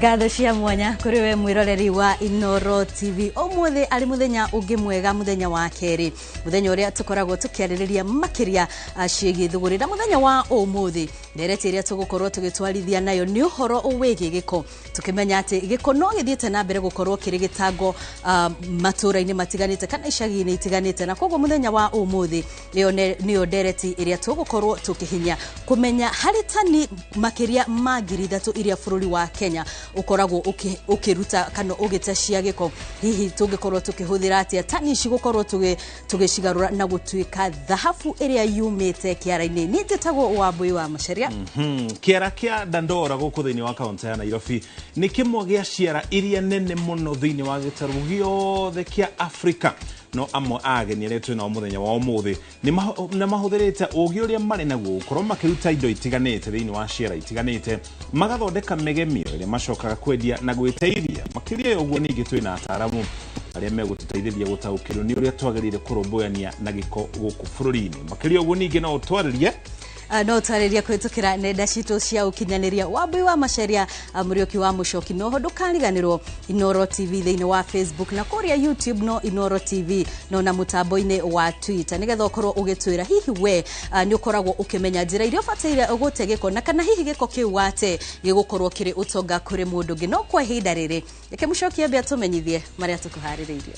Ngatho cia mwanya kuri we mwiroreri wa Inooro TV. Umuthi ari muthenya ungi mwega, muthenya wa keri, muthenya uria tukoragwo tukiaririria makiria ciĩgiĩ thũgũrĩ. Na muthenya wa umuthi ndereti iria tugukorwo tugitwarithia nayo ni uhoro wigiĩ gĩko, tukimenya ati gĩko no gĩthiĩte na mbere gukorwo kĩrĩ gĩtango matũra-inĩ matiganĩte kana icagi-inĩ itiganĩte. Na koguo muthenya wa umuthi ĩyo nĩyo ndereti ĩrĩa tũgũkorwo tũkĩhinya kũmenya harĩ tani makĩria ma 3,000 iria bũrũri wa Kenya ukoragwo ukiruta kana ugite cia giko. Hihi tungikorwo tukihũthĩra atia tani ici gukorwo tugicigarũra na gutuika thahabu ĩrĩa yumĩte kĩara-inĩ. Niĩ njĩtagwo Wambui wa Macharia. Kĩara kĩa Dandora gũkũ thĩinĩ wa kaunti ya Nairobi nĩ kĩmwe gĩa ciara iria nene mũno thĩinĩ wa gĩtarũ gĩothe kĩa Afrika. No amwe a ageni arĩa twĩ nao mũthenya wa ũmũthĩ nĩ mahũthĩrĩte ũũgĩ ũrĩa marĩ naguo gũkorwo makĩruta indo itiganĩte thĩinĩ wa ciara itiganĩte, magathondeka mĩgemio ĩrĩa macokaga kwendia na gwĩteithia. Makĩria ya ũguo ningĩ twĩ na ataaramu arĩa megũtũteithĩria gũtaũkĩrwo nĩ ũrĩa twagĩrĩire kũrũmbũyania na gĩko gũkũ bũrũri-inĩ. Makĩria ũguo ningĩ no ũtwarĩrie no twarĩria kũhĩtũkĩra nenda citũ cia ũkinyanĩria. Wambui wa Macharia, Mũriũki wa Mũcoki. Noho ndũkariganĩrwo Inooro TV thĩinĩ wa Facebook na kũrĩa YouTube no Inooro TV, no na mũtambo-inĩ wa Twitter, nĩgetha ũkorwo ũgĩtwĩra hihi we nĩ ũkoragwo ũkĩmenya njĩra iria ũbataire gũte gĩko, na kana hihi gĩko kĩu wate gĩgũkorwo kĩrĩ ũtonga kũrĩ mũndũ ũngĩ. No kwa ihinda rĩrĩ reke Mũcoki ambe atũmenyithie marĩa tũkũharĩrĩirie.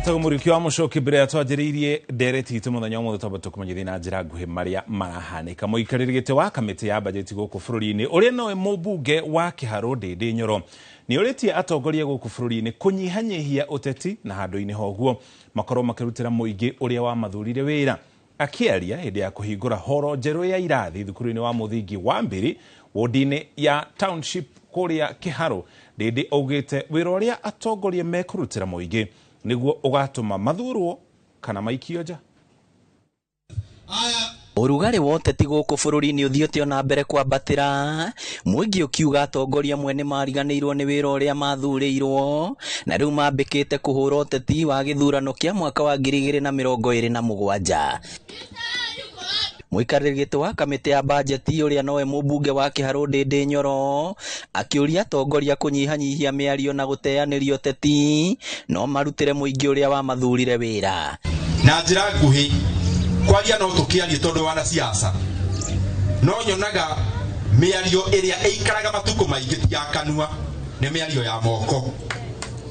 Mũriũki wa Mũcoki, mbere ya twanjĩrĩirie ndereti itũ mũthenya ũmũthĩ, twamba tũkũmenyithie na njĩra nguhĩ marĩa marahanĩka. Mũikarĩri gĩtĩ wa kamĩtĩ ya bajeti gũkũ bũrũri-inĩ ũrĩa nowe mũmbunge wa Kĩharũ Ndĩndĩ Nyoro nĩ ũrĩtie atongoria gũkũ bũrũri-inĩ kũnyihanyihia ũteti na handũ-inĩ ha ũguo makorwo makĩrutĩra mũingĩ ũrĩa wamathurire wĩra. Akĩaria hĩndĩ ya kũhingũra horo njerũ ya irathi thukuru-inĩ wa mũthingi wa Mbiri wodi-inĩ ya Township kũrĩa Kĩharũ, Ndĩndĩ augĩte wĩra ũrĩa atongoria mekũrutĩra mũingĩ nĩguo ũgatũma mathurwo kana maikio nja. Ũrugarĩ wa ũteti gũkũ bũrũri-inĩ ũthiĩte ona mbere kwambatĩra, mũingĩ ũkiuga atongoria amwe nĩ mariganĩirwo nĩ wĩra ũrĩa mathurĩirwo na rĩu mambĩkĩte kũhũra ũteti wa gĩthurano kĩa mwaka wa 2027. Mũikarĩri gĩtĩ wa kamĩtĩ ya bajeti ũrĩa nowe mũmbunge wa Kĩharũ Ndĩndĩ Nyoro akĩũria atongoria kũnyihanyihia mĩario na gũteanĩria ũteti no marutĩre mũingĩ ũrĩa wamathurire wĩra. Na njĩra nguhĩ kwaria no tũkĩarie tondũ wanasiasa, no nyonaga mĩario ĩrĩa ĩikaraga matukũ maingĩ ti ya kanua, nĩ mĩario ya moko.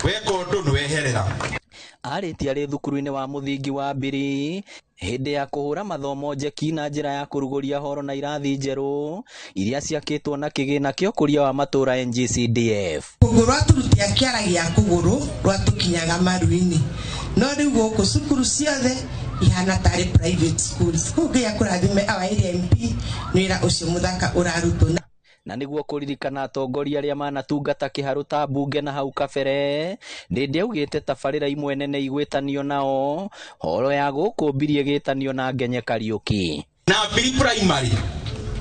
Weka ũndũ nĩ weherera. Arĩtie arĩ thukuru-inĩ wa mũthingi wa Mbiri hĩndĩ ya kũhũra mathomo njeki na njĩra ya kũrugũria horo na irathi njerũ iria ciakĩtwo na kĩgĩna kĩa ũkũria wa matũra NGCDF. Kũgũrũ rwatũrutia kĩara gĩa kũgũrũ rwatũkinyaga maru-inĩ, no rĩu gũkũ cukuru ciothe ihana tarĩ private schools. Kũu Ngai akũrathime our area MP nĩ wĩra ũcio mũthaka ũrarutwo. Na nĩguo kũririkana atongoria arĩa manatungata Kĩharũ ta mbunge na hau kabere, Ndĩndĩ augĩte tabarĩra imwe nene igwĩtanio nao, horo ya gũkũ Mbiri ĩgĩtanio na Ngenye Kariũki. Na Mbiri Primary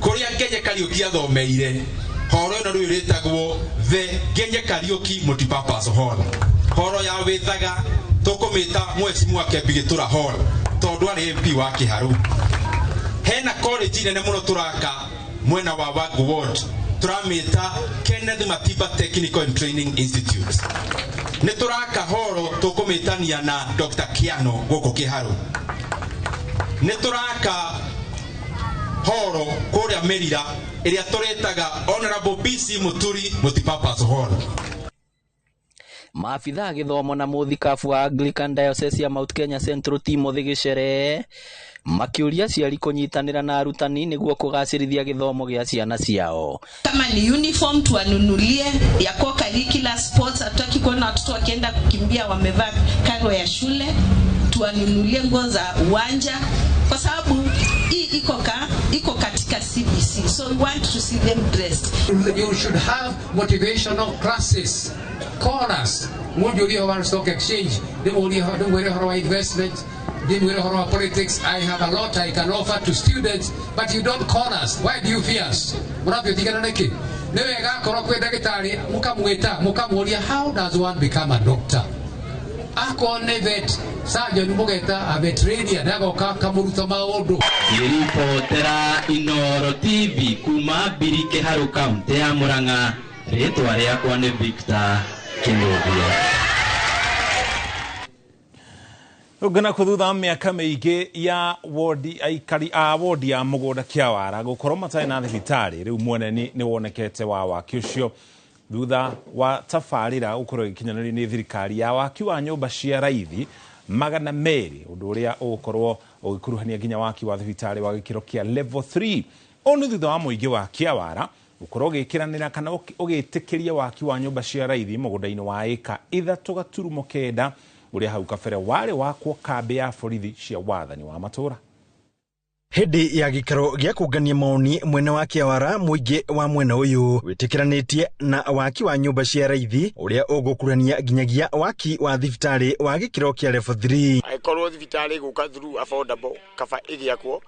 kũrĩa Ngenye Kariũki athomeire, horo ĩno rĩu ĩrĩtagwo The Ngenye Kariũki Multipurpose Hall. Horo ya Wĩthaga tũkũmĩta Mheshimiwa Kembi Gĩtũra Hall tondũ arĩ MP wa Kĩharũ. Hena college nene mũno tũraka mwena wa Wangu Ward, tũramĩta Kenneth Matiba Technical and Training Institute. Nĩ tũraka horo tũkũmĩtania na Dr. Kiano gũkũ Kĩharũ. Nĩ tũraka horo kũrĩa Mĩrira ĩrĩa tũrĩtaga Honorable BC Muturi Multipurpose Hall. Maabithaa gĩthomo na mũthikabu wa Anglican Diocese ya Mount Kenya Central Timothy Gĩcere makĩũria aciari kũnyitanĩra na arutani nĩguo kũgacĩrithia gĩthomo gĩa ciana ciao. Kama ni uniform tuwanunulie ya co-curricular sports, hatutaki kuona watoto wakienda kukimbia wamevaa karo ya shule, tuwanunulie nguo za uwanja kwa sababu hii iko katika CBC. So we want to see them dressed. You should have motivational classes. Call us. Mũnjũrie ũhoro wa stock exchange, ndĩmũrie ũhoro wa investment, ndĩmwĩre ũhoro wa politics. I have a lot I can offer to students, but you don't call us. Why do you fear us? Mũratwĩtigana nĩkĩ? Nĩ wega akorwo kwĩ ndagĩtarĩ mũkamwĩta mũkamũria how does one become a doctor? Akorwo nĩ vet surgeon mũgeta a veterinarian agoka akamũruta maũndũ. Ngĩribotera Inooro TV kuma Mbirike Haru kaunti ya Murang'a, rĩtwa rĩakwa nĩ Victor Kinuthia. Ngana kuthutha mĩaka mĩingĩ ya wodi aikari a wodi ya mũgũnda Kĩawara gũkorwo matarĩ na thibitarĩ rĩu mweneni nĩ wonekete wa waki ũcio thutha wa tabarĩra gũkorwo ĩgĩkinyanĩrio nĩ thirikari ya waki wa nyũmba cia raithi 200 ũndũ ũrĩa ũgũkorwo ũgĩkuruhania nginya waki wa thibitarĩ wa gĩkĩro kĩa level 3. Ũũ nĩ thutha wa mũingĩ wa Kĩawara gũkorwo ũgĩkĩranĩra kana ũgĩtĩkĩria waki wa nyũmba cia raithi mũgũnda-inĩ wa ĩka 3.9 ũrĩa hau kabere warĩ wakwo kambĩ ya borithi cia wathani wa matũra. Hĩndĩ ya gĩikaro gĩa kũngania maoni mwena wa Kĩawara, mũingĩ wa mwena ũyũ wĩtĩkĩranĩtie na waki wa nyũmba cia raithi ũrĩa ũgũkuruhania nginyagia waki wa thibitarĩ wa gĩkĩro kĩa level 3. Angĩkorwo thibitarĩ ĩgũka through affordable kaba ĩgĩakwo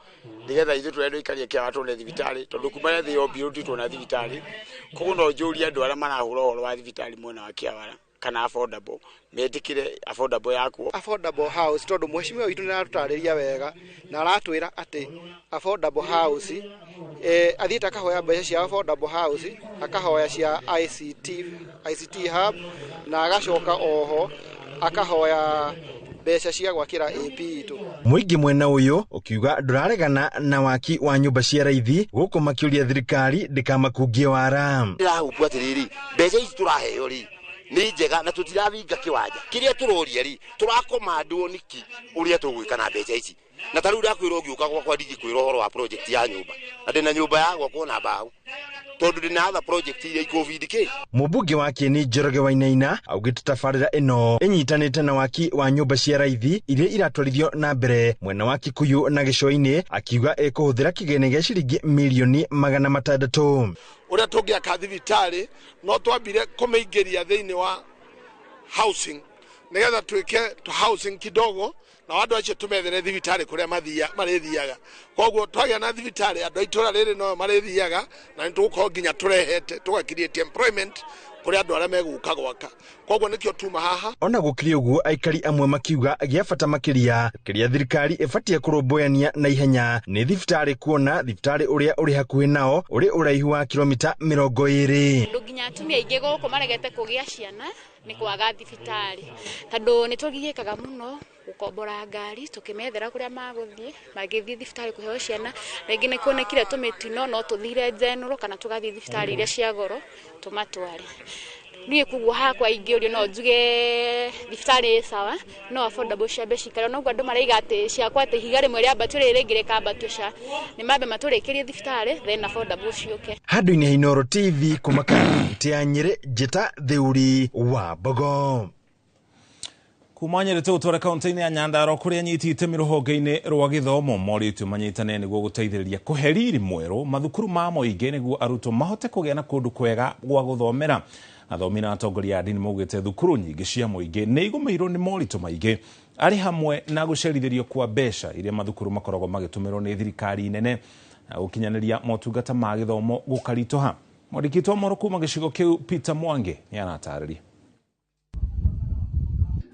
nĩgetha ithuĩ tũrĩa tũikarie Kĩawara tuone thibitarĩ, tondũ kuma rĩrĩa thĩ yombirwo tũtirĩ tuona thibitarĩ. Koguo no njũrie andũ arĩa marahũra ũhoro wa thibitarĩ mwena wa Kĩawara kana affordable metikire affordable yakwo. Affordable house tondu mheshimiwa witu ni aratutariria wega na aratwira ati affordable house athiite akahoya mbeca cia affordable house, akahoya cia ICT hub na agacoka oho akahoya mbeca cia gwakira AP itu. Mũingĩ mwena ũyũ ũkiuga ndũraregana na waki wa nyũmba cia raithi gũkũ makĩũria thirikari ndĩkamakungie wara. Ndĩrahupwo atĩrĩrĩ, mbeca ici tũraheo rĩ nĩ njega na tũtiraringa kĩwanja kĩrĩa tũroria rĩ tũrakomandwo nĩkĩ ũrĩa tũgwĩka na mbeca ici. Na ta rĩu ndakwĩrwo ngĩũka gwakwa ndingĩkwĩra ũhoro wa project ya nyũmba na ndĩna nyũmba ya gwakwo na mbaũ tondũ ndĩna other project iria ikũbindi kĩ. Mũmbunge wa Kieni Njoroge Wainaina augĩte tabarĩra ĩno ĩnyitanĩte na waki wa nyũmba cia raithi iria iratwarithio na mbere mwena wa Kikuyu na Gĩcũa-inĩ, akiuga ĩkũhũthĩra kĩgĩna gĩa ciringi mirioni 600. Ũrĩa tũngĩaka thibitarĩ no twambire kũmĩingĩria thĩinĩ wa housing nĩgetha twĩke housing kidogo na andũ acio tũmethere thibitarĩ kũrĩa marĩthiaga. Koguo twagĩa na thibitarĩ andũ a itũra rĩrĩ no marĩthiaga na nĩtũgũkorwo nginya tũrehete tũga create employment kũrĩ andũ arĩa megũka gwaka. Koguo nĩkĩo tuma haha. Ona gũkĩrĩ ũguo, aikari amwe makiuga gĩa bata makĩria kĩrĩa thirikari ĩbatiĩ kũrũmbũyania na ihenya nĩ thibitarĩ, kuona thibitarĩ ũrĩa ũrĩ hakuhĩ nao ũrĩ ũraihu wa kilomita 20. Andũ nginya atumia aingĩ gũkũ maregete kũgĩa ciana nĩ kwaga thibitarĩ, tondũ nĩ tũgiĩkaga mũno gũkombora ngari tũkĩmethera kũrĩa magũthiĩ magĩthiĩ thibitarĩ kũheo ciana. Rĩngĩ nĩ kuonekire tũmĩtino no tũthire general kana tũgathiĩ thibitarĩ iria cia goro tũmatware. Niĩ koguo hakwa ingĩũrio no njuge thibitarĩ ĩ sawa, no affordable ciambe cikare. Noguo andũ maraiga atĩ ciakwa atĩ ihiga rĩmwe rĩambatio rĩrĩ rĩngĩ rĩkambatio ca nĩ mambe matũrĩkĩrie thibitarĩ then affordable ciũke. Handũ-inĩ ha Inooro TV kuma kaunti ya Nyĩrĩ, Njĩta Theuri wa Mbogo. Kuma Nyĩrĩ tũgũtwara kaunti-inĩ ya Nyandarua kũrĩa anyiti itemi rũhonge-inĩ rwa gĩthomo morĩtio manyitane nĩguo gũteithĩrĩria kũhe riri mwerũ mathukuru ma mũingĩ nĩguo arutwo mahote kũgĩa na kũndũ kwega gwa gũthomera. Athomi na atongoria a ndini maugĩte thukuru nyingĩ cia mũingĩ nĩ igũmĩirwo nĩ moritũ maingĩ arĩ hamwe na gũcerithĩrio kwa mbeca iria mathukuru makoragwo magĩtũmĩrwo nĩ thirikari nene na gũkinyanĩria motungata ma gĩthomo gũkaritũha. Mwandĩki witũ wa mohoro kuma gĩcigo kĩu Peter Mwangi nĩ aratarĩria.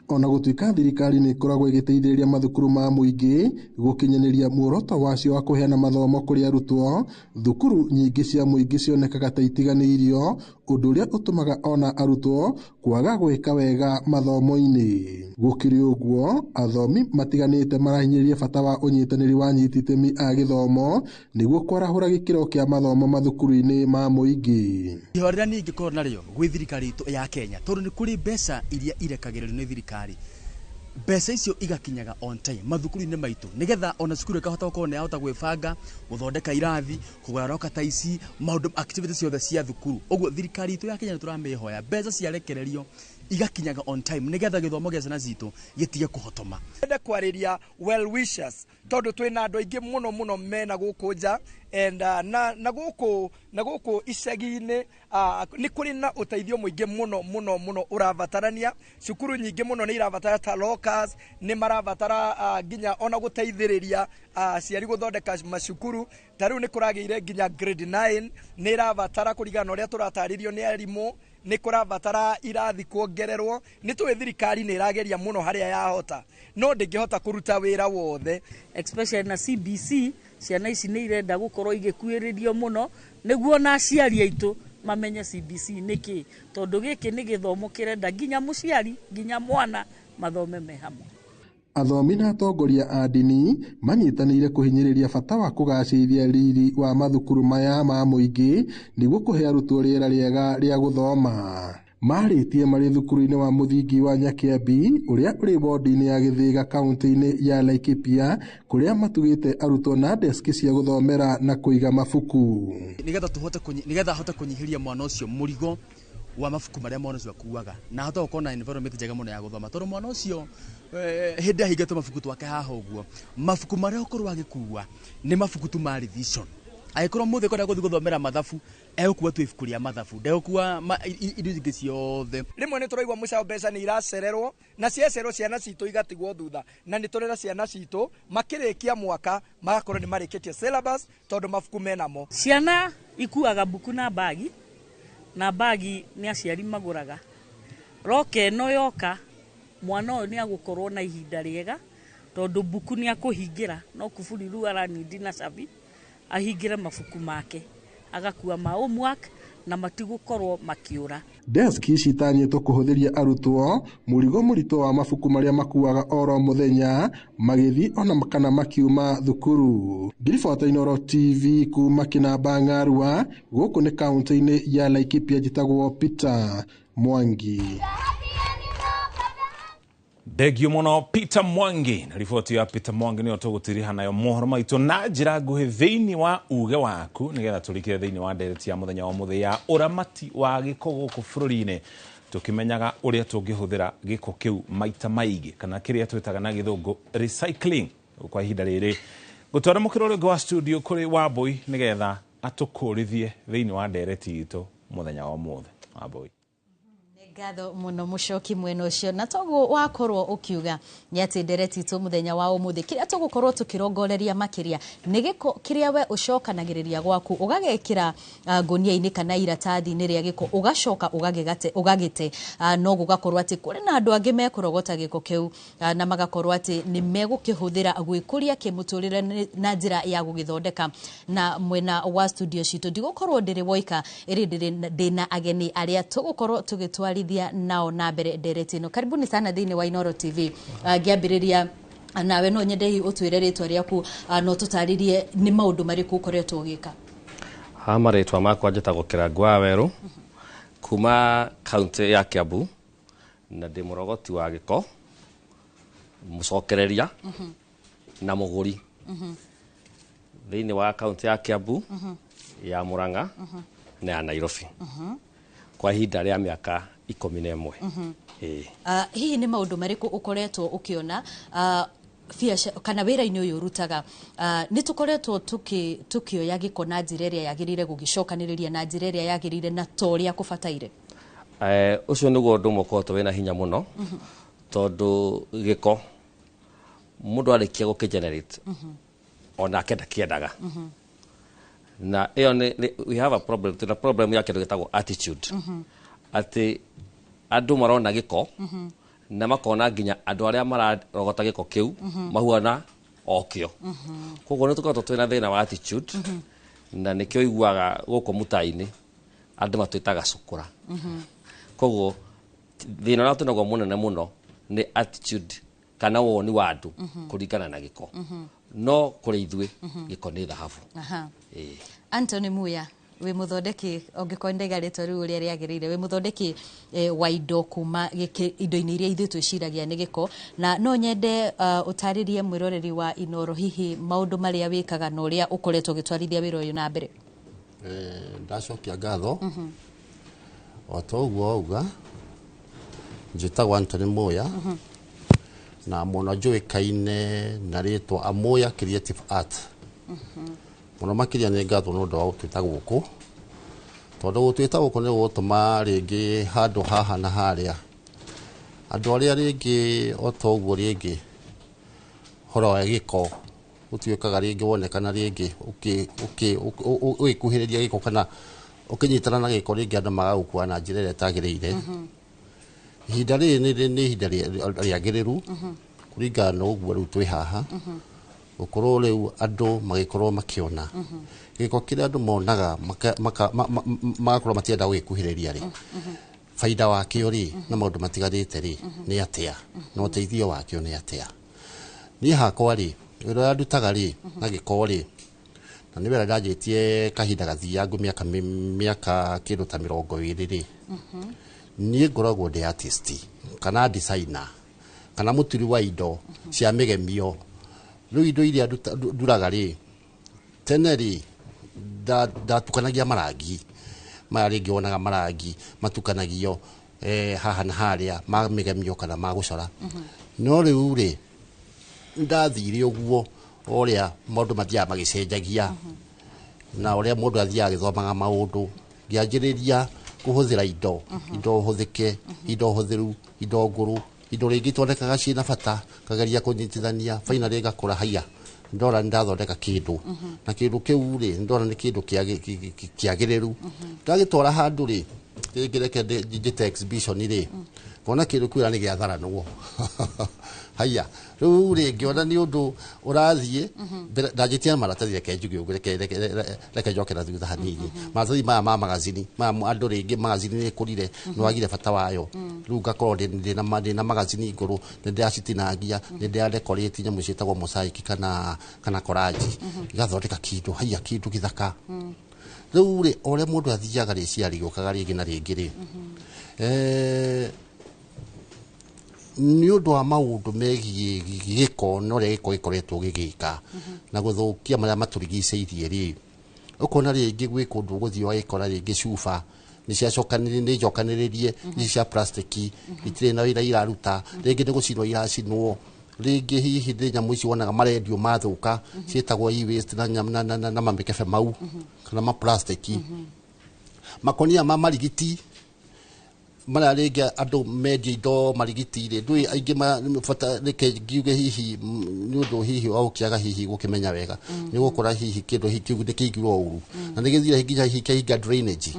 Ona gũtuĩka thirikari nĩ ĩkoragwo ĩgĩteithĩrĩria mathukuru ma mũingĩ gũkinyanĩria muoroto wacio wa kũheana mathomo kũrĩ arutwo, thukuru nyingĩ cia mũingĩ cionekaga ta itiganĩirio, ũndũ ũrĩa ũtũmaga ona arutwo kwaga gwĩka wega mathomo-inĩ. Gũkĩrĩ ũguo, athomi matiganĩte marahinyĩrĩria bata wa ũnyitanĩri wa anyiti itemi a gĩthomo nĩguo kwarahũra gĩkĩro kĩa mathomo mathukuru-inĩ ma mũingĩ. Ihoya rĩrĩa niĩ ingĩkorwo narĩo gwĩ thirikari itũ ya Kenya, tondũ nĩ kũrĩ mbeca iria irekagĩrĩrio nĩ thirikari, mbeca icio igakinyaga on time mathukuru-inĩ maitũ nĩgetha ona cukuru ĩkahota gũkorwo nĩ yahota gwĩbanga, gũthondeka irathi, kũgũra roka ta ici, maũndũ activities ciothe cia thukuru. Ũguo thirikari itũ ya Kenya nĩ tũramĩhoya mbeca ciarekererio igakinyaga on time nigetha githomo gĩa ciana citũ gĩtige kũhotoma. Ndenda kwarĩria well wishers tondũ twĩna andũ aingĩ mũno mũno mena gũkũ nja and na gũkũ icagi-inĩ, nĩ kũrĩ na ũteithio mũingĩ mũno mũno mũno ũrabatarania. Cukuru nyingĩ mũno nĩ irabatara ta lockers, nĩ marabatara nginya ona gũteithĩrĩria aciari gũthondeka macukuru. Ta rĩu nĩ kũragĩire nginya grade 9 nĩ irabatara, kũringana na ũrĩa tũratarĩrio nĩ arimũ, nĩ kũrabatara irathi kuongererwo. Nĩ tũĩ thirikari nĩ ĩrageria mũno harĩa yahota, no ndĩngĩhota kũruta wĩra wothe. Especially na CBC, ciana ici nĩ irenda gũkorwo igĩkuĩrĩrio mũno nĩguo na aciari aitũ mamenye CBC nĩ kĩ, tondũ gĩkĩ nĩ gĩthomo kĩrenda nginya mũciari nginya mwana mathome me hamwe. Athomi na atongoria a ndini manyitanĩire kũhinyĩrĩria bata wa kũgacĩrithia riri wa mathukuru maya ma mũingĩ nĩguo kũhe arutwo rĩera rĩega rĩa gũthoma. Marĩtie marĩ thukuru-inĩ wa mũthingi wa Nyakĩambi ũrĩa ũrĩ wodi-inĩ ya Gĩthĩga kaunti-inĩ ya Laikipia, kũrĩa matugĩte arutwo na deski cia gũthomera na kũiga mabuku. Nĩgetha ahote kũnyihĩria mwana ũcio mũrigo wa mabuku marĩa mwana ũcio akuaga, na ahote gũkorwo na environment njega mũno ya gũthoma, tondũ mwana ũcio hĩndĩ ahingĩtwo mabuku twake haha ũguo, mabuku marĩa ũkorwo agĩkua nĩ mabuku tu ma revision. Angĩkorwo mũthĩ kwenda gũthiĩ gũthomera mathabu, egũkua tu ibuku rĩa mathabu, ndegũkua indo ingĩ ciothe. Rĩmwe nĩ tũraigua mũcaũ mbeca nĩ iracererwo, na ciacererwo ciana citũ igatigwo thutha, na nĩ tũrera ciana citũ makĩrĩkia mwaka magakorwo nĩ marĩkĩtie syllabus tondũ mabuku menamo. Ciana ikuaga mbuku na bagi, na bagi nĩ aciari magũraga. Roka ĩno yoka, mwana ũyũ nĩ agũkorwo na ihinda rĩega tondũ mbuku nĩ akũhingĩra, no kuburi rĩu aranindi na cabi ahingĩre mabuku make, agakua ma homework na matigũkorwo makĩũra. Deski ici itanyĩtwo kũhũthĩria arutwo mũrigo mũritũ wa mabuku marĩa makuaga oro mũthenya magĩthiĩ ona kana makiuma thukuru. Ngiribota Inooro TV kuma Kĩnamba Ng'arua, gũkũ nĩ kaunti-inĩ ya Laikipia, njĩtagwo Peter Mwangi. Thengio muno Peter Mwangi na riboti ya Peter Mwangi niyo tũgũtiriha nayo mohoro maitũ na njĩra nguhĩ thĩinĩ wa uge waku, nĩgetha tũrikĩre thĩinĩ wa ndereti ya mũthenya wa mũthĩ ya ũramati wa gĩko gũkũ bũrũri-inĩ, tũkĩmenyaga ũrĩa tũngĩhũthĩra gĩko kĩu maita maingĩ kana kĩrĩa twĩtaga na gĩthũngũ recycling. Kwa ihinda rĩrĩ gũtwara mũkĩro ũrĩa ũngĩ wa studio kũrĩ Wambui nĩgetha atũkũrithie thĩinĩ wa ndereti itũ mũthenya wa ũmũthĩ. Wambui. Ngatho muno mucoki mwena ucio, na toguo wakorwo ukiuga ni ati ndereti itu muthenya wa umuthi kiria tugukorwo tukirongoreria makiria ni giko kiria we ucokanagiriria gwaku ugagekira ngunia-ini kana iratathi-ini ria giko ugacoka ugagigate ugagite, no gugakorwo ati kuri na andu angi mekurogota giko kiu, na magakorwo ati ni megukihuthira gwikuria kimuturire na njira ya gugithondeka. Na mwena wa studio citu ndigukorwo ndiri woika, iri ndina ageni aria tugukorwo tugitwarithia nao na mbere ndereti ino. Karibuni sana thiini wa Inooro TV. Ngiambiriria nawe, no nyende hihi utwire ritwa riaku, no tutaririe ni maundu mariku ukoretwo ugika. Ha marĩtwa makwa njĩtagwo Kĩrangu wa Werũ kuma kaunti ya Kiambu, na ndĩ mũrogoti wa gĩko, mũcokereria na mũgũri thĩinĩ wa kaunti ya Kiambu, ya Murang'a na ya Nairobi kwa ihinda rĩa mĩaka 11. Hihi nĩ maũndũ marĩkũ ũkoretwo ũkĩona biacara kana wĩra-inĩ ũyũ ũrutaga? Nĩ tũkoretwo tũkĩoya gĩko na njĩra ĩrĩa yagĩrĩire, gũgĩcokanĩrĩria na njĩra ĩrĩa yagĩrĩire na ta ũrĩa kũbataire? Ũcio nĩguo ũndũ ũmwe ũkoretwo wĩna hinya mũno, tondũ gĩko mũndũ arĩkia gũkĩ-generate onake ndakĩendaga, na ĩyo nĩ we have a problem, twĩna problem ya kĩndũ gĩtagwo attitude, atĩ andũ marona gĩko na makona nginya andũ arĩa mararogota gĩko kĩu mahuana okĩo. Koguo nĩ tũkoretwo twĩna thĩna wa attitude, na nĩkĩo iguaga gũkũ mũta-inĩ andũ matwĩtaga cukura. Koguo thĩna ũrĩa twĩnaguo mũnene mũno nĩ attitude kana woni wa andũ kũringana na gĩko, no kũrĩ ithuĩ gĩko nĩ thahabu. Anthony Muya, wĩ mũthondeki, ũngĩkorwo ndaiga rĩtwa rĩu ũrĩa rĩagĩrĩire, wĩ mũthondeki wa indo kuma indo-inĩ iria ithuĩ twĩciragia nĩ gĩko, na no nyende ũtarĩrie mwĩroreri wa Inooro hihi maũndũ marĩa wĩkaga na ũrĩa ũkoretwo ũgĩtwarithia wĩra ũyũ na mbere. Ndacokia ngatho. O ta ũguo wauga, Njĩtagwo Anthony Muya na mũno njũĩkaine na rĩtwa Amuya Creative Art. Mũno makĩria nĩ ngatho nĩ ũndũ wa gũtwĩta gũkũ, tondũ gũtwĩta gũkũ nĩ gũgũtũma rĩngĩ handũ haha na harĩa andũ arĩa rĩngĩ o ta ũguo rĩngĩ ũhoro wa gĩko ũtuĩkaga rĩngĩ wonekana rĩngĩ ũgĩkuhĩrĩria gĩko kana ũkĩnyitana na gĩko rĩngĩ andũ magagũkua na njĩra ĩrĩa ĩtagĩrĩire. Ihinda rĩrĩ nĩ ihinda rĩagĩrĩru kũringana na ũguo rĩu twĩ haha, gũkorwo rĩu andũ magĩkorwo makĩona gĩko kĩrĩa andũ monaga magakorwo matienda gũgĩkuhĩrĩria rĩ, baida wakĩo rĩ na maũndũ matiganĩte rĩ nĩ atĩa, na ũteithio wakĩo nĩ atĩa. Niĩ hakwa rĩ, wĩra ũrĩa ndutaga rĩ na gĩko rĩ, na nĩ wĩra ndanjĩtie kahinda gathiangu mĩaka kĩndũ ta 20 rĩ, niĩ ngoragwo ndĩ artist kana designer kana mũturi wa indo cia mĩgemio. Rĩu indo iria nduraga rĩ, tene rĩ ndatukanagia marangi maya rĩngĩ wonaga marangi matukanagio haha na harĩa ma mĩgemio kana ma gũcora. No rĩu rĩ ndathire ũguo ũrĩa maũndũ mathiaga magĩcenjagia na ũrĩa mũndũ athiaga agĩthomaga maũndũ, ngĩanjĩrĩria kũhũthĩra indo indo hũthĩke, indo hũthĩru, indo ngũrũ, indo rĩngĩ itonekaga ciĩna bata, ngageria kũnyitithania finally ngakũra haiya ndora nĩ ndathondeka kĩndũ na kĩndũ kĩu rĩ ndora nĩ kĩndũ kĩagĩrĩru. Ndagĩtwara handũ rĩ rĩngĩ reke njĩte exhibition rĩ, ngona kĩndũ kĩu nĩ gĩatharanwo haiya. Rĩu rĩ ngĩona nĩ ũndũ ũrathiĩ ndanjĩtie na maratathi, reke njuge ũguo, reke njoke na thutha hanini. Maratathi maya ma magazini maya andũ rĩngĩ magazini nĩ ĩkũrire nĩ wagire bata wayo. Rĩu ngakorwo ndĩna magazini ngũrũ, nĩ ndĩracitinagia, nĩ ndĩradecorate nyamũ ciĩtagwo mosaic kana collage, igathondeka kĩndũ haiya kĩndũ gĩthaka. Rĩu rĩ o ũrĩa mũndũ athiaga rĩciria rĩgĩũkaga rĩngĩ na rĩngĩ rĩ, nĩ ũndũ wa maũndũ megiĩ gĩko na ũrĩa gĩko gĩkoretwo gĩgĩka na gũthũkia marĩa matũrigicĩirie rĩ, ũkona rĩngĩ gwĩ kũndũ ũgũthiĩ ũgagĩkora rĩngĩ cuba nĩ njokanĩrĩrie ici cia plastic itirĩ na wĩra iraruta, rĩngĩ nĩ gũcinwo iracinwo, rĩngĩ hihi nĩ nyamũ ici wonaga marendio mathũka ciĩtagwo e-waste na mamĩkebe mau kana ma plastic, makonia ma marigiti marĩa rĩngĩ andũ mendia indo marigiti rĩ, ndũĩ aingĩ bata reke ngiuge hihi nĩ ũndũ hihi wa gũkĩaga hihi gũkĩmenya wega, nĩ ũgũkora hihi kĩndũ hihi kĩu nĩ kĩigirwo ũru na nĩ gĩthire nginya hihi kĩahinga drainage,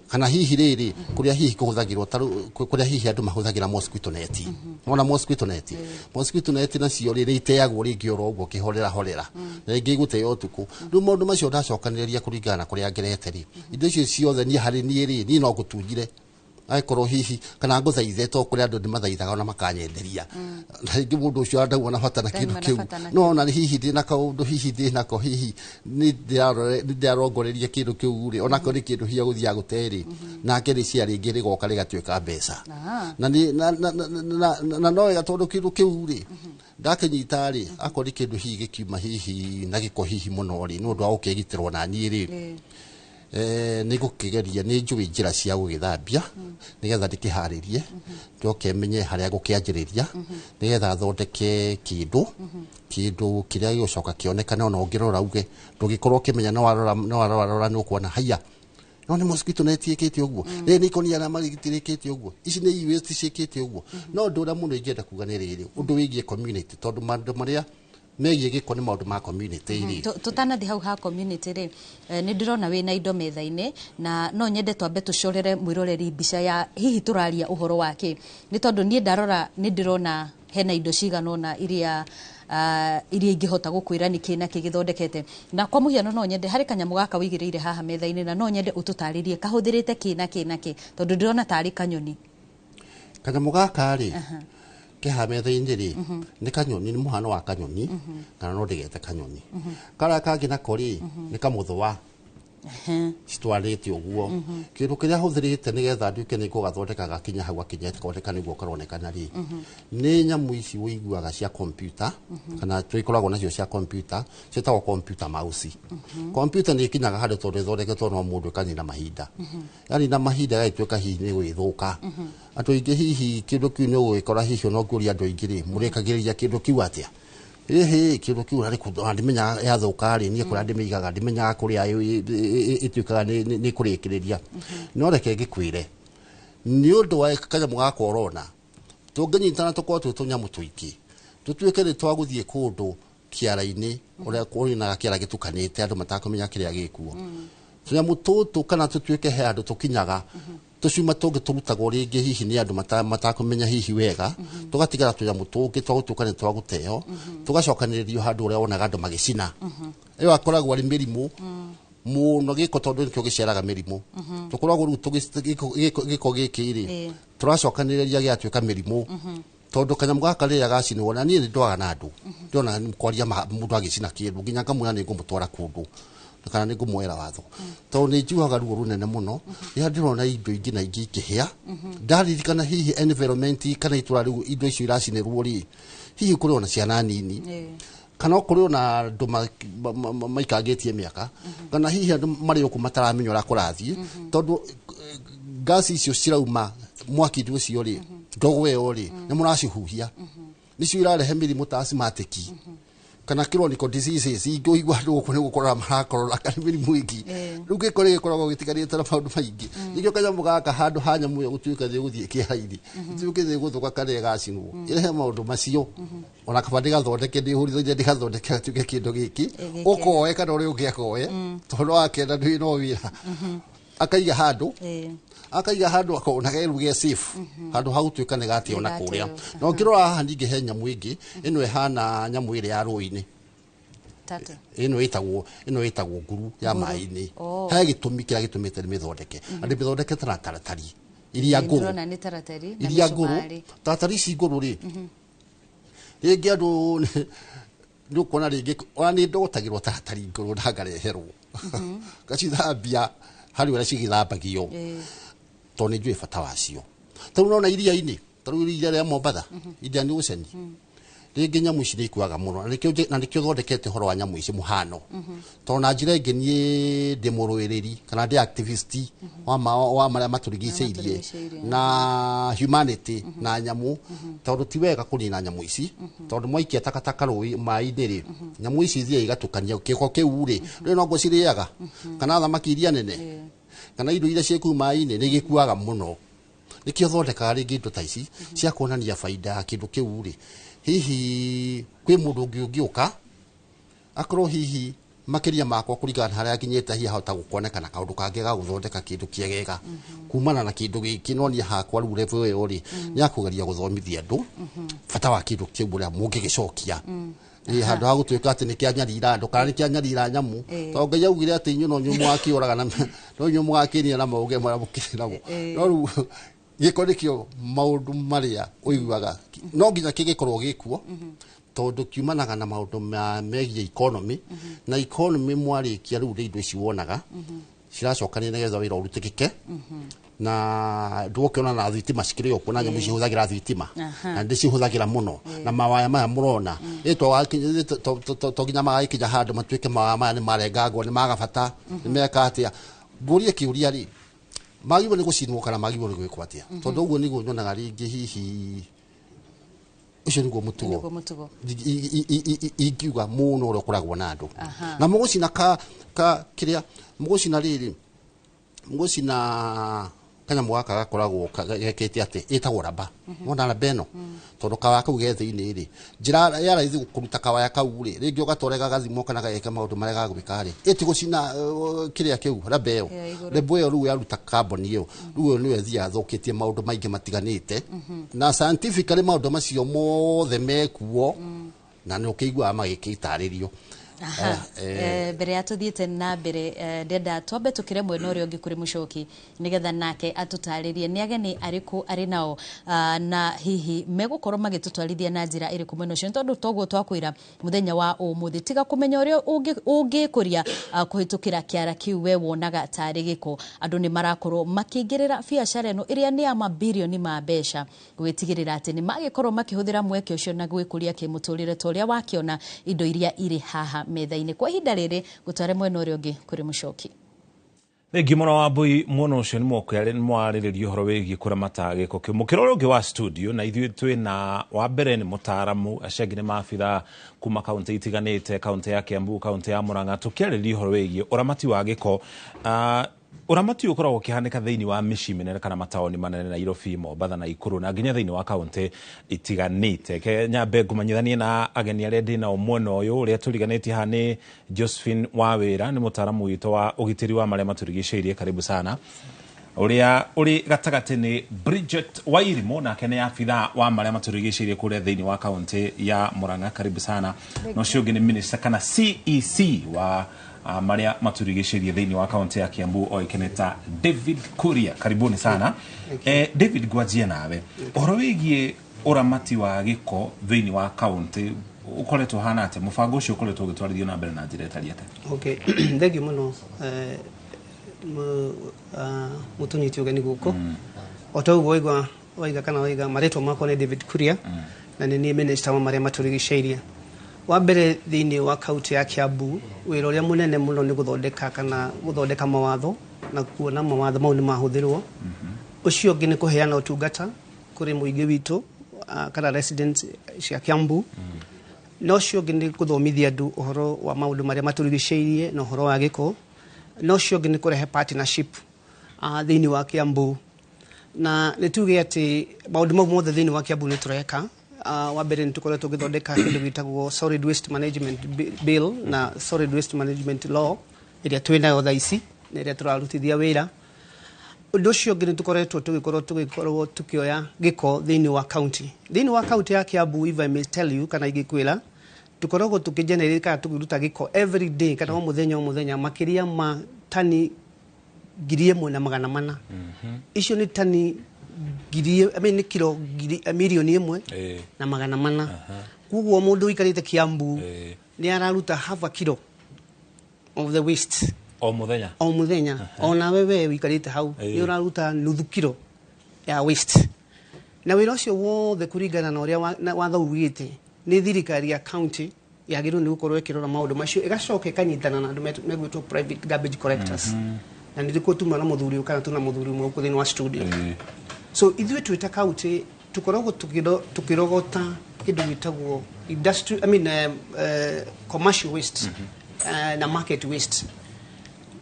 kana hihi rĩrĩ kũrĩa hihi kũhũthagĩrwo ta kũrĩa hihi andũ mahũthagĩra mosquito net. Wona mosquito net, mosquito net nacio rĩ iteagwo rĩngĩ oro ũguo kĩhorera horera na rĩngĩ igũteo ũtukũ. Rĩu maũndũ macio ndacokanĩrĩria kũringana na kũrĩa ngerete rĩ, indo icio ciothe niĩ harĩ niĩ rĩ, niĩ no ngũtungire angĩkorwo hihi kana ngũthaithe to kũrĩ andũ ndĩmathaithaga ona makanyenderia, na rĩngĩ mũndũ ũcio ndauma na bata na kĩndũ kĩu, no ona hihi ndĩna kaũndũ hihi ndĩnako hihi nĩ ndĩrarongoreria kĩndũ kĩu rĩ, onako nĩ kĩndũ hihi gũthiaga gũte rĩ, nake rĩciria rĩngĩ rĩgoka rĩgatuĩka mbeca na no wega tondũ kĩndũ kĩu rĩ ndakĩnyita rĩ, akorwo nĩ kĩndũ hihi gĩkiuma hihi na gĩko hihi mũno rĩ, nĩ ũndũ wa gũkĩgitĩrwo na niĩ rĩ, nĩ gũkĩgeria nĩ njũĩ njĩra cia gũgĩthambia nĩgetha ndĩkĩharĩrie njoke menye harĩa gũkĩanjĩrĩria nĩgetha thondeke kĩndũ kĩrĩa gĩgũcoka kĩonekane ona ũngĩrora uge ndũngĩkorwo ũkĩmenya no warora nĩ ũkuona haiya no nĩ mosquito net ĩkĩte ũguo, rĩrĩ nĩ ikonia rĩa marigiti rĩkĩte ũguo, ici nĩ e-waste ciĩkĩte ũguo. No ũndũ ũrĩa mũno ingĩenda kuga nĩ rĩrĩ, ũndũ wĩgiĩ community, tondũ maũndũ marĩa megiĩ gĩko nĩ maũndũ ma community rĩ. Tũtanathiĩ hau ha community rĩ, nĩ ndĩrona wĩna indo metha-inĩ na no nyende twambe tũcorere mwĩroreri mbica ya hihi tũraria ũhoro wa kĩ, nĩ tondũ niĩ ndarora nĩ ndĩrona hena indo cigana ũna iria ingĩhota gũkwĩra nĩ kĩ na kĩ gĩthondekete. Na kwa mũhiano no nyende harĩ kanyamũ gaka wĩigĩrĩire haha metha-inĩ na no nyende ũtũtarĩrie kahũthĩrĩte kĩ na kĩ na kĩ, tondũ ndĩrona tarĩ kanyoni. Kanyamũ gaka rĩ keha metha-inĩ rĩ nĩ kanyoni, nĩ mũhano wa kanyoni kana no ndĩgete kanyoni. Karĩa kangĩ nako rĩ nĩ kamũthũa. Citwarĩte ũguo. Kĩndũ kĩrĩa hũthĩrĩte nĩgetha nduĩke nĩ ngũgathondeka gakinya hau gakinyĩte koneka nĩguo karonekana rĩ, nĩ nyamũ ici ũiguaga cia computer, kana tũikoragwo nacio cia computer, ciĩtagwo computer mouse. Computer nĩ ĩkinyaga handũ, tondũ ĩthondeketwo no mũndũ, ĩkanina mahinda, yanina mahinda ĩgagĩtuĩka hihi nĩ gũgĩthũka. Andũ aingĩ hihi kĩndũ kĩu nĩ ũgũgĩkora, hihi ona ũngĩũria andũ aingĩ rĩ, mũrĩkagĩrĩria kĩndũ kĩu atĩa? Ĩhĩ, kĩndũ kĩu narĩ ona ndimenyaga yathũka rĩ, niĩ kũrĩa ndĩmĩigaga ndimenyaga kũrĩa ĩtuĩkaga nĩ kũrĩkĩrĩria. No reke ngĩkwĩre, nĩ ũndũ wa kanyamũ ga corona, tũngĩnyitana tũkorwo twĩ tũnyamũ tũingĩ, tũtuĩke nĩ twagũthiĩ kũndũ kĩara-inĩ ũrĩa kũrĩ kĩara gĩtukanĩte, andũ matakũmenya kĩrĩa gĩkuo, tũnyamũ tũtũ, kana tũtuĩke he handũ tũkinyaga, tũcuma tũngĩ tũrutagwo rĩngĩ hihi nĩ andũ matakũmenya hihi wega, tũgatigara tũnyamũ tũngĩ twa gũtuĩka nĩ twa gũteo, tũgacokanĩrĩrio handũ ũrĩa wonaga andũ magĩcina. Ĩyo akoragwo arĩ mĩrimũ mũno gĩko, tondũ nĩkĩo gĩciaraga mĩrimũ. Tũkoragwo rĩu gĩko gĩkĩ rĩ, tũracokanĩrĩria gĩgatuĩka mĩrimũ, tondũ kanyamũ gaka rĩrĩa gacinwo, na niĩ nĩ ndwaga na andũ ndĩrona kwaria mũndũ agĩcina kĩndũ, nginya ngamwĩra nĩ ngũmũtwara kũndũ kana nĩ ngũmuoera watho, tondũ nĩ njuaga ruo rũnene mũno rĩrĩa ndĩrona indo ingĩ na ingĩ ikĩhĩa. Ndaririkana hihi environment kana itũra rĩu indo icio iracinĩrwo rĩ, hihi kũrĩ ona ciana nini, kana kũrĩ ona andũ maikangĩtie mĩaka, kana hihi andũ marĩ gũkũ mataramenya ũrĩa kũrathiĩ, tondũ ngasi icio cirauma mwaki-inĩ ũcio rĩ, ndogo ĩyo rĩ, nĩ mũracihuhia, nĩcio irarehe mĩrimũ ta asthmatic kana chronic diseases ingĩ ũigua andũ gũkũ nĩ gũkorora marakorora, kana mĩrimũ ĩngĩ. Rĩu gĩko nĩ gĩkoragwo gĩtiganĩte na maũndũ maingĩ. Nĩkĩo kanyamũ gaka, handũ ha nyamũ ĩyo gũtuĩka nĩ gũthiĩ kĩara-inĩ, ituĩke nĩ gũthũka kana ĩgacinwo, ĩrehe maũndũ macio, ona kaba ndĩgathondeke, ndĩhũrithagia ndĩgathondeke gatuĩke kĩndũ gĩkĩ. Gĩkĩ. Ũkoe kana ũrĩa ũngĩ akoe, tondũ wakenda ndwĩ no wĩra akaiga handũ, akaiga handũ akona geru ge safe, handũ ha gũtuĩka nĩ gateo na kũrĩa. Nĩ Na ũngĩrora haha ningĩ he nyamũ ĩngĩ ĩno ĩhana nyamũ ĩrĩa ya rũĩ-inĩ. Tatu. Ĩno ĩtagwo nguru ya Nguru. maĩ-inĩ. Oh. He gĩtũmi kĩrĩa gĩtũmĩte ndĩmĩthondeke, na ndĩmĩthondekete na taratari iria ngũrũ. Ndĩrona nĩ taratari na Iria ngũrũ. mĩcumarĩ. Taratari ici ngũrũ rĩ, rĩngĩ andũ nĩ ũkuona rĩngĩ ona nĩ ndogotagĩrwo taratari ngũrũ na ngareherwo, ngacithambia harĩ ũrĩa cigĩthambagio, tondũ nĩ njũĩ bata wacio. Ta rĩu nona iria-inĩ, ta rĩu iria rĩa Mombatha, Indian Ocean, rĩngĩ nyamũ ici nĩ ikuaga mũno, na nĩkĩo thondekete ũhoro wa nyamũ ici mũhano, tondũ na njĩra ĩngĩ niĩ ndĩ mũrũĩrĩri kana ndĩ activist wa marĩa matũrigicĩirie Matũrigicĩirie. na humanity na nyamũ, tondũ ti wega kũnina nyamũ ici, tondũ mwaikia takataka rũĩ maĩ-inĩ rĩ, nyamũ ici ithiaga igatukania gĩko kĩu rĩ, rĩu no nguo cirĩaga, kana thamaki iria nene, kana indo iria ciĩ kũu maĩ-inĩ, nĩ gĩkuaga mũno. Nĩkĩo thondekaga rĩngĩ indo ta ici cia kuonania baida ya kĩndũ kĩu rĩ, hihi kwĩ mũndũ ũngĩ ũngĩũka akorwo hihi makĩria makwa kũringana na harĩa nginyĩte, hihi ahota gũkuonekana kaũndũ kangĩ ga gũthondeka kĩndũ kĩegega kumana na kĩndũ gĩkĩ. No niĩ hakwa rĩu level ĩyo rĩ, nĩ akũgeria gũthomithia andũ bata wa kĩndũ kĩu, ũrĩa mũngĩgĩcokia. Ĩ handũ ha gũtuĩka atĩ nĩ kĩanyarira andũ kana nĩ kĩanyarira nyamũ, tondũ Ngai augire atĩ inyuĩ no inyuĩ mũgakĩũraga na no inyuĩ mũgakĩnina na maũge marĩa mũkĩrĩ namo. No rĩu gĩko nĩkĩo maũndũ marĩa ũiguaga no nginya kĩgĩkorwo gĩkuo, tondũ kiumanaga na maũndũ megiĩ economy, na economy mwarĩkia rĩu nĩ indo ici wonaga ciracokanĩria nĩgetha wĩra ũrutĩkĩke, na ndũgũkĩona na thitima cikĩrĩ o kuo, na nyamũ ici ihũthagĩra thitima, na ndĩcihũthagĩra mũno na mawaya maya mũrona. Ĩ to nginya magagĩkinya handũ matuĩke mawaya maya nĩ marengangwo, nĩ maga bata, nĩ meka atĩa. Ngũrie kĩũria rĩ, magĩrĩirwo nĩ gũcinwo kana magĩrĩirwo nĩ gwĩkwo atĩa? Tondũ ũguo nĩguo nyonaga rĩngĩ hihi ũcio nĩguo mũtugo. Nĩguo mũtugo. Ingiuga mũno ũrĩa ũkoragwo na andũ na mũgũcina ka kĩrĩa mũgũcina rĩrĩ, mũgũcina kanyamũ gaka gakoragwo gekĩte atĩ ĩtagwo raba. Wona raba ĩno, tondũ kawaya kau ge thĩinĩ rĩ, njĩra ya raithi kũruta kawaya kau rĩ, rĩngĩ ũgatwara gagathimwo kana gageka maũndũ marĩa gagwĩka rĩ, ĩtigũcina kĩrĩa kĩu, raba ĩyo. Ĩyo igũrũ. Raba ĩyo rĩu yaruta carbon ĩyo, rĩu ĩyo nĩyo ĩthiaga thũkĩtie maũndũ maingĩ matiganĩte, na scientifically maũndũ macio mothe mekuo, na nĩ ũkĩiguaga magĩkĩtarĩrio. Aha. Mbere ya tuthiĩte na mbere, ndĩrenda twambe tũkĩre mwena ũrĩa ũngĩ kũrĩ Mũcoki, nĩgetha nake atũtarĩrie nĩ ageni arĩkũ arĩ nao, na hihi megũkorwo magĩtũtwarithia na njĩra ĩrĩkũ mwena ũcio, nĩ tondũ toguo twakwĩra mũthenya wa ũmũthĩ, tiga kũmenya ũrĩa ũngĩkũria kũhĩtũkĩra kĩara kĩu we wonaga tarĩ gĩko, andũ nĩ marakorwo makĩingĩrĩra biacara ĩno ĩrĩa nĩ ya mabirioni ma mbeca, gwĩtigĩrĩra atĩ nĩ magĩkorwo makĩhũthĩra mweke ũcio na gwĩkũria kĩmũtũrĩre ta ũrĩa wakĩona indo iria irĩ haha metha-inĩ. Kwa ihinda rĩrĩ gũtware mwena ũrĩa ũngĩ kũrĩ Mũcoki. Thengiũ mũno Wambui. Mwena ũcio nĩ mwarĩrĩria ũhoro wĩgiĩ kũramata gĩko kĩu. Mũkĩra ũrĩa ũngĩ wa studio na ithuĩ twĩna wa mbere nĩ mũtaaramu, acio angĩ nĩ maabithaa kuma kaũntĩ itiganĩte, kaũntĩ ya Kiambu, kaũntĩ ya Murang'a, tũkĩarĩrĩria ũhoro wĩgiĩ ũramati wa gĩko. Ũramati ũyũ ũkoragwo ũkĩhanĩka thĩinĩ wa mĩciĩ mĩnene kana mataũni manene, Nairobi, Mombatha, Naikuru na nginya thĩinĩ wa kaũntĩ itiganĩte. Ke nyambe ngũmenyithanie na ageni arĩa ndĩ nao mwena ũyũ. Ũrĩa tũriganĩtie haha nĩ Josephine Wawĩra, nĩ mũtaaramu witũ wa ũgitĩri wa marĩa matũrigicĩirie, karibu sana. Ũrĩa ũrĩ gatagatĩ nĩ Bridget Wairimu, nake nĩ abithaa wa marĩa matũrigicĩirie kũrĩa thĩinĩ wa kaũntĩ ya Murang'a, karibu sana. Na ũcio ũngĩ nĩ minister kana CEC wa marĩa matũrigicĩirie thĩinĩ wa kaũntĩ ya Kiambu, oĩkaine ta David Kuria, karibuni sana. David, ngwanjie nawe ũhoro wĩgiĩ ũramati wa gĩko thĩinĩ wa kaũntĩ ũkoretwo hana atĩa? Mũbango ũcio ũkoretwo ũgĩtwarithio na mbere na njĩra ĩtariĩ atĩa? Okay, thengiũ mũno mũtũnyiti ũgeni gũkũ. O ta ũguo waigua waiga kana waiga, marĩtwa makwa nĩ David Kuria na nĩ niĩ minister wa marĩa matũrigicĩirie. Wa mbere, thĩinĩ wa kaunti ya Kiambu, wĩra ũrĩa mũnene mũno nĩ gũthondeka kana gũthondeka mawatho na kuona mawatho mau nĩ mahũthĩrwo. Ũcio ũngĩ nĩ kũheana ũtungata kũrĩ mũingĩ witũ, kana residents cia Kiambu. Na ũcio ũngĩ nĩ gũthomithia andũ ũhoro wa maũndũ marĩa matũrigicĩirie na ũhoro wa gĩko. Na ũcio ũngĩ nĩ kũrehe partnership thĩinĩ wa Kiambu. Na nĩ tuge atĩ maũndũ mau mothe thĩinĩ wa Kiambu nĩ tũreka. Wa mbere, nĩ tũkoretwo tũgĩthondeka kĩndũ gĩtagwo Solid Waste Management Bill na Solid Waste Management Law ĩrĩa twĩ nayo thaa ici na ĩrĩa tũrarutithia wĩra. Ũndũ ũcio ũngĩ, nĩ tũkoretwo tũgĩkorwo tukĩoya gĩko thĩinĩ wa county, thĩinĩ wa county ya Kiambu. If I may tell you, kana ingĩkwĩra, tũkoragwo tũkĩgenerate kana tũkĩruta gĩko every day kana o mũthenya o mũthenya makĩria ma tani 1,400. Icio nĩ tani ngiri, I mean, nĩ kiro ngiri 1,400,000. Koguo mũndũ ũikarĩte Kiambu nĩ araruta half a kilo of the waste o mũthenya. O mũthenya. Onawe we ũikarĩte hau nĩ ũraruta nuthu kilo ya waste. Na wĩra ũcio wothe, kũringana na ũrĩa watho ugĩte, nĩ thirikari ya county yagĩrĩirwo nĩ gũkorwo ĩkĩrora maũndũ macio, ĩgacoka ĩkanyitana na andũ megwĩtwo private garbage collectors. Na nĩ rĩkuo tuma na mũthuri ũyũ kana tuna mũthuri ũmwe gũkũ thĩinĩ wa studio. So ithuĩ twĩ ta county tũkoragwo tũkĩrogota kĩndũ gĩtagwo industry, I mean, commercial waste na market waste.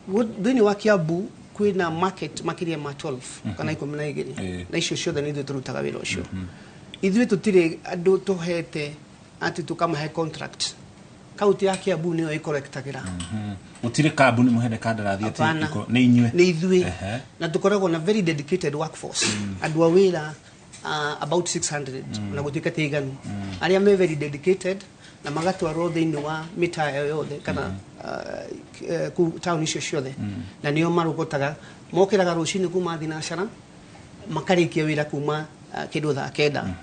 Thĩinĩ wa Kiambu kwĩna market makĩria ma 12 kana 12. Na icio ciothe nĩ ithuĩ tũrutaga wĩra ũcio. Ithuĩ tũtirĩ andũ tũhete atĩ tũkamahe contract. Kaunti ya Kiambu nĩyo ĩkorektagĩra. Gũtirĩ kambuni mũhene kandarathi atĩ Hapana. Nĩ inyuĩ? Nĩ ithuĩ. Na tũkoragwo na very dedicated workforce, andũ a wĩra about 600, na gũtuĩka ti iganu, arĩa me very dedicated na magatwarwo thĩinĩ wa mĩtaa ĩyo yothe kana kũu taũni icio ciothe. Na nĩo marogotaga, mokĩraga rũcinĩ kuma thinacara, makarĩkia wĩra kuma kĩndũ thaa 9,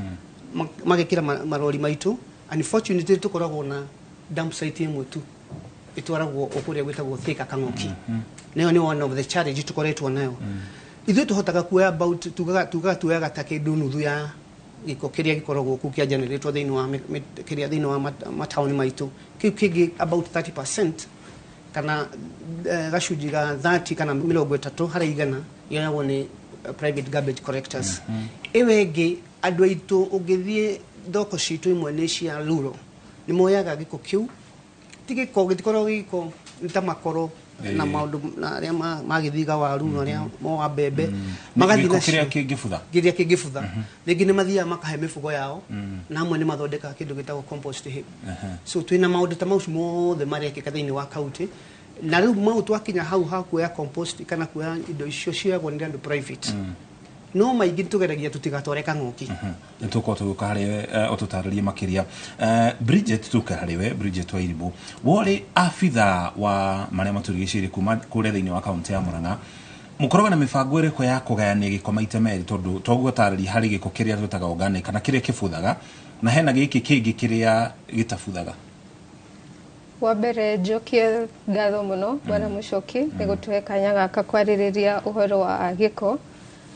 magekĩra marori maitũ. Unfortunately, tũkoragwo na dump site ĩmwe tu ĩtwaragwo o kũrĩa gwĩtagwo Thika Kang'oki. Nayo nĩ one of the challenge tũkoretwo nayo. Ithuĩ tũhotaga kuoya about, tugaga tuoyaga ta kĩndũ nuthu ya gĩko kĩrĩa gĩkoragwo kũu kĩa generatwo thĩinĩ wa kĩrĩa thĩinĩ wa mataũni maitũ. Kĩu kĩngĩ, about 30% kana gacunjĩ ga 30 kana 30 harĩ igana, yoyagwo nĩ private garbage collectors. Ĩyo ĩngĩ, andũ aitũ, ũngĩthiĩ thoko citũ imwe nĩ cia ruro, nĩ moyaga gĩko kĩu. Ti gĩko, gĩtikoragwo gĩko, nĩ ta makoro na maũndũ na arĩa magĩthiga waru na arĩa moa mbembe, magathiĩ Gĩko nacio. kĩrĩa kĩngĩbutha. Kĩrĩa kĩngĩbutha. Rĩngĩ nĩ mathiaga makahe mĩfugo yao, na amwe nĩ mathondekaga kĩndũ gĩtagwo compost heap. So twĩna maũndũ ta mau mothe marekĩka thĩinĩ wa county. Na rĩu mau twakinya hau ha kuoya compost kana kuoya indo icio cioyagwo nĩ andũ private. No maingĩ tũgeragia tũtigatware kang'ũki. Nĩ tũkorwo tũgĩũka harĩ we ũtũtarĩrie makĩria. Bridget, tũke harĩ we Bridget Wairimu, worĩ abitha wa marĩa matũrigicĩirie kuma kũrĩa thĩinĩ wa kaũntĩ ya Murang'a. Mũkoragwo na mĩbango ĩrĩkũ ya kũgayania gĩko maita merĩ? Tondũ toguo tarĩria, harĩ gĩko kĩrĩa twĩtaga organic kana kĩrĩa kĩbuthaga, na hena gĩkĩ kĩngĩ kĩrĩa gĩtabuthaga. Wa mbere, njokie ngatho mũno, Bwana Mũcoki, nĩ gũtũhe kanya gaka kwarĩrĩria ũhoro wa gĩko.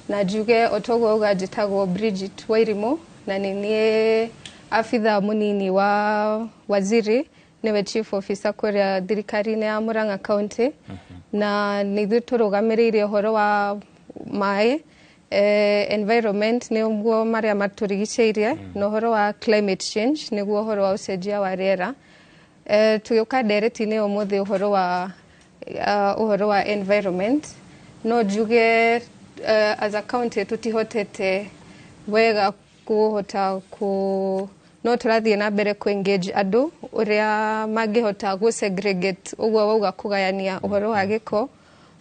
Na njuge o toguo auga, njĩtagwo Bridget Wairimu na nĩ niĩ abitha mũnini wa waziri, nĩwe chief officer kũrĩa thirikari-inĩ ya Murang'a County, na nĩ ithuĩ tũrũgamĩrĩire ũhoro wa maĩ, environment, nĩguo marĩa matũrigicĩirie, na ũhoro wa climate change, nĩguo ũhoro wa ũcenjia wa rĩera. Tũgĩũka ndereti-inĩ ũmũthĩ ũhoro wa environment, no njuge as a county tũtihotete wega kũhota ku, no tũrathiĩ na mbere kũ engage andũ ũrĩa mangĩhota gũ segregate, ũguo wauga kũgayania ũhoro wa gĩko,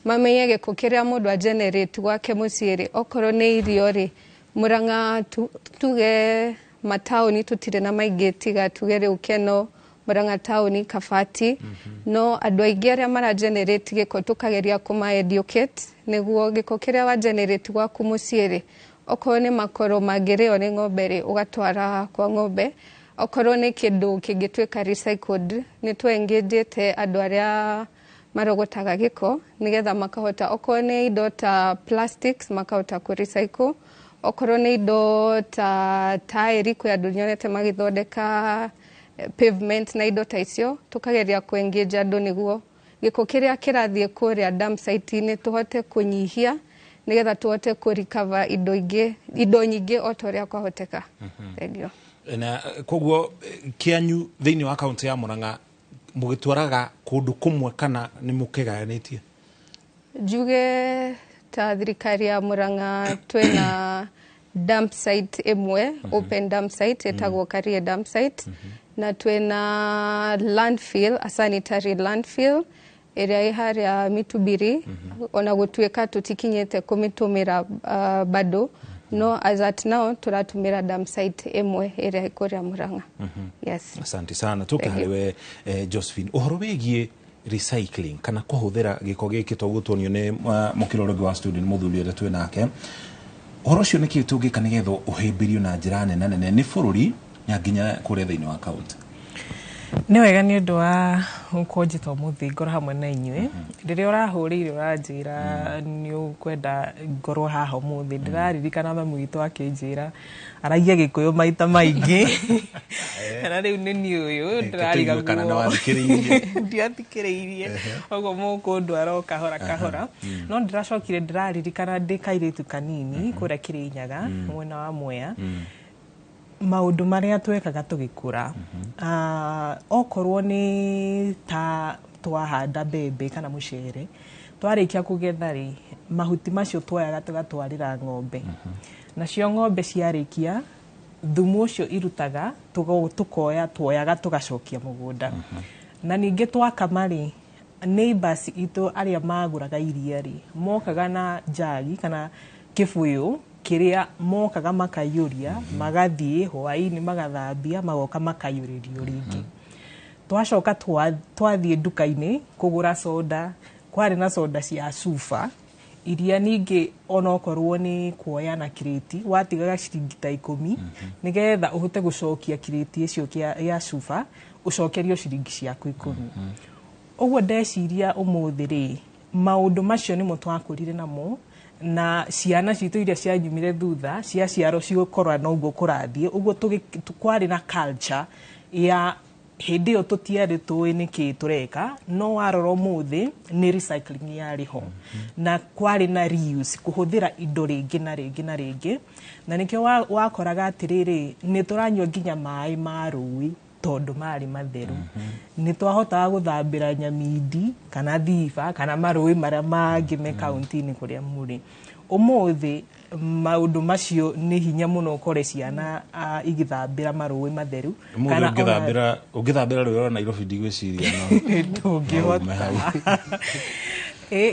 mamenye gĩko kĩrĩa mũndũ a generate gwake mũciĩ rĩ, okorwo nĩ irio rĩ. Murang'a tuge mataũni tũtirĩ na maingĩ, tiga tuge rĩu Keno, Murang'a taũni, Kabati. No andũ aingĩ arĩa mara generate gĩko, tũkageria kũma educate nĩguo gĩko kĩrĩa wa generate gwaku mũciĩ rĩ, okorwo nĩ makoro mangĩrĩo nĩ ng'ombe rĩ, ũgatwara kwa ng'ombe. Okorwo nĩ kĩndũ kĩngĩtuĩka recycled, nĩ tũ-engagĩte andũ arĩa marogotaga gĩko nĩgetha makahota, okorwo nĩ indo ta plastics, makahota kũ recycle. Okorwo nĩ indo ta taĩri, kwĩ andũ nyonete magĩthondeka pavement na indo ta icio. Tũkageria kũ engage andũ nĩguo gĩko kĩrĩa kĩrathiĩ kũrĩa dump site-inĩ tũhote kũnyihia, nĩgetha tũhote kũ recover indo ingĩ, indo nyingĩ o ta ũrĩa kwahoteka. Thengiũ. Na koguo kĩanyu thĩinĩ wa kaũntĩ ya Murang'a mũgĩtwaraga kũndũ kũmwe kana nĩ mũkĩgayanĩtie? Njuge ta thirikari ya Murang'a twĩna dump site ĩmwe, open dump site ĩtagwo Karie dump site, na twĩna landfill, a sanitary landfill ĩrĩa ĩ harĩa Mitubiri. Ona gũtuĩka tũtikinyĩte kũmĩtũmĩra bado, no as at now tũratũmĩra dump site ĩmwe ĩrĩa ĩ kũrĩa Murang'a. Yes. Asante sana. Tũke Thank you. harĩ we Josephine, ũhoro wĩgiĩ recycling kana kũhũthĩra gĩko gĩkĩ, toguo tuonio nĩ mũkĩra ũrĩa ũngĩ wa studio, nĩ mũthuri ũrĩa twĩ nake. Ũhoro ũcio nĩ kĩĩ tũngĩka nĩgetha ũhĩmbĩrio na njĩra nene nene nĩ bũrũri na nginya kũrĩa thĩinĩ wa kaũntĩ? Nĩ wega nĩ ũndũ wa kũnjĩta ũmũthĩ ngorwo hamwe na inyuĩ. Rĩrĩa ũrahũrĩire ũranjĩra nĩ ũkwenda ngorwo haha ũmũthĩ, ndĩraririkana mami witũ akĩnjĩra aragia Gĩkũyũ maita maingĩ, na rĩu nĩ niĩ ũyũ. Tũigue kana nĩ wathikĩrĩirie. Ndiathikĩrĩirie, ũguo mũkũndwara o kahora kahora. No ndĩracokire ndĩraririkana ndĩ kairĩtu kanini kũrĩa Kĩrĩnyaga, mwena wa Mwea, maũndũ marĩa twekaga tũgĩkũra. Okorwo nĩ ta twahanda mbembe kana mũcere, twarĩkia kũgetha rĩ, mahuti macio twoyaga tũgatwarĩra ng'ombe. Nacio ng'ombe ciarĩkia, thumu ũcio irutaga tũkoya, tuoyaga tũgacokia mũgũnda. Na ningĩ twakama rĩ, neighbors itũ arĩa magũraga iria rĩ, mokaga na njagi kana kĩbũyũ kĩrĩa mokaga makaiyũria, magathiĩ hwaĩ-inĩ magathambia, magoka makaiyũrĩrio rĩngĩ. Twacoka twathiĩ nduka-inĩ kũgũra soda, kwarĩ na soda cia cuba iria ningĩ onokorwo nĩ kuoya na kirĩti watigaga ciringi ta 10 nĩgetha ũhote gũcokia kirĩti ĩcio ya cuba, ũcokerio ciringi ciaku 10. Ũguo ndeciria ũmũthĩ rĩ, maũndũ macio nĩmo twakũrire namo, na ciana citũ iria cianyumire thutha ciaciarwo cigũkorwo na ũguo kũrathiĩ ũguo. Kwarĩ na culture ya hĩndĩ ĩyo, tũtiarĩ tũĩ nĩkĩ tũreka, no warora ũmũthĩ nĩ recycling yarĩ ho na kwarĩ na reuse, kũhũthĩra indo rĩngĩ na rĩngĩ na rĩngĩ. Na nĩkĩo wakoraga atĩrĩrĩ, nĩ tũranyua nginya maĩ ma rũĩ tondũ marĩ matheru. Nĩ twahotaga gũthambĩra Nyamindi kana Thiba kana marũĩ marĩa mangĩ me kaunti-inĩ kũrĩa mũrĩ. Ũmũthĩ maũndũ macio nĩ hinya mũno ũkore ciana igĩthambĩra marũĩ matheru. Ũmũthĩ kana ũngĩthambĩra rũĩ rwa Nairobi, ndigwĩciria no ndũngĩhota. No ume hau.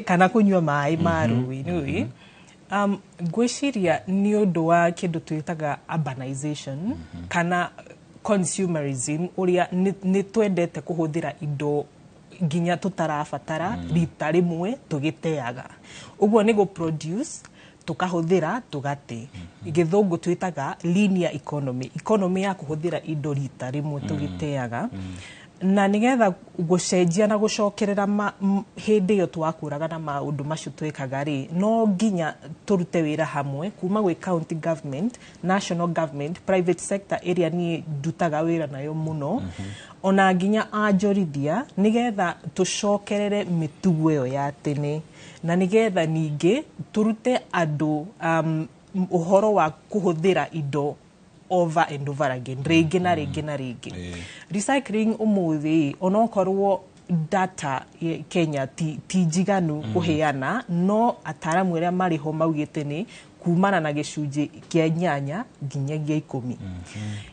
Kana kũnyua maĩ ma rũĩ nĩũĩ. Ngwĩciria nĩ ũndũ wa kĩndũ twĩtaga urbanization kana consumerism, ũrĩa nĩ twendete kũhũthĩra indo nginya tũtarabatara rita rĩmwe tũgĩteaga. Ũguo nĩ gũ produce, tũkahũthĩra, tũgate. Gĩthũngũ twĩtaga linear economy, economy ya kũhũthĩra indo rita rĩmwe tũgĩteaga. Na nĩgetha gũcenjia na gũcokerera hĩndĩ ĩyo twakũraga na maũndũ macio twĩkaga rĩ, no nginya tũrute wĩra hamwe kuma gwĩ county government, national government, private sector ĩrĩa niĩ ndutaga wĩra nayo mũno, ona nginya anjorithia, nĩgetha tũcokerere mĩtugo ĩyo ya tene, na nĩgetha ningĩ tũrute andũ ũhoro wa kũhũthĩra indo over and over again, rĩngĩ na rĩngĩ na rĩngĩ. Recycling ũmũthĩ, onokorwo data Kenya ti njiganu kũheana, no ataramu arĩa marĩ ho maugĩte nĩ kumana na 8% nginyagia 10.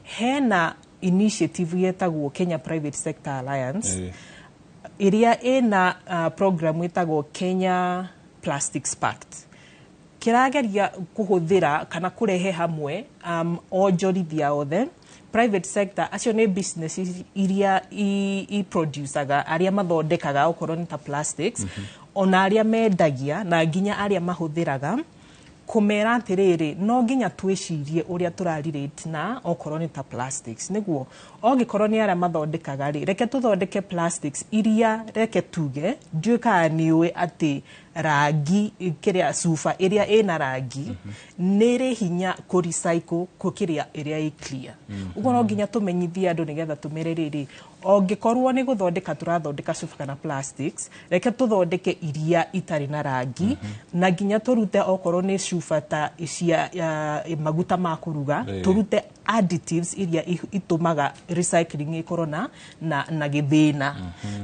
Hena initiative yetagwo Kenya Private Sector Alliance ĩrĩa ĩna program ĩtagwo Kenya Plastics Pact, kĩrageria kũhũthĩra kana kũrehe hamwe onjorithia othe, private sector, acio nĩ business iria i producaga, arĩa mathondekaga okorwo nĩ ta plastics, ona arĩa mendagia na nginya arĩa mahũthĩraga, kũmera atĩrĩrĩ, no nginya twĩcirie ũrĩa tũrarelate na okorwo nĩ ta plastics, nĩguo ongĩkorwo nĩ arĩa mathondekaga rĩ, reke tũthondeke plastics iria, reke tuge, ndiũĩ kana nĩ ũĩ atĩ rangi kĩrĩa cuba ĩrĩa ĩna rangi nĩ ĩrĩ hinya kũ recycle gũkĩria ĩrĩa ĩ clear. Ũguo no nginya tũmenyithie andũ nĩgetha tũmere rĩrĩ, ongĩkorwo nĩ gũthondeka tũrathondeka cuba kana plastics, reke tũthondeke iria itarĩ na rangi, na nginya tũrute okorwo nĩ cuba ta cia maguta ma kũruga, tũrute additives iria itũmaga recycling ĩkorwo na gĩthĩna.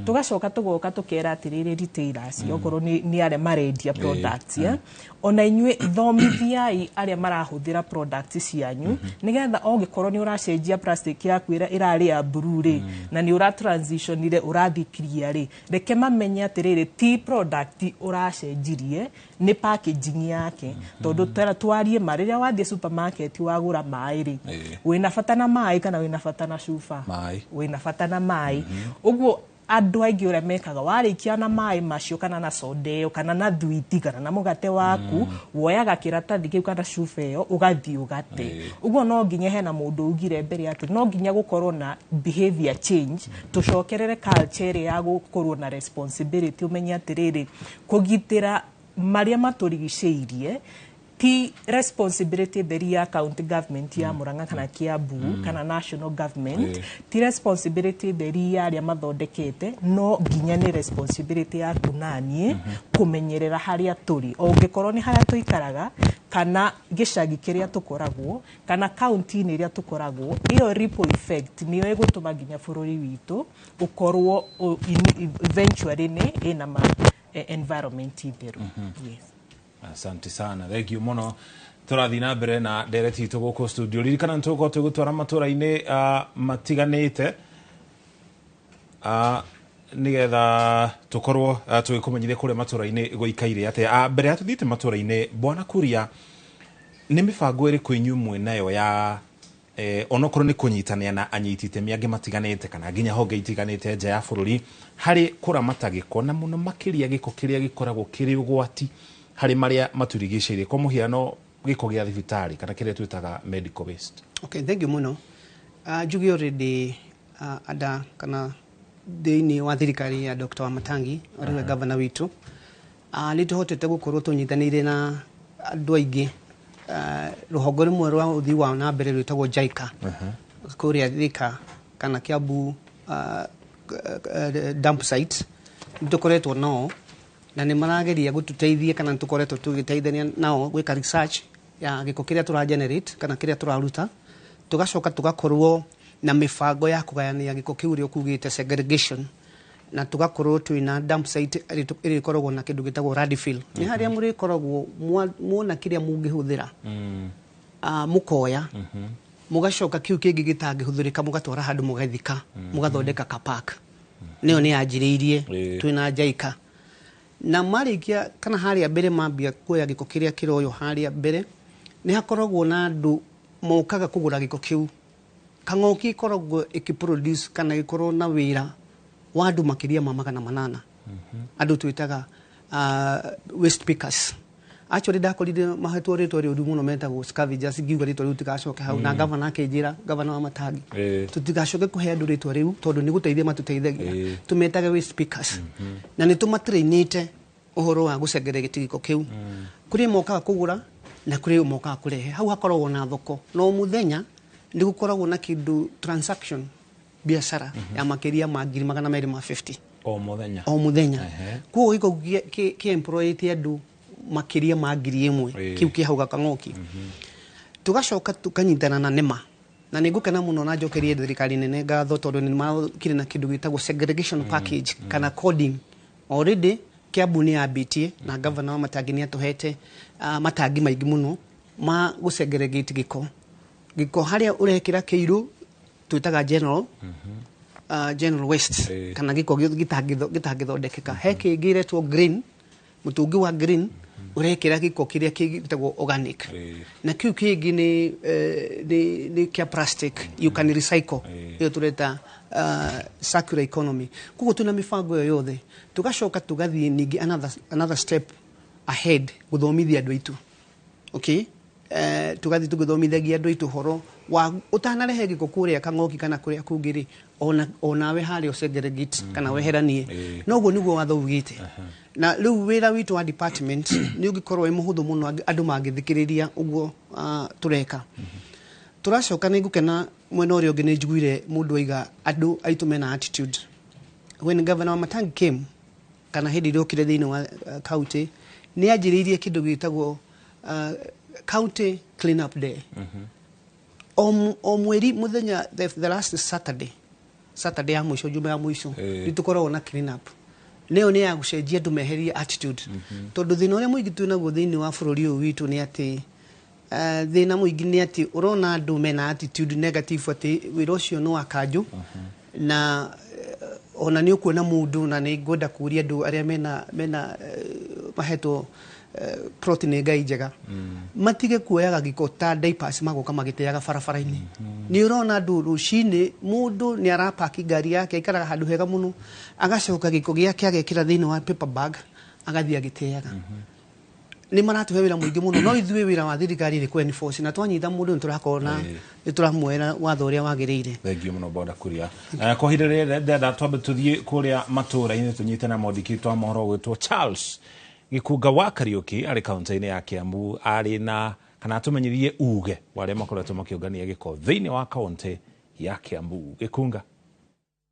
Tũgacoka tũgoka tũkera atĩrĩrĩ, retailers, okorwo nĩ arĩa marendia products, ona inyuĩ thomithiai arĩa marahũthĩra products cianyu, nĩgetha ogĩkorwo nĩ ũracenjia plastic yaku ĩrĩa ĩrarĩ ya blue rĩ, na nĩ ũra transitionire ũrathiĩ clear rĩ, reke mamenye atĩrĩrĩ, ti product ũracenjirie, nĩ packaging yake. Tondũ twarie ma, rĩrĩa wathiĩ supermarket wagũra maĩ rĩ, wĩna bata na maĩ kana wĩna bata na cuba? Maĩ. Wĩna bata na maĩ. Ũguo andũ aingĩ ũrĩa mekaga, warĩkia na maĩ macio kana na soda ĩyo kana na thwiti kana na mũgate waku, woyaga kĩratathi kĩu kana cuba ĩyo ũgathiĩ ũgate. Ũguo no nginya hena mũndũ ugire mbere atĩ no nginya gũkorwo na behavior change, tũcokerere culture ĩrĩa ya gũkorwo na responsibility, ũmenye atĩrĩrĩ, kũgitĩra marĩa matũrigicĩirie ti responsibility theri ya county government ya Murang'a kana Kiambu kana national government, ti responsibility theri ya arĩa mathondekete, no nginya nĩ responsibility yaku naniĩ kũmenyerera harĩa tũrĩ, o ũngĩkorwo nĩ harĩa tũikaraga kana gĩcagi kĩrĩa tũkoragwo kana kaunti-inĩ ĩrĩa tũkoragwo. Ĩyo ripple effect nĩyo ĩgũtũma nginya bũrũri witũ ũkorwo eventually nĩ ĩna ma environment theru. Yes. Asante sana, thank you mũno. Tũrathiĩ na mbere na ndereti itũ gũkũ studio. Ririkana nĩ tũgũkorwo tũgĩtwara matũra-inĩ matiganĩte, nĩgetha tũkorwo tũgĩkũmenyithia kũrĩa matũra-inĩ gũikaire atĩa. Mbere ya tũthiĩte matũra-inĩ, bwana Kuria, nĩ mĩbango ĩrĩkũ inyuĩ mwĩnayo ya onokorwo nĩ kũnyitanĩra na anyiti itemi angĩ matiganĩte kana nginya honge itiganĩte nja ya bũrũri harĩ kũramata gĩko, na mũno makĩria gĩko kĩrĩa gĩkoragwo kĩrĩ ũgwati harĩ marĩa matũrigicĩirie, kwa mũhiano gĩko gĩa thibitarĩ kana kĩrĩa twĩtaga medical waste? Okay, thank you mũno. Njuge already ada kana thĩinĩ wa thirikari ya Dr. Wamatangi, ũrĩa nĩwe governor witũ, nĩ tũhotete gũkorwo tũnyitanĩire na andũ aingĩ, rũhongo rũmwe rwa ũthii wa na mbere rwĩtagwo JICA kũrĩa Thika kana Kiambu dump site. Nĩ tũkoretwo nao na nĩ marageria gũtũteithia kana nĩ tũkoretwo tũgĩteithania nao gwĩka research ya gĩko kĩrĩa tũra generate kana kĩrĩa tũraruta, tũgacoka tũgakorwo na mĩbango ya kũgayania gĩko kĩu ũrĩa ũkugĩte segregation, na tũgakorwo twĩna dump site ĩrĩa ĩkoragwo na kĩndũ gĩtagwo landfill, nĩ harĩa mũrĩkoragwo muona kĩrĩa mũngĩhũthĩra, mũkoya, mũgacoka kĩu kĩngĩ gĩtangĩhũthĩrĩka mũgatwara handũ mũgathika, mũgathondeka ka park. Nĩyo nĩ yanjĩrĩirie twĩna JICA. Na marĩkia kana harĩa mbere mambia kuoya gĩko kĩrĩa kĩroywo harĩa mbere, nĩ hakoragwo na andũ mokaga kũgũra gĩko kĩu. Kang'oki ĩkoragwo ĩkĩproduce kana ĩkorwo na wĩra wa andũ makĩria ma 800, andũ twĩtaga waste pickers. Actually ndakorire mahetwo rĩtwa rĩũru mũno, metagwo scavengers. Ngiuga rĩtwa rĩu tikacoke hau, na gavana akĩnjĩra, gavana wa Matangi, tutigacoke kũhe andũ rĩtwa rĩu tondũ nĩ gũteithia matũteithagia. Tũmetage waste pickers, na nĩ tũmatrainĩte ũhoro wa gũcengereria gĩko kĩu. Kũrĩ mokaga kũgũra na kũrĩ mokaga kũrehe. Hau hakoragwo na thoko, na o mũthenya nĩ gũkoragwo na kĩndũ transaction, biacara ya makĩria ma 250,000. O mũthenya? O mũthenya. Koguo gĩko kĩ employĩte andũ makĩria ma 1,000. Kĩu kĩ hau Gakang'oki. Tugacoka tukanyitana na NEMA, na nĩ ngũkena mũno na njokerie thirikari nene ngatho tondũ nĩ makire na kĩndũ gĩtagwo segregation package kana coding. Already Kiambu nĩ yambĩtie, na gavana wa Matangi nĩ atũhete matangi maingĩ mũno ma gũsegregate gĩko. Gĩko harĩa ũrekĩra kĩirũ twĩtaga general waste, kana gĩko gĩtangĩthondekeka. He kĩngĩ iretwo green, mũtũngi wa green ũrekĩra gĩko kĩrĩa gĩtagwo organic, na kĩu kĩngĩ nĩ kĩa plastic you can recycle, ĩyo tũreta circular economy. Koguo twĩna mĩbango ĩyo yothe. Tũgacoka tũgathiĩ ningĩ another step ahead, gũthomithia andũ aitũ. Okay, tugathiĩ tũgĩthomithagia andũ aitũ ũhoro wa ũtanarehe gĩko kũrĩa Kang'oki kana kũrĩa kũngĩ rĩ, ona onawe harĩa ũsegregate kana weheranie. Noguo nĩguo watho ugĩte. Na rĩu wĩra witũ wa department nĩ ũngĩkorwo wĩ mũhũthũ mũno andũ mangĩthikĩrĩria ũguo tũreka. Tũracoka, nĩ ngũkena mwena ũrĩa ũngĩ nĩ njiguire mũndũ aiga andũ aitũ mena attitude. When Governor Wamatangi came, kana hĩndĩ ĩrĩa okire thĩinĩ wa county, nĩ anjĩrĩirie kĩndũ gĩtagwo county clean up day. O mweri mũthenya the last Saturday, Saturday ya mũico, juma ya mũico, nĩ tũkoragwo na clean up. Nĩyo nĩ ya gũcenjia andũ meherie attitude, tondũ thĩna ũrĩa mũingĩ twĩnaguo thĩinĩ wa bũrũri ũyũ witũ nĩ atĩ thĩna mũingĩ nĩ atĩ ũrona andũ mena attitude negative atĩ wĩra ũcio nĩ wa kanjũ. Na ona nĩ ũkuona mũndũ, na nĩ ngwenda kũria andũ arĩa mena mahetwo plot nĩ Ngai njega, matige kuoyaga gĩko ta diapers magoka magĩteaga barabara-inĩ. Nĩ ũrona andũ rũcinĩ mũndũ nĩ arapaki ngari yake, aikaraga handũ hega mũno, agacoka gĩko gĩake agekĩra thĩinĩ wa paper bag, agathiĩ agĩteaga. Nĩ maratũhe wĩra mũingĩ mũno, no ithuĩ wĩra wa thirikari nĩ kũ-enforce, na twanyita mũndũ nĩ tũrakorwo na nĩ tũramuoera watho ũrĩa wagĩrĩire. Thengiũ mũno, Bonda Kuria. Kwa ihinda rĩrĩ ndĩrenda twambe tũthiĩ kũrĩa matũũra-inĩ, tũnyite na mwandĩki witũ wa mohoro gwĩtwo Charles Gĩkunga wa Kariũki arĩ kaunti-inĩ ya Kiambu, arĩ na kana atũmenyithie uge wa arĩa makoretwo makĩũngania gĩko thĩinĩ wa kaunti ya Kiambu. Gĩkunga.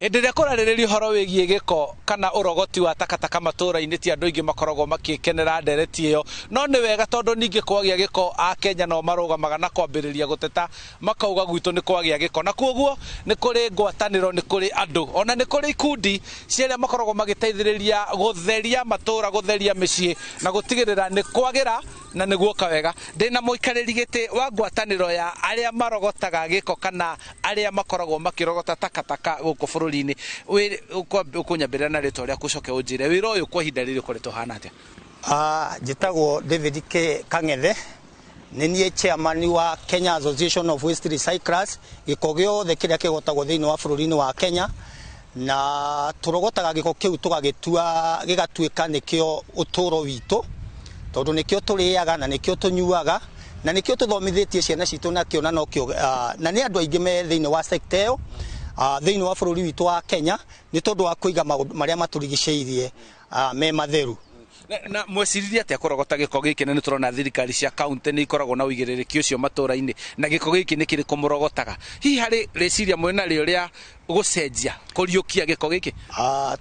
Hĩndĩ ĩrĩa kũrarĩrĩria ũhoro wĩgiĩ gĩko kana ũrogoti wa takataka matũũra-inĩ, ti andũ aingĩ makoragwo makĩkenera ndereti ĩyo, no nĩ wega tondũ ningĩ kwagĩa gĩko Akenya no marũgamaga na kwambĩrĩria gũteta, makauga gwitũ nĩ kwagĩa gĩko. Na koguo nĩ kũrĩ ngwatanĩro, nĩ kũrĩ andũ, ona nĩ kũrĩ ikundi cia arĩa makoragwo magĩteithĩrĩria gũtheria matũũra, gũtheria mĩciĩ na gũtigĩrĩra nĩ kwagĩra na nĩ guoka wega. Ndĩna mũikarĩri gĩtĩ wa ngwatanĩro ya arĩa marogotaga gĩko kana arĩa makoragwo makĩrogota takataka gũkũ bũrũri-inĩ. Ũkũnyambĩrĩra na rĩtwa rĩaku, ũcoke ũnjĩre wĩra ũyũ kwa ihinda rĩrĩ ũkoretwo ũhana atĩa? Njĩtagwo David K. Kang'ethe, nĩ niĩ chairman wa Kenya Association of Waste Recyclers, gĩko gĩothe kĩrĩa kĩgotagwo thĩinĩ wa bũrũri-inĩ wa Kenya. Na tũrogotaga gĩko kĩu tũgagĩtua gĩgatuĩka nĩkĩo ũtũũro witũ, tondũ nĩkĩo tũrĩaga na nĩkĩo tũnyuaga na nĩkĩo tũthomithĩtie ciana citũ nakĩo, na nokĩo na nĩ andũ aingĩ me thĩinĩ wa sector ĩyo thĩinĩ wa bũrũri witũ wa Kenya, nĩ tondũ wa kũiga maũndũ marĩa matũrigicĩirie me matheru. Na mweciririe atĩa kũrogota gĩko gĩkĩ? Na nĩ tũrona thirikari cia kaunti nĩ ikoragwo na ũigĩrĩrĩki ũcio matũũra-inĩ, na gĩko gĩkĩ nĩ kĩrĩkũ mũrogotaga? Hihi harĩ rĩciria mwĩna rĩo rĩa gũcenjia, kũriũkia gĩko gĩkĩ?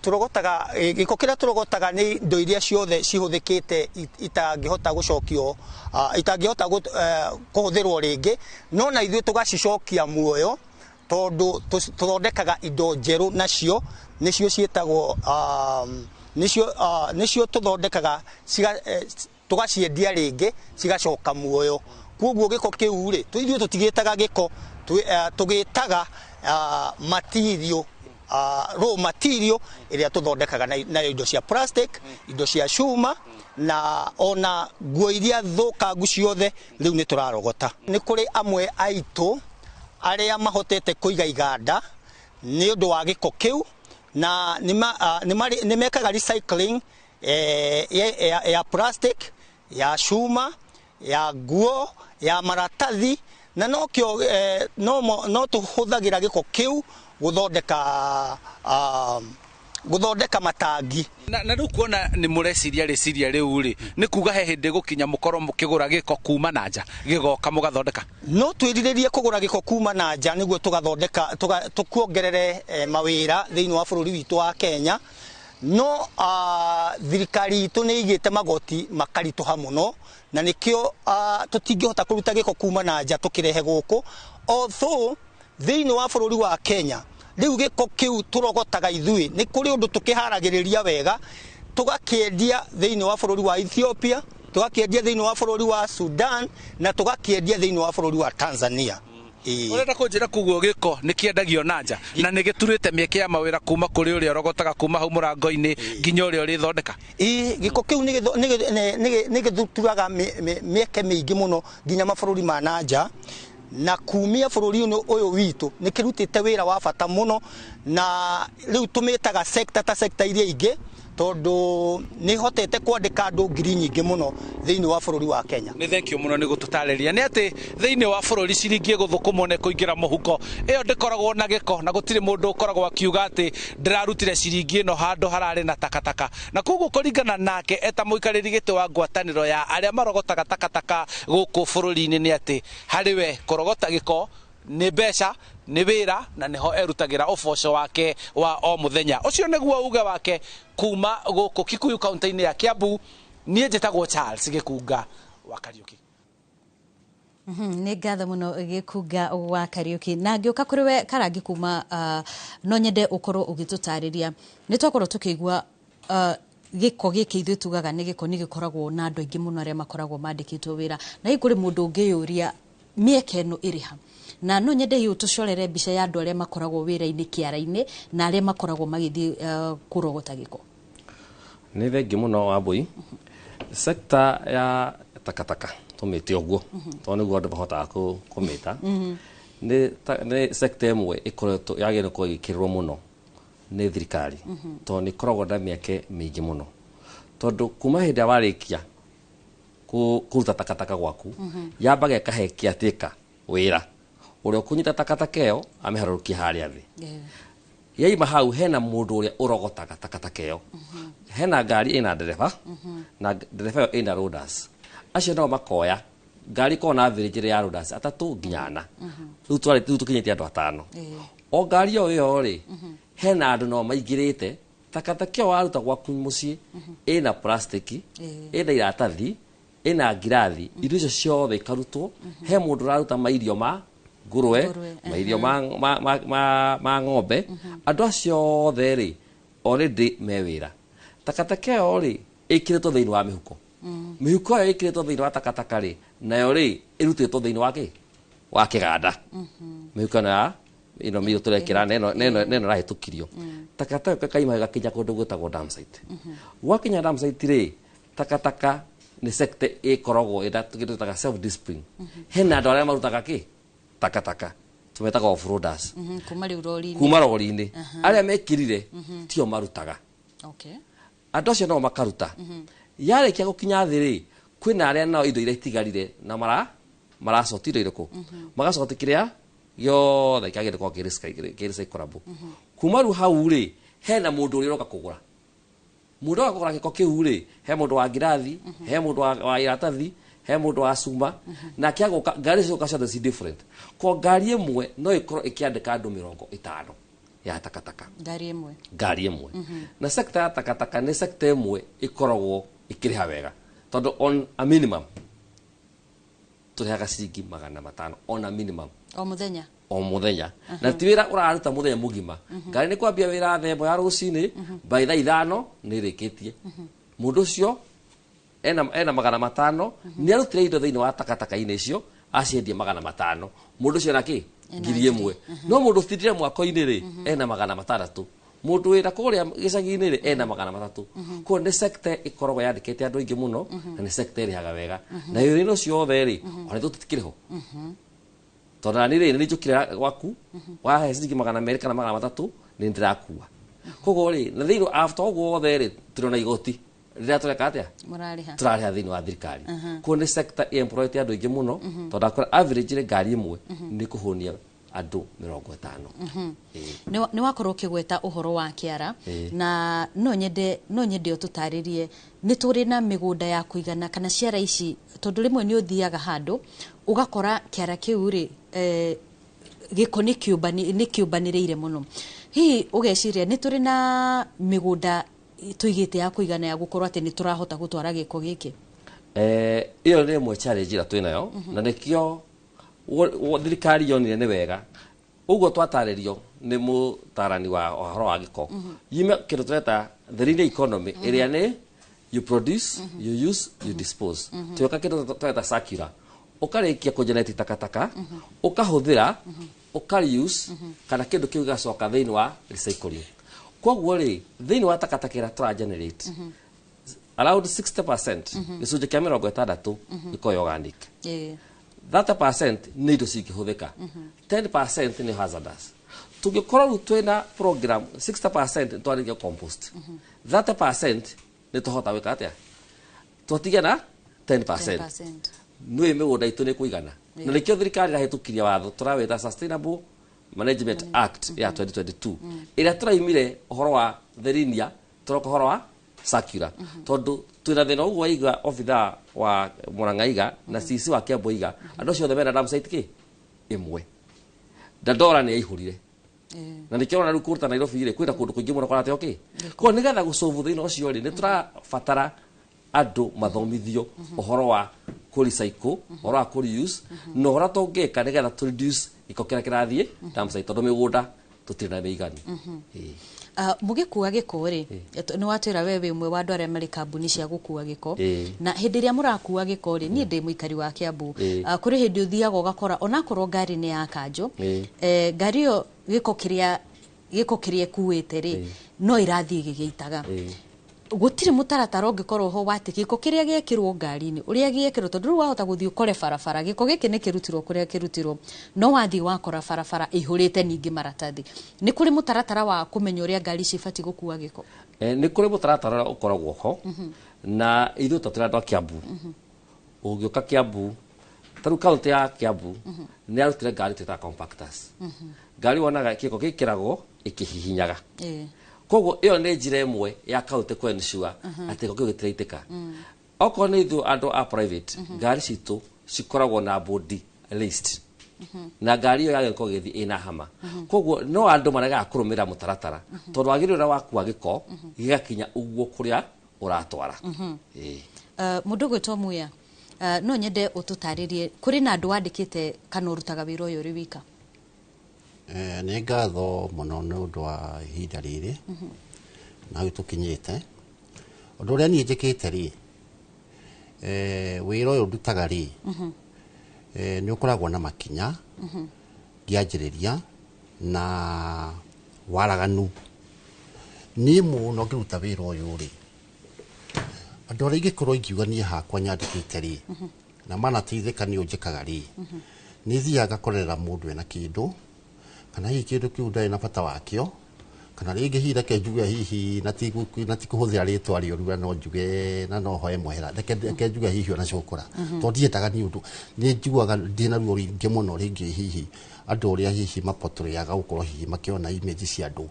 Tũrogotaga gĩko kĩrĩa tũrogotaga nĩ indo iria ciothe cihũthĩkĩte itangĩhota gũcokio, itangĩhota kũhũthĩrwo rĩngĩ, no na ithuĩ tũgacicokia muoyo, tondũ tũthondekaga indo njerũ nacio, nĩcio ciĩtagwo nĩcio tũthondekaga tũgaciendia rĩngĩ cigacoka muoyo. Koguo gĩko kĩu rĩ, ithuĩ tũtigĩtaga gĩko, tũgĩtaga material. raw material ĩrĩa tũthondekaga nayo indo cia plastic, indo cia cuma, na ona nguo iria thũkangu ciothe rĩu nĩ tũrarogota. Nĩ kũrĩ amwe aitũ arĩa mahotete kũiga iganda nĩ ũndũ wa gĩko kĩu, na nĩ mekaga recycling ya plastic, ya cuma, ya nguo, ya maratathi, na nokĩo no tũhũthagĩra gĩko kĩu gũthondeka matangi. Na rĩu kuona nĩ mũreciria rĩciria rĩu rĩ, nĩ kuga he hĩndĩ gũkinya mũkorwo mũkĩgũra gĩko kuma na nja gĩgoka mũgathondeka? No twĩrirĩrie kũgũra gĩko kuma na nja nĩguo tũgathondeka, tũkuongerere mawĩra thĩinĩ wa bũrũri witũ wa Kenya. No thirikari itũ nĩ ĩigĩte magoti makaritũha mũno, na nĩkĩo tũtingĩhota kũruta gĩko kuma na nja tũkĩrehe gũkũ. Although thĩinĩ wa bũrũri wa Kenya rĩu gĩko kĩu tũrogotaga ithuĩ nĩ kũrĩ ũndũ tũkĩharagĩrĩria wega, tũgakĩendia thĩinĩ wa bũrũri wa Ethiopia, tũgakĩendia thĩinĩ wa bũrũri wa Sudan, na tũgakĩendia thĩinĩ wa bũrũri wa Tanzania. Ũrenda kũnjĩra koguo gĩko nĩ kĩendagio na nja na nĩ gĩturĩte mĩeke ya mawĩra kuma kũrĩ ũrĩa ũrogotaga kuma hau mũrango-inĩ nginya ũrĩa ũrĩthondeka? Ĩĩ, gĩko kĩu nĩ gĩtuturaga mĩeke mĩingĩ mũno nginya mabũrũri ma na nja, na kumia bũrũri-inĩ ũyũ witũ nĩ kĩrutĩte wĩra wa bata mũno, na rĩu tũmĩtaga sector ta sector iria ingĩ, tondũ nĩ hotete kwandĩka andũ ngiri nyingĩ mũno thĩinĩ wa bũrũri wa Kenya. Nĩ thank you mũno nĩ gũtũtarĩria nĩ atĩ thĩinĩ wa bũrũri ciringi ĩgũthũkũmwo nĩ kũingĩra mũhuko ĩyo ndĩkoragwo na gĩko, na gũtirĩ mũndũ ũkoragwo akiuga atĩ ndĩrarutire ciringi ĩno handũ hararĩ na takataka. Na koguo kũringana nake eta mũikarĩri gĩtĩ wa ngwatanĩro ya arĩa marogotaga takataka gũkũ bũrũri-inĩ nĩ atĩ harĩ we kũrogota gĩko nĩ mbeca, nĩ wĩra, na nĩho erutagĩra ũboco wake wa o mũthenya. Ũcio nĩguo uge wake kuma gũkũ Kikuyu kaunti-inĩ ya Kiambu. Niĩ njĩtagwo Charles Gĩkunga wa Kariũki. Nĩ ngatho mũno Gĩkunga wa Kariũki. Na ngĩũka kũrĩ we Karangi kuma, no nyende ũkorwo ũgĩtũtarĩria. Nĩ twakorwo tũkĩigua gĩko gĩkĩ ithuĩ tugaga nĩ gĩko nĩ gĩkoragwo na andũ aingĩ mũno arĩa makoragwo mandĩkĩtwo wĩra, na hihi kũrĩ mũndũ ũngĩyũria mĩeke ĩno ĩrĩ ha? Na no nyende hihi ũtũcorere mbica ya andũ arĩa makoragwo wĩra-inĩ kĩara-inĩ na arĩa makoragwo magĩthiĩ kũrogota gĩko. Nĩ thengi mũno Wambui. Sector ya takataka tũmĩte ũguo tondũ nĩguo andũ mahotaga kũmĩta, nĩ sector ĩmwe ĩkoretwo yagĩrĩirwo gũkorwo ĩgĩkĩrĩrwo mũno nĩ thirikari, tondũ nĩ ĩkoragwo na mĩeke mĩingĩ mũno, tondũ kuma hĩndĩ ĩrĩa warĩkia kũruta takataka gwaku, yambaga ĩkahe caretaker wĩra ũrĩa ũkũnyita takataka ĩyo amĩharũrũkie harĩa thĩ. Yaima hau hena mũndũ ũrĩa ũrogotaga takataka ĩyo, hena ngari ĩna ndereba, na ndereba ĩyo ĩna loaders, acio nao makoya ngari ĩkoragwo na average ĩrĩa ya loaders atatũ nginya ana. Rĩu twarĩ rĩu tũkinyĩtie andũ atano o ngari o ĩyo rĩ, hena andũ nao maingĩrĩte takataka ĩyo waruta gwaku mũciĩ ĩna plastic, ĩna iratathi, ĩna ngirathi, indo icio ciothe ikarutwo. He mũndũ ũraruta mairio ma ngũrwe, mairio ma ng'ombe. Andũ acio othe rĩ already me wĩra. Takataka ĩyo rĩ ĩkĩrĩtwo thĩinĩ wa mĩhuko, mĩhuko ĩyo ĩkĩrĩtwo thĩinĩ wa takataka rĩ, nayo rĩ ĩrutĩtwo thĩinĩ wa kĩ wa kĩganda. Mĩhuko ĩno ya ĩno mĩirũ tũrekĩra neno ĩrahĩtũkirio takataka ĩyo ĩkaima ĩgakinya kũndũ gwĩtagwo dump site. Gwakinya dump site rĩ, takataka nĩ sector ĩkoragwo ĩna kĩndũ twĩtaga self discipline. Hena andũ arĩa marutaga kĩ takataka tũmetaga offroaders. Kuma rĩu rori-inĩ. Kuma rori-inĩ arĩa mekĩrire tio marutaga. Andũ acio nao makaruta. Yarĩkia gũkinya thĩ rĩ, kwĩna arĩa nao indo iria itigarire na maracoti indo irĩkũ, magacoti kĩrĩa gĩothe kĩagĩrĩire gũkorwo kĩ recyclable. Kuma rĩu hau rĩ, hena mũndũ ũrĩa ũroka kũgũra. Mũndũ ũroka kũgũra gĩko kĩu rĩ, he mũndũ wa ngirathi, he mũndũ wa iratathi, he mũndũ wa cuma, nake agoka ngari cioka ciothe ci different. Ko ngari ĩmwe no ĩkorwo ĩkĩandĩka andũ 50 ya takataka. Ngari ĩmwe. Ngari ĩmwe. Na sector ya takataka nĩ sector ĩmwe ĩkoragwo ĩkĩrĩha wega, tondũ on a minimum tũrĩhaga ciringi 500 on a minimum. O mũthenya. O mũthenya. Na ti wĩra ũraruta mũthenya mũgima. Ngari nĩ kwambia wĩra thaa 1 ya rũcinĩ, by thaa 5 nĩ ĩrĩkĩtie. Mũndũ ũcio ena 500, nĩ arutire indo thĩinĩ wa takataka-inĩ icio, aciendie 500. Mũndũ ũcio ena kĩ? Ena 1000. No mũndũ ũtindire mwako-inĩ rĩ, ena 600. Mũndũ wĩra kũrĩa gĩcagi-inĩ rĩ, ena 300. Koguo nĩ sector ĩkoragwo yandĩkĩte andũ aingĩ mũno, na nĩ sector ĩrĩhaga wega. Na wĩra-inĩ ũcio wothe rĩ, ona ithuĩ tũtikĩrĩ ho, tondũ nani rĩ, nĩ njũkire gwaku wahe ciringi 200 kana 300, nĩ ndĩrakua. Koguo rĩ, na thĩinĩ after ũguo wothe rĩ, tũrĩ na igoti rĩrĩa tũreka atĩa? Mũrarĩha. Tũrarĩha thĩinĩ wa thirikari. Koguo nĩ sector ĩ-employete andũ aingĩ mũno, tondũ ndakora average rĩ, ngari ĩmwe nĩ kũhũnia andũ 50. Nĩ wakorwo ũkĩgweta ũhoro wa kĩara, na no nyende ũtũtarĩrie nĩ tũrĩ na mĩgũnda ya kũigana kana ciara ici, tondũ rĩmwe nĩ ũthiaga handũ ũgakora kĩara kĩu rĩ, gĩko nĩ kĩũmbanĩrĩire mũno. Hihi ũgeciria nĩ tũrĩ na mĩgũnda tũigĩte ya kũigana ya gũkorwo atĩ nĩ tũrahota gũtwara gĩko gĩkĩ? Ĩyo nĩ ĩmwe challenge ĩrĩa twĩnayo, na nĩkĩo thirikari yonire nĩ wega ũguo twatarĩrio nĩ mũtarani wa ũhoro wa gĩko, yume kĩndũ tũreta the linear economy, ĩrĩa nĩ you produce, you use, you dispose. Tuoka kĩndũ tũreta circular, ũkarĩkia kũgenerate takataka, ũkahũthĩra, ũka-reuse, kana kĩndũ kĩu gĩgacoka thĩinĩ wa recycling. Koguo rĩ, thĩinĩ wa takataka ĩrĩa tũra generate, around 60%, gĩcunjĩ kĩa 60, gĩkoragwo organic, 30% nĩ indo cingĩhũthĩka, 10% nĩ hazardous. Tũngĩkorwo rĩu twĩna program 60% twarĩkia compost, 30% nĩ tũhota gwĩka atĩa? Twatige na 10%. 10%. Nĩ mĩgũnda itũ nĩ kũigana, na nĩkĩo thirikari ĩrahĩtũkirie watho tũrawĩta Sustainable Management Act ya 2022, ĩrĩa tũraimire ũhoro wa the linear, tũroka ũhoro wa circular, tondũ twĩna thĩna ũguo waiga obithaa wa Murang'a iga na CC wa Kiambu iga, andũ acio othe mena dump site kĩ ĩmwe. Dandora nĩ yaihũrire, na nĩkĩo ũrona rĩu kũruta Nairobi rĩ, kwĩna kũndũ kũingĩ mũno kũrateo kĩ. Koguo nĩgetha gũsolve thĩna ũcio rĩ, nĩ tũrabatara andũ mathomithio ũhoro wa kũ-recycle, ũhoro wa kũ-reuse, na ũhoro tũngĩka nĩgetha tũ reduce gĩko kĩrĩa kĩrathiĩ dump site, tondũ mĩgũnda tũtirĩ na mĩiganu. Ĩĩ. Mũgĩkua gĩko rĩ, nĩ watwĩra we wĩ ũmwe wa andũ arĩa marĩ kambuni cia gũkua gĩko, na hĩndĩ ĩrĩa mũrakua gĩko rĩ, niĩ ndĩ mũikari wa Kiambu, kũrĩ hĩndĩ ũthiaga ũgakora onakorwo ngari nĩ ya kanjũ, ngari ĩyo gĩko kĩrĩa ĩkuĩte rĩ, no ĩrathiĩ ĩgĩgĩitaga. Gũtirĩ mũtaratara ũngĩkorwo ho wa atĩ gĩko kĩrĩa gĩekĩrwo ngari-inĩ, ũrĩa gĩekĩrwo, tondũ rĩu wahota gũthiĩ ũkore barabara gĩko gĩkĩ nĩ kĩrutirwo kũrĩa kĩrutirwo, no wathiĩ wakora barabara ĩihũrĩte ningĩ maratathi. Nĩ kũrĩ mũtaratara wa kũmenya ũrĩa ngari ici ibatiĩ gũkua gĩko? Nĩ kũrĩ mũtaratara ũrĩa ũkoragwo ho, na ithuĩ ta tũrĩ andũ a Kiambu, ũngĩũka Kiambu, ta rĩu kaũntĩ ya Kiambu nĩ yarutire ngari twĩtaga compactors. Ngari wonaga gĩko gĩkĩragwo ĩkĩhihinyaga. Koguo ĩyo nĩ njĩra ĩmwe ya kaũntĩ kũ ensure atĩ gĩko kĩu gĩtiraitĩka. Okorwo nĩ ithuĩ andũ a private, ngari citũ cikoragwo na body list, na ngari ĩyo yagĩrĩirwo gũkorwo ĩgĩthiĩ ĩna hama. Koguo no andũ maregaga kũrũmĩrĩra mũtaratara, tondũ wagĩrĩire ũrĩa wakua gĩko gĩgakinya ũguo kũrĩa ũratwara. Ĩĩ. Mũndũ ũgwĩtwo Muya, no nyende ũtũtarĩrie kũrĩ na andũ wandĩkĩte kana ũrutaga wĩra ũyũ ũrĩ wika? Nĩ ngatho mũno nĩ ũndũ wa ihinda rĩrĩ na hau tũkinyĩte. Ũndũ ũrĩa niĩ njĩkĩte rĩ, wĩra ũyũ ndutaga rĩ, nĩ ũkoragwo na makinya ngĩanjĩrĩria na waraganu. Niĩ mũno ngĩruta wĩra ũyũ rĩ, andũ arĩa ingĩkorwo ingiuga niĩ hakwa nyandĩkĩte rĩ, na manateithĩka nĩ ũnjĩkaga rĩ, nĩ thiaga ngakorerera mũndũ ena kĩndũ, kana hihi kĩndũ kĩu ndarĩ na bata wakĩo, kana rĩngĩ hihi reke njuge hihi na ti kũhũthĩra rĩtwa rĩũru, na no njuge na no hoe mũhera, reke njuge hihi ona cũkũra, tondũ ndiendaga nĩ ũndũ nĩ njiguaga ndĩna ruo rũingĩ mũno rĩngĩ hihi andũ ũrĩa hihi mapotũrĩaga gũkorwo hihi makĩona image cia andũ.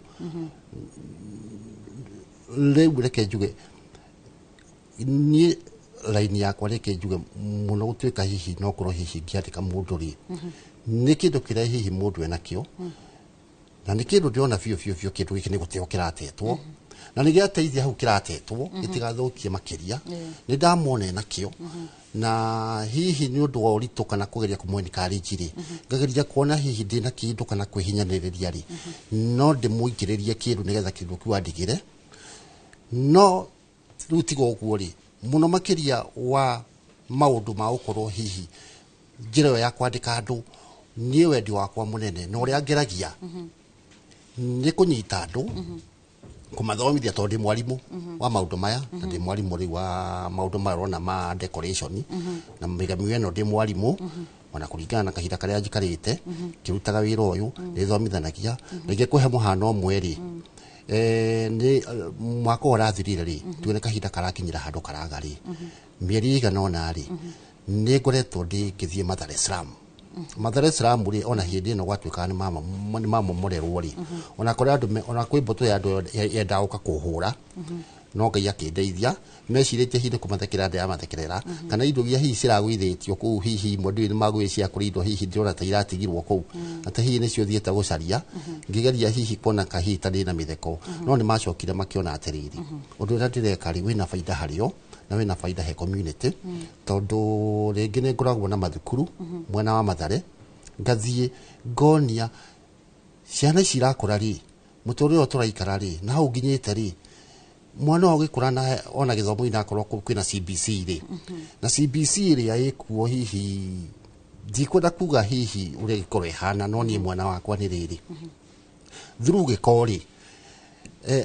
Rĩu reke njuge niĩ raini yakwa, reke njuge mũno gũtuĩka hihi no korwo hihi ngĩandĩka mũndũ rĩ, nĩ kĩndũ kĩrĩa hihi mũndũ enakĩo, na nĩ kĩndũ ndĩrona biũ biũ biũ kĩndũ gĩkĩ nĩ gũteo kĩratetwo, na nĩ gĩateithia hau kĩratetwo gĩtigathũkie makĩria. Nĩ ndamona enakĩo, na hihi nĩ ũndũ wa ũritũ kana kũgeria kũmũ encourage rĩ, ngageria kuona hihi ndĩna kĩndũ kana kwĩhinyanĩrĩria rĩ, no ndĩmũingĩrĩrie kĩndũ nĩgetha kĩndũ kĩu andigĩre. No rĩu tiga ũguo rĩ, mũno makĩria wa maũndũ ma gũkorwo hihi njĩra ĩyo ya kwandĩka andũ Niĩ wendi wakwa mũnene na ũrĩa ngeragia nĩ kũnyita andũ, kũmathomithia, tondũ ndĩ mwarimũ wa maũndũ maya, na ndĩ mwarimũ rĩu wa maũndũ maya ũrona ma decoration na mĩgemio ĩno. Ndĩ mwarimũ ona kũringana na kahinda karĩa njikarĩte ngĩrutaga wĩra ũyũ, nĩ thomithanagia. Rĩngĩ kũhe mũhano ũmwe rĩ, nĩ mwaka ũyũ ũrathirire rĩ, tuge nĩ kahinda karakinyĩra handũ karaga rĩ, mĩeri ĩigana ũna rĩ, nĩ ngoretwo ndĩ ngĩthiĩ Mathare Slum. Mathare Slum rĩ, ona hĩndĩ ĩno gwatuĩkaga nĩ mamomorerwo rĩ, ona kũrĩ andũ ona kwĩ mbũtũ ya andũ yendaga gũka kũhũra, no Ngai akĩndeithia. Mecirĩtie hihi nĩ kũmathekerera ndĩramathekerera, kana indo iria hihi ciragũithĩtio kũu, hihi imwe ndiũĩ nĩ magũĩ cia kũrĩ indo hihi ndĩrona ta iratigirwo kũu, atĩ hihi nĩcio thiĩte gũcaria, ngĩgeria hihi kuona kahihi ta ndĩna mĩtheko. No nĩ macokire makĩona atĩrĩrĩ, ũndũ ũrĩa ndĩreka rĩ, wĩna baida harĩo na wĩna baida he community, tondũ rĩngĩ nĩ ngoragwo na mathukuru mwena wa Mathare, ngathiĩ ngonia ciana ici irakũra rĩ, mũtũrĩre ũyũ tũraikara rĩ, na hau nginyĩte rĩ, mwana ũyũ agĩkũra na ona gĩthomo-inĩ akorwo kwĩna CBC rĩ, na CBC ĩrĩa ĩkuo, hihi ndikwenda kuga hihi ũrĩa ĩgĩkorwo ĩhana, no niĩ mwena wakwa nĩ rĩrĩ, through gĩko rĩ,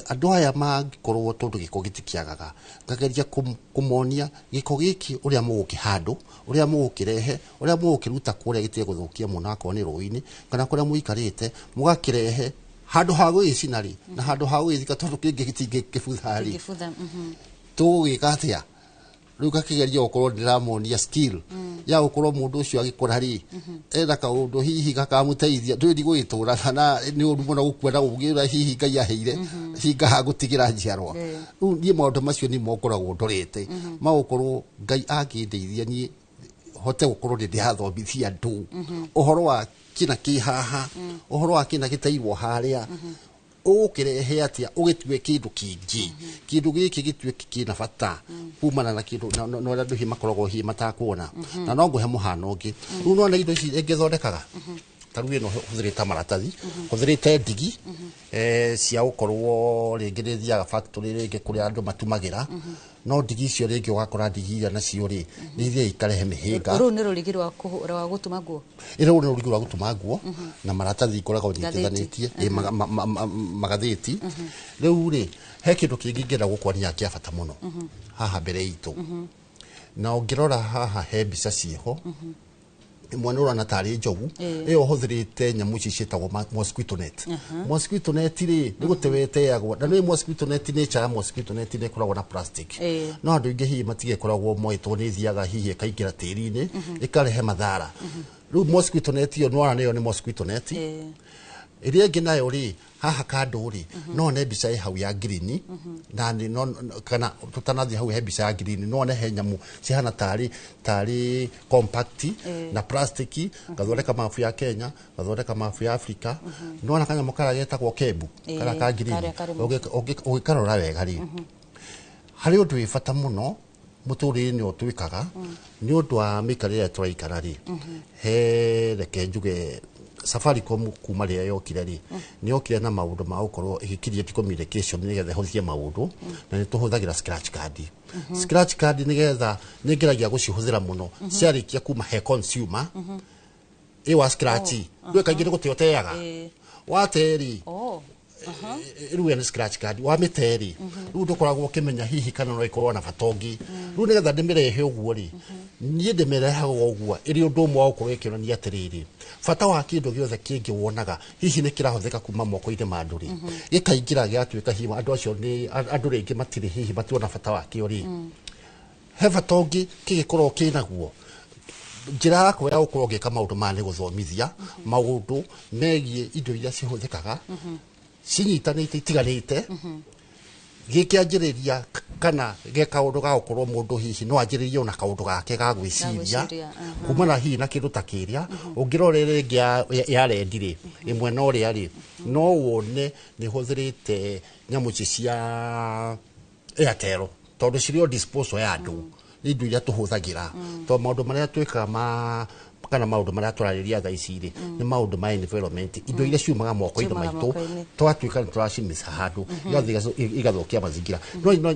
andũ aya mangĩkorwo, tondũ gĩko gĩtikĩagaga, ngageria kũmonia gĩko gĩkĩ ũrĩa mũgũkĩhandũ, ũrĩa mũgũkĩrehe, ũrĩa mũgũkĩruta kũrĩa gĩtige gũthũkia mũno, akorwo nĩ rũĩ-inĩ kana kũrĩa mũikarĩte, mũgakĩrehe handũ ha gũgĩcina rĩ, na handũ ha gũgĩthika, tondũ kĩngĩ gĩtingĩkĩbutha rĩ. Kĩngĩbutha. Tũgũgĩka atĩa rĩu? Ngakĩgeria gũkorwo ndĩramonia skill ya gũkorwo mũndũ ũcio agĩkũra rĩ, ena kaũndũ hihi gakamũteithia. Ndũĩ ndigũgĩtũra na nĩ ũru mũno gũkua na ũgĩ ũrĩa hihi Ngai aheire, hihi ngagũtigĩra njiarwa. Rĩu niĩ maũndũ macio nĩ ngoragwo ndorete magũkorwo Ngai angĩndeithia niĩ hote gũkorwo ndĩ ndĩrathomithia andũ ũhoro wa kĩna kĩ haha, ũhoro wa kĩna gĩteirwo harĩa, ũgũkĩrehe atĩa ũgĩtue kĩndũ kĩngĩ, kĩndũ gĩkĩ gĩtuĩke kĩna bata kumana na kĩndũ na ũrĩa andũ hihi makoragwo hihi matakuona. Na no ngũhe mũhano ũngĩ. Rĩu nona indo ici ĩngĩthondekaga, ta rĩu ĩno hũthĩrĩte maratathi, hũthĩrĩte ndigi cia gũkorwo rĩngĩ nĩ thiaga factory, rĩngĩ kũrĩa andũ matumagĩra, no ndigi icio rĩngĩ ũgakora ndigi iria nacio rĩ, nĩ ithiaga ikarehe mĩhĩnga. Rũu nĩ rũrigi rwa gũtuma nguo? Ĩrĩ nĩ rũrigi rwa gũtuma nguo na maratathi ngoragwo nyitithanĩtie magathĩti. Rĩu rĩ, he kĩndũ kĩngĩ ingĩenda gũkwania kĩa bata mũno haha mbere itũ. Na ũngĩrora haha he mbica ciĩho, ĩmwe nĩ ũrona tarĩ njogu. Ĩyo ũhũthĩrĩte nyamũ ici ciĩtagwo mosquito net. Mosquito net rĩ, nĩ gũte ĩteagwo, na nĩ mosquito net, nature ya mosquito net nĩ ĩkoragwo na plastic. No andũ aingĩ hihi matigĩkoragwo moĩtwo nĩ ĩthiaga hihi ĩkaingĩra tĩri-inĩ, ĩkarehe mathara. Rĩu mosquito net ĩyo nĩwona nĩyo nĩ mosquito net. Ĩrĩa ĩngĩ nayo rĩ, haha kando rĩ, no one mbica ĩ hau ya green, na nĩ no kana tũtanathiĩ hau he mbica ya green, no one he nyamũ cihana tarĩ compact na plastic. Ngathondeka mabu ya Kenya, ngathondeka mabu ya Africa. Nĩwona kanyamũ karĩa getagwo kebu, karĩa ka green? Karĩa karĩ Ũngĩkarora wega rĩ, harĩ ũndũ wĩ bata mũno mũtũrĩre-inĩ ũyũ twĩkaga nĩ ũndũ wa mĩikarĩre ĩrĩa tũraikara rĩ. He reke njuge Safaricom kuma rĩrĩa yokire rĩ, nĩ yokire na maũndũ ma gũkorwo ĩgĩ communication nĩgetha ĩhũthie maũndũ, na nĩ tũhũthagĩra scratch card. Scratch card nĩgetha nĩ ngeragia gũcihũthĩra mũno ciarĩkia kuma he consumer ĩ wa scratch. Ndũĩ kaingĩ nĩ gũte ũteaga wate rĩ. Rĩu ĩyo nĩ scratch card wamĩte rĩ, rĩu ndũkoragwo ũkĩmenya hihi kana no ĩkorwo na bata ũngĩ. Rĩu nĩgetha ndĩmĩrehe ũguo rĩ, niĩ ndĩmĩrehaga ũguo ĩrĩ ũndũ ũmwe wa gũkorwo ĩkĩonania atĩrĩrĩ, bata wa kĩndũ gĩothe kĩngĩ wonaga hihi nĩ kĩrahũthĩka kuma moko-inĩ ma andũ rĩ, gĩkaingĩra gĩgatuĩka hihi andũ acio nĩ andũ rĩngĩ matirĩ hihi mationa bata wakĩo rĩ, he bata ũngĩ kĩgĩkorwo kĩnaguo. Njĩra yakwa ya gũkorwo ngĩka maũndũ maya nĩ gũthomithia maũndũ megiĩ indo iria cihũthĩkaga cinyitanĩte itiganĩte, gĩkĩanjĩrĩria kana ge kaũndũ ga gũkorwo mũndũ hihi no anjĩrĩrie ona kaũndũ gake ga gwĩciria gwĩciria, aha. Kumana hihi na kĩndũ ta kĩrĩa ũngĩrora ĩrĩa ĩngĩ ya rendi rĩ, ĩmwe na ũrĩa rĩ, no wone nĩ hũthĩrĩte nyamũ ici cia Airtel, tondũ cirĩ o disposal ya andũ, nĩ indo iria tũhũthagĩra, tondũ maũndũ marĩa twĩkaga ma Kana maũndũ marĩa tũrarĩria thaa ici rĩ, nĩ maũndũ ma environment, indo iria ciumaga moko-inĩ Ciumaga maitũ, moko-inĩ. Twatuĩka nĩ tũracimisa handũ, igathiĩ igathũkia mazingira.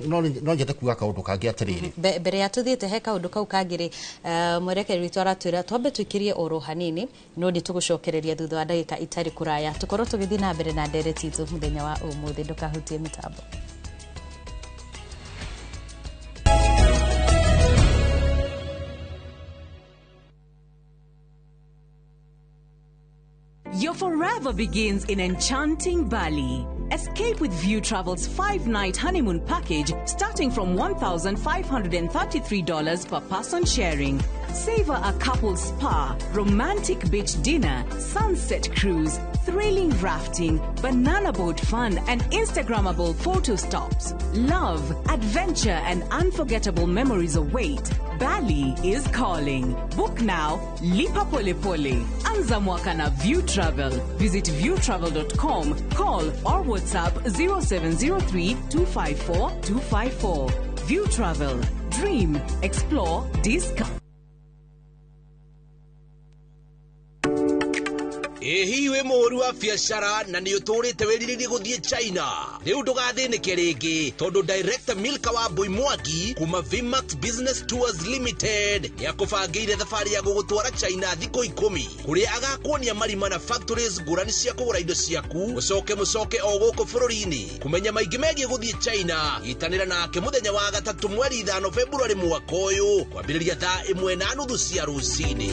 No nyende kuga kaũndũ kangĩ atĩrĩrĩ. Mbere ya tuthiĩte he kaũndũ kau kangĩ rĩ, mwerekeri witũ aratwĩra twambe tũikĩrie oro hanini, no nĩ tũgũcokereria thutha wa ndagĩka itarĩ kũraya, tũkorwo tũgĩthiĩ na mbere na ndereti itũ mũthenya wa ũmũthĩ. Ndũkahutie mĩtambo. Your forever begins in enchanting Bali. Escape with View Travel's 5-night honeymoon package starting from $1,533 per person sharing. Savor a couple's spa, romantic beach dinner, sunset cruise, thrilling rafting, banana boat fun, and Instagrammable photo stops. Love, adventure, and unforgettable memories await. Bali is calling. Book now. Lipa pole pole. Anza mwaka na View Travel. Visit viewtravel.com, call or WhatsApp 0703 254 254. View Travel. Dream, explore, discover. Ĩ hihi wĩ mũhũri wa biacara na nĩ ũtũrĩte wĩrirĩrie gũthiĩ China? Rĩu ndũgathĩnĩke rĩngĩ, tondũ Director Milka wa Mbui Mwangi kuma Vmax Business Tours Limited nĩ akũbangĩire thabarĩ ya gũgũtwara China thikũ 10, kũrĩa agakuonia marima na factories ngũrani cia kũgũra indo ciaku, ũcoke mũcoke o gũkũ bũrũri-inĩ. Kũmenya maingĩ megiĩ gũthiĩ China, itanĩra nake mũthenya wa gatatũ mweri 5 February mwaka ũyũ, kwambĩrĩria thaa 1:30 cia rũcinĩ.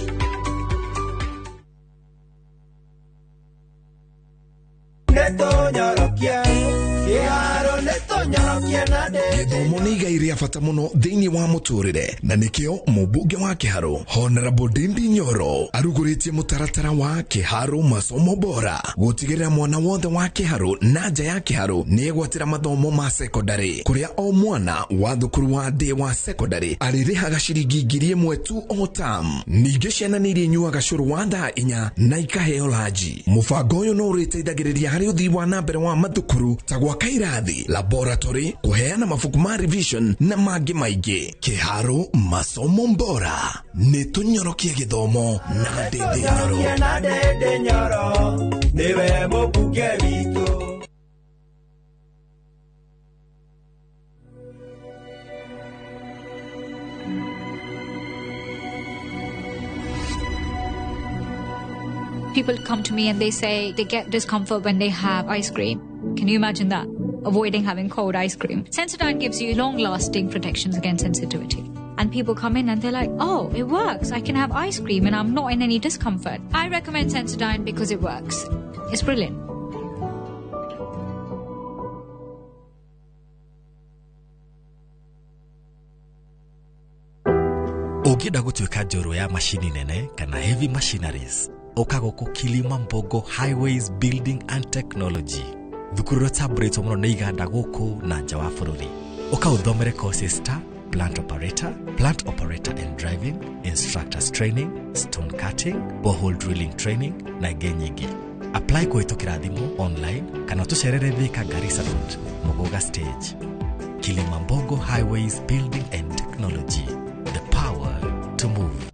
Gĩthomo nĩ igai rĩa bata mũno thĩinĩ wa mũtũrĩre, na nĩkĩo mũmbunge wa Kĩharũ Honorable Ndindi Nyoro arugũrĩtie mũtaratara wa Kĩharũ Masomo Bora, gũtigĩrĩra mwana wothe wa Kĩharũ na nja ya Kĩharũ nĩ egwatĩra mathomo ma secondary, kũrĩa o mwana wa thukuru wa ndĩ wa secondary arĩrĩhaga ciringi 1,000 tu o term. Ningĩ ciana nĩ irĩnyuaga cũrũ wa thaa 4 na ikaheo lanji. Mũbango ũyũ no ũrĩteithagĩrĩria harĩ ũthii wa na mbere wa mathukuru ta gwaka irathi, laboratory, kũheana mabuku ma revision na mangĩ maingĩ. Kĩharũ Masomo Bora, nĩ tũnyorokie gĩthomo na Ndindi Nyoro. Nĩwe mũmbunge witũ. People come to me and they say they get discomfort when they have ice cream. Can you imagine that? Avoiding having cold ice cream. Sensodyne gives you long-lasting protections against sensitivity. And people come in and they're like, oh, it works. I can have ice cream and I'm not in any discomfort. I recommend Sensodyne because it works. It's brilliant. Ũngĩenda gũtuĩka njorua ya macini nene kana heavy machineries, ũka gũkũ Kilimambogo Highways Building and Technology, thukuru ũrĩa ũtambũrĩtwo mũno nĩ iganda gũkũ na nja wa bũrũri. Ũka ũthomere courses ta plant operator, plant operator and driving, instructors training, stone cutting, borehole drilling training na ingĩ nyingĩ. Apply kũhĩtũkĩra thimũ, online, kana ũtũcerere Thika Garissa Road, Muguga Stage. Kilimambogo Highways Building and Technology, the power to move.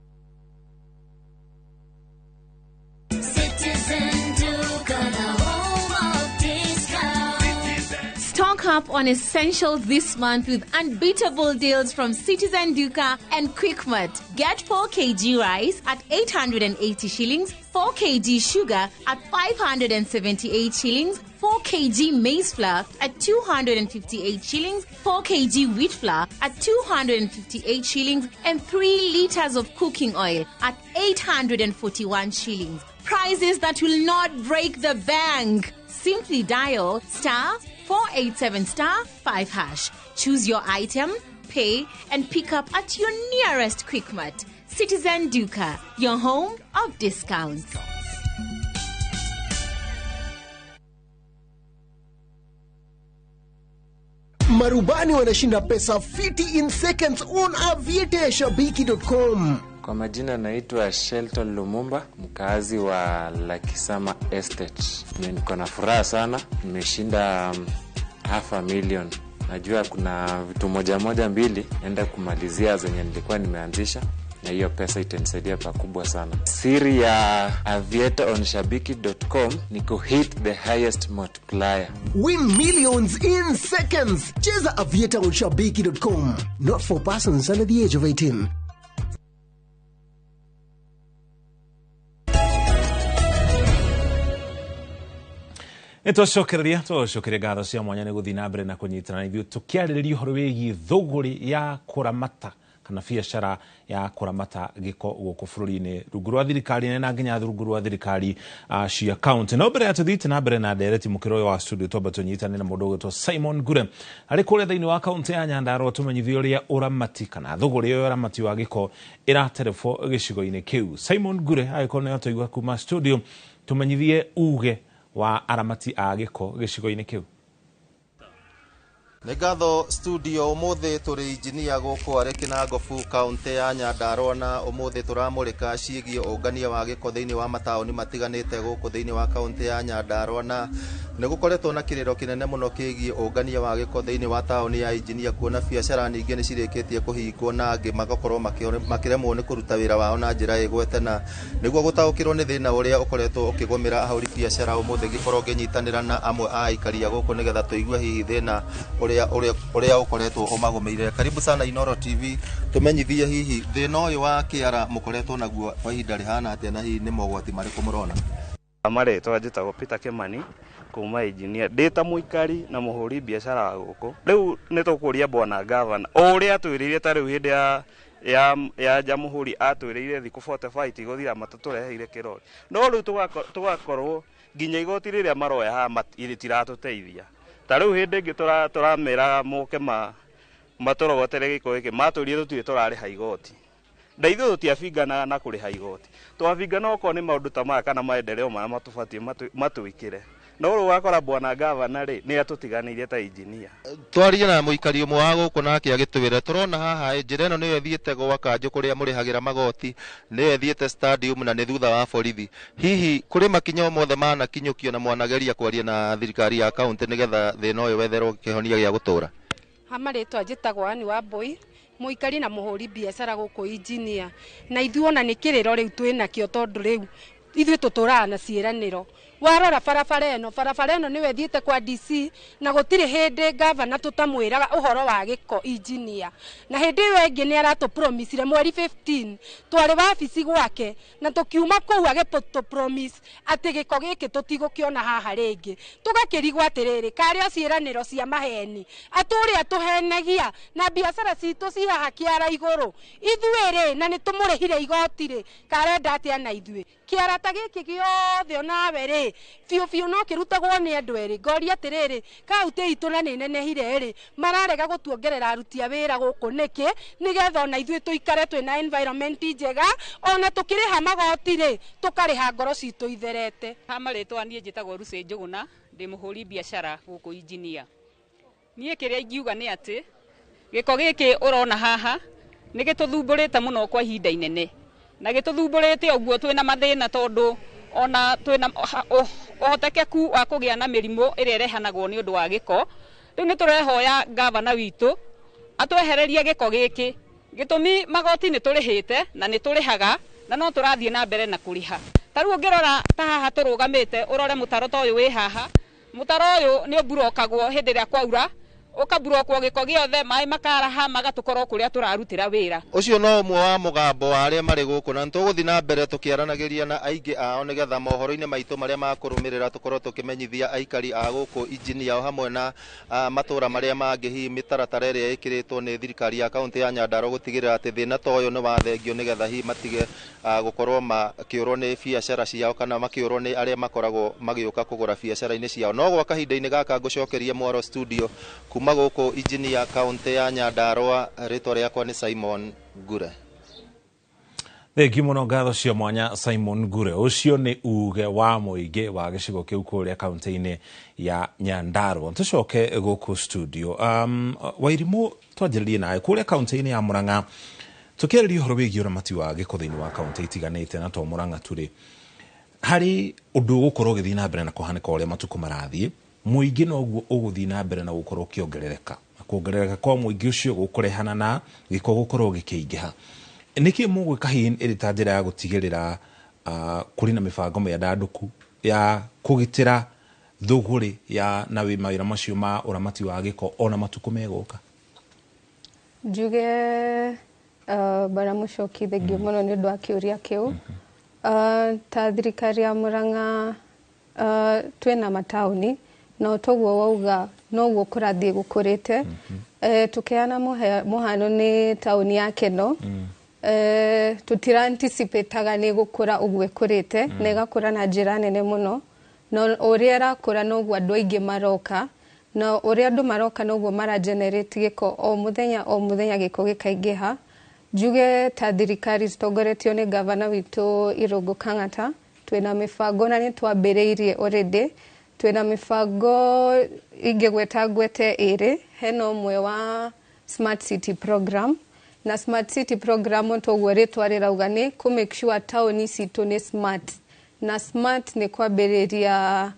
Citizen Duka, the home of discount. Stock up on essentials this month with unbeatable deals from Citizen Duka and Quickmart. Get 4 kg rice at 880 shillings, 4 kg sugar at 578 shillings, 4 kg maize flour at 258 shillings, 4 kg wheat flour at 258 shillings, and 3 liters of cooking oil at 841 shillings. Prices that will not break the bank. Simply dial star 487 star 5 hash. Choose your item, pay, and pick up at your nearest Quickmart. Citizen Duka, your home of discounts. Marubani wanashinda pesa fiti in seconds on aviateashabiki.com. Kwa majina naitwa Shelton Lumumba, mkazi wa Lakisama Estate. Niko na furaha sana, nimeshinda 500,000. Najua kuna vitu moja moja mbili naenda kumalizia zenye nilikuwa nimeanzisha. na hiyo pesa itanisaidia pakubwa sana. Siri ya Aviator on shabiki.com ni kuhit the highest multiplier. Win millions in seconds. Cheza Aviator on shabiki.com. Not for persons under the age of 18. Nä twacokereria twacokeria ngatho cia mwanya nä gå thiä na mbere na kå nyitana na ithuä tå kä arä rä ria å horo wä giä thågårä ya kå ramata kana biacara ya kũramata gĩko gũkũ bũrũri-inĩ rungu rwa thirikari nene na nginya rungu rwa thirikari cia county. No mbere ya tũthiĩte na mbere na ndereti mũkĩra ũyũ wa studio twamba tũnyitane na mũndũ ũgwĩtwo Simon Ngure arĩ kũrĩa thĩinĩ wa kaunti ya Nyandarua tũmenyithie ũrĩa ũramati kana thũgũrĩ ya ũramati wa gĩko ĩraterebwo gĩcigo-inĩ kĩu. Simon Ngure agĩkorwo nĩ atũigua kuma studio tũmenyithie uge wa aramati a gĩko gĩcigo-inĩ kĩu. Nĩ ngatho studio ũmũthĩ tũrĩ injinia gũkũ arĩ Kĩnangobu kaunti ya Nyandarua na ũmũthĩ tũramũrĩka ciĩgiĩ ũngania wa gĩko thĩinĩ wa mataũni matiganĩte gũkũ thĩinĩ wa kaunti ya Nyandarua na nĩ gũkoretwo na kĩrĩro kĩnene mũno kĩgiĩ ũngania wa gĩko thĩinĩ wa taũni ya injinia kuona biacara nyingĩ nĩ cirĩkĩtie kũhingwo na angĩ magakorwo makĩremwo nĩ kũruta wĩra wao na njĩra ĩgwete na nĩguo gũtaũkĩrwo nĩ thĩna ũrĩa ũkoretwo ũkĩgũmĩra ahũri biacara ũmũthĩ ngĩkorwo ngĩnyitanĩra na amwe a aikari a gũkũ nĩgetha tũigue hihi thĩna ũrĩa ũkoretwo ũmagũmĩire. Karibu sana Inoro TV, tũmenyithie hihi thĩna ũyũ wa kĩara mũkoretwo naguo kwa ihinda rĩhana atĩa na hihi nĩ mogwati marĩkũ mũrona? Marĩtwa njĩtagwo Peter Kimani kuma injinia ndĩ ta mũikari na mũhũri biacara wa gũkũ. Rĩu nĩ tũkũria bwana gavana o ũrĩa atwĩrĩire ta rĩu hĩndĩ ya jamhuri atwĩrĩire thikũ 45 tigũthira matatũreheire kĩrori, no rĩu tũgakorwo nginya igoti rĩrĩa maroya haha rĩtiratũteithia. Ta rĩu hĩndĩ ĩngĩ tũrameraga moke matũrogotere gĩko gĩkĩ matũrire tũtirĩ tũrarĩha igoti na ithuĩ tũtiabinganaga na kũrĩha igoti, twabingana okorwo nĩ maũndũ ta maya kana maendeleo marĩa matũbatiĩ matwĩkĩre. No rĩu ũgakora bwana gavana rĩ nĩ atũtiganĩirie ta injinia. Twarie na mũikari ũmwe wa gũkũ nake agĩtwĩra tũrona haha njĩra ĩno nĩyo ĩthiĩte gwa kanjũ kũrĩa mũrĩhagĩra magoti, nĩyo ĩthiĩte stadium na nĩ thutha wa borithi. Hihi kũrĩ makinya o mothe manakinyũkio na mwanageria kwaria na thirikari ya kaunti nĩgetha thĩna ũyũ wetherwo kĩhonia gĩa gũtũra? Ha marĩtwa njĩtagwo Ann Wambui, mũikari na mũhũri biacara gũkũ injinia, na ithuĩ ona nĩ kĩrĩro rĩu twĩnakĩo tondũ rĩu ithuĩ tũtũraga na ciĩranĩro. Warora barabara ĩno, barabara ĩno nĩyo ĩthiĩte kwa DC na gũtirĩ hĩndĩ gavana tũtamwĩraga ũhoro wa gĩko injinia, na hĩndĩ ĩyo ĩngĩ nĩ aratũpromisire mweri 15 twarĩ wabici gwake na tũkiuma kũu agĩtũpromise atĩ gĩko gĩkĩ tũtigũkĩona haha rĩngĩ. Tũgakĩrigwo atĩrĩrĩ, karĩ o ciĩranĩro cia maheni atũrĩa tũhenagia na biacara citũ ci haha kĩara igũrũ ithuĩ rĩ, na nĩ tũmũrĩhire igoti rĩ, karenda atĩa na ithuĩ? Kĩara ta gĩkĩ gĩothe onawe rĩ biũ biũ no kĩrutagwo nĩ andũ erĩ. Ngoria atĩrĩrĩ, kaunti itũ na nĩ nenehire rĩ, mararega gũtuongerera aruti a wĩra gũkũ nĩkĩ? Nĩgetha ona ithuĩ tũikare twĩna environment njega, ona tũkĩrĩha magoti rĩ, tũkarĩha ngoro citũ itherete. Ha marĩtwa niĩ njĩtagwo Lucy Njũgũna, ndĩ mũhũri biacara gũkũ injinia. Niĩ kĩrĩa ingiuga nĩ atĩ gĩko gĩkĩ ũrona haha nĩ gĩtũthumbũrĩte mũno kwa ihinda inene, na gĩtũthumbũrĩte ũguo twĩna mathĩna tondũ ona twĩna ũhotekeku wa kũgĩa na mĩrimũ ĩrĩa ĩrehanagwo nĩ ũndũ wa gĩko. Rĩu nĩ tũrehoya gavana witũ atwehererie gĩko gĩkĩ, gĩtũmi magoti nĩ tũrĩhĩte na nĩ tũrĩhaga na no tũrathiĩ na mbere na kũrĩha. Ta rĩu ũngĩrora ta haha tũrũgamĩte ũrore mũtaro ta ũyũ wĩ haha, mũtaro ũyũ nĩ ũmburokagwo hĩndĩ ĩrĩa kwaura, ũkaburokwo gĩko gĩothe, maĩ makaraha magatũkorwo kũrĩa tũrarutĩra wĩra. Ũcio no ũmwe wa mũgambo wa arĩa marĩ gũkũ na nĩtũgũthiĩ na mbere tũkĩaranagĩria na aingĩ ao nĩgetha mohoro-inĩ maitũ marĩa makũrũmĩrĩra tũkorwo tũkĩmenyithia aikari a gũkũ injinia o hamwe na matũra marĩa mangĩ hihi mĩtaratara ĩrĩa ĩkĩrĩtwo nĩ thirikari ya kaunti ya Nyandarua gũtigĩrĩra atĩ thĩna ta ũyũ nĩ wathengio nĩgetha hihi matige gũkorwo makĩũrwo nĩ biacara ciao kana makĩũrwo nĩ arĩa makoragwo magĩũka kũgũra biacara-inĩ ciao. No gwa kahinda-inĩ gaka ngũcokerie mwaro studio kuma gũkũ injinia kaunti ya Nyandarua, rĩtwa rĩakwa nĩ Simon Ngure. Thengiũ mũno, ngatho cia mwanya Simon Ngure. Ũcio nĩ uge wa mũingĩ wa gĩcigo kĩu kũrĩa kaunti-inĩ ya Nyandarua. Tũcoke gũkũ studio. Wairimũ, twanjĩrĩrie nawe kũrĩa kaunti-inĩ ya Murang'a tũkĩarĩria ũhoro wĩgiĩ ũramati wa gĩko thĩinĩ wa kaunti itiganĩte na to Murang'a tu rĩ, harĩ ũndũ ũgũkorwo ũgĩthiĩ na mbere na kũhanĩka ũrĩa matukũ marathiĩ, mũingĩ noguo ũgũthiĩ na mbere na gũkorwo ũkĩongerereka, na kuongerereka kwa mũingĩ ũcio gũkũrehana na gĩko gũkorwo gĩkĩingĩha. Nĩkĩ mũgwĩka hihi ĩrĩ ta njĩra ya gũtigĩrĩra kũrĩ na mĩbango mĩandandũku ya kũgitĩra thũgũrĩ ya na mawĩra macio ma ũramati wa gĩko ona matukũ megũka? Njuge Bwana Mũcoki, thengio mũno nĩ ũndũ wa kĩũria kĩu. Ta thirikari ya Murang'a, twĩna mataũni na toguo wauga noguo kũrathiĩ gũkũrĩte. Tũkĩheana mũhano nĩ taũni ya Keno, tũtira anticipataga nĩ gũkũra ũguo ĩkũrĩte, na ĩgakũra na njĩra nene mũno. Na ũrĩa ĩrakũra noguo andũ aingĩ maroka, na ũrĩa andũ maroka noguo mara generate gĩko o mũthenya o mũthenya, gĩko gĩkaingĩha. Njuge ta thirikari citongoretio nĩ gavana witũ Irũngũ Kang'ata, twĩna mĩbango na nĩ twambĩrĩirie already. Twĩna mĩbango ingĩgweta ngwete ĩrĩ. Hena ũmwe wa Smart City program, na Smart City program toguo rĩtwa rĩrauga nĩ kũ make sure taũni citũ nĩ smart. Na smart nĩ kwambĩrĩria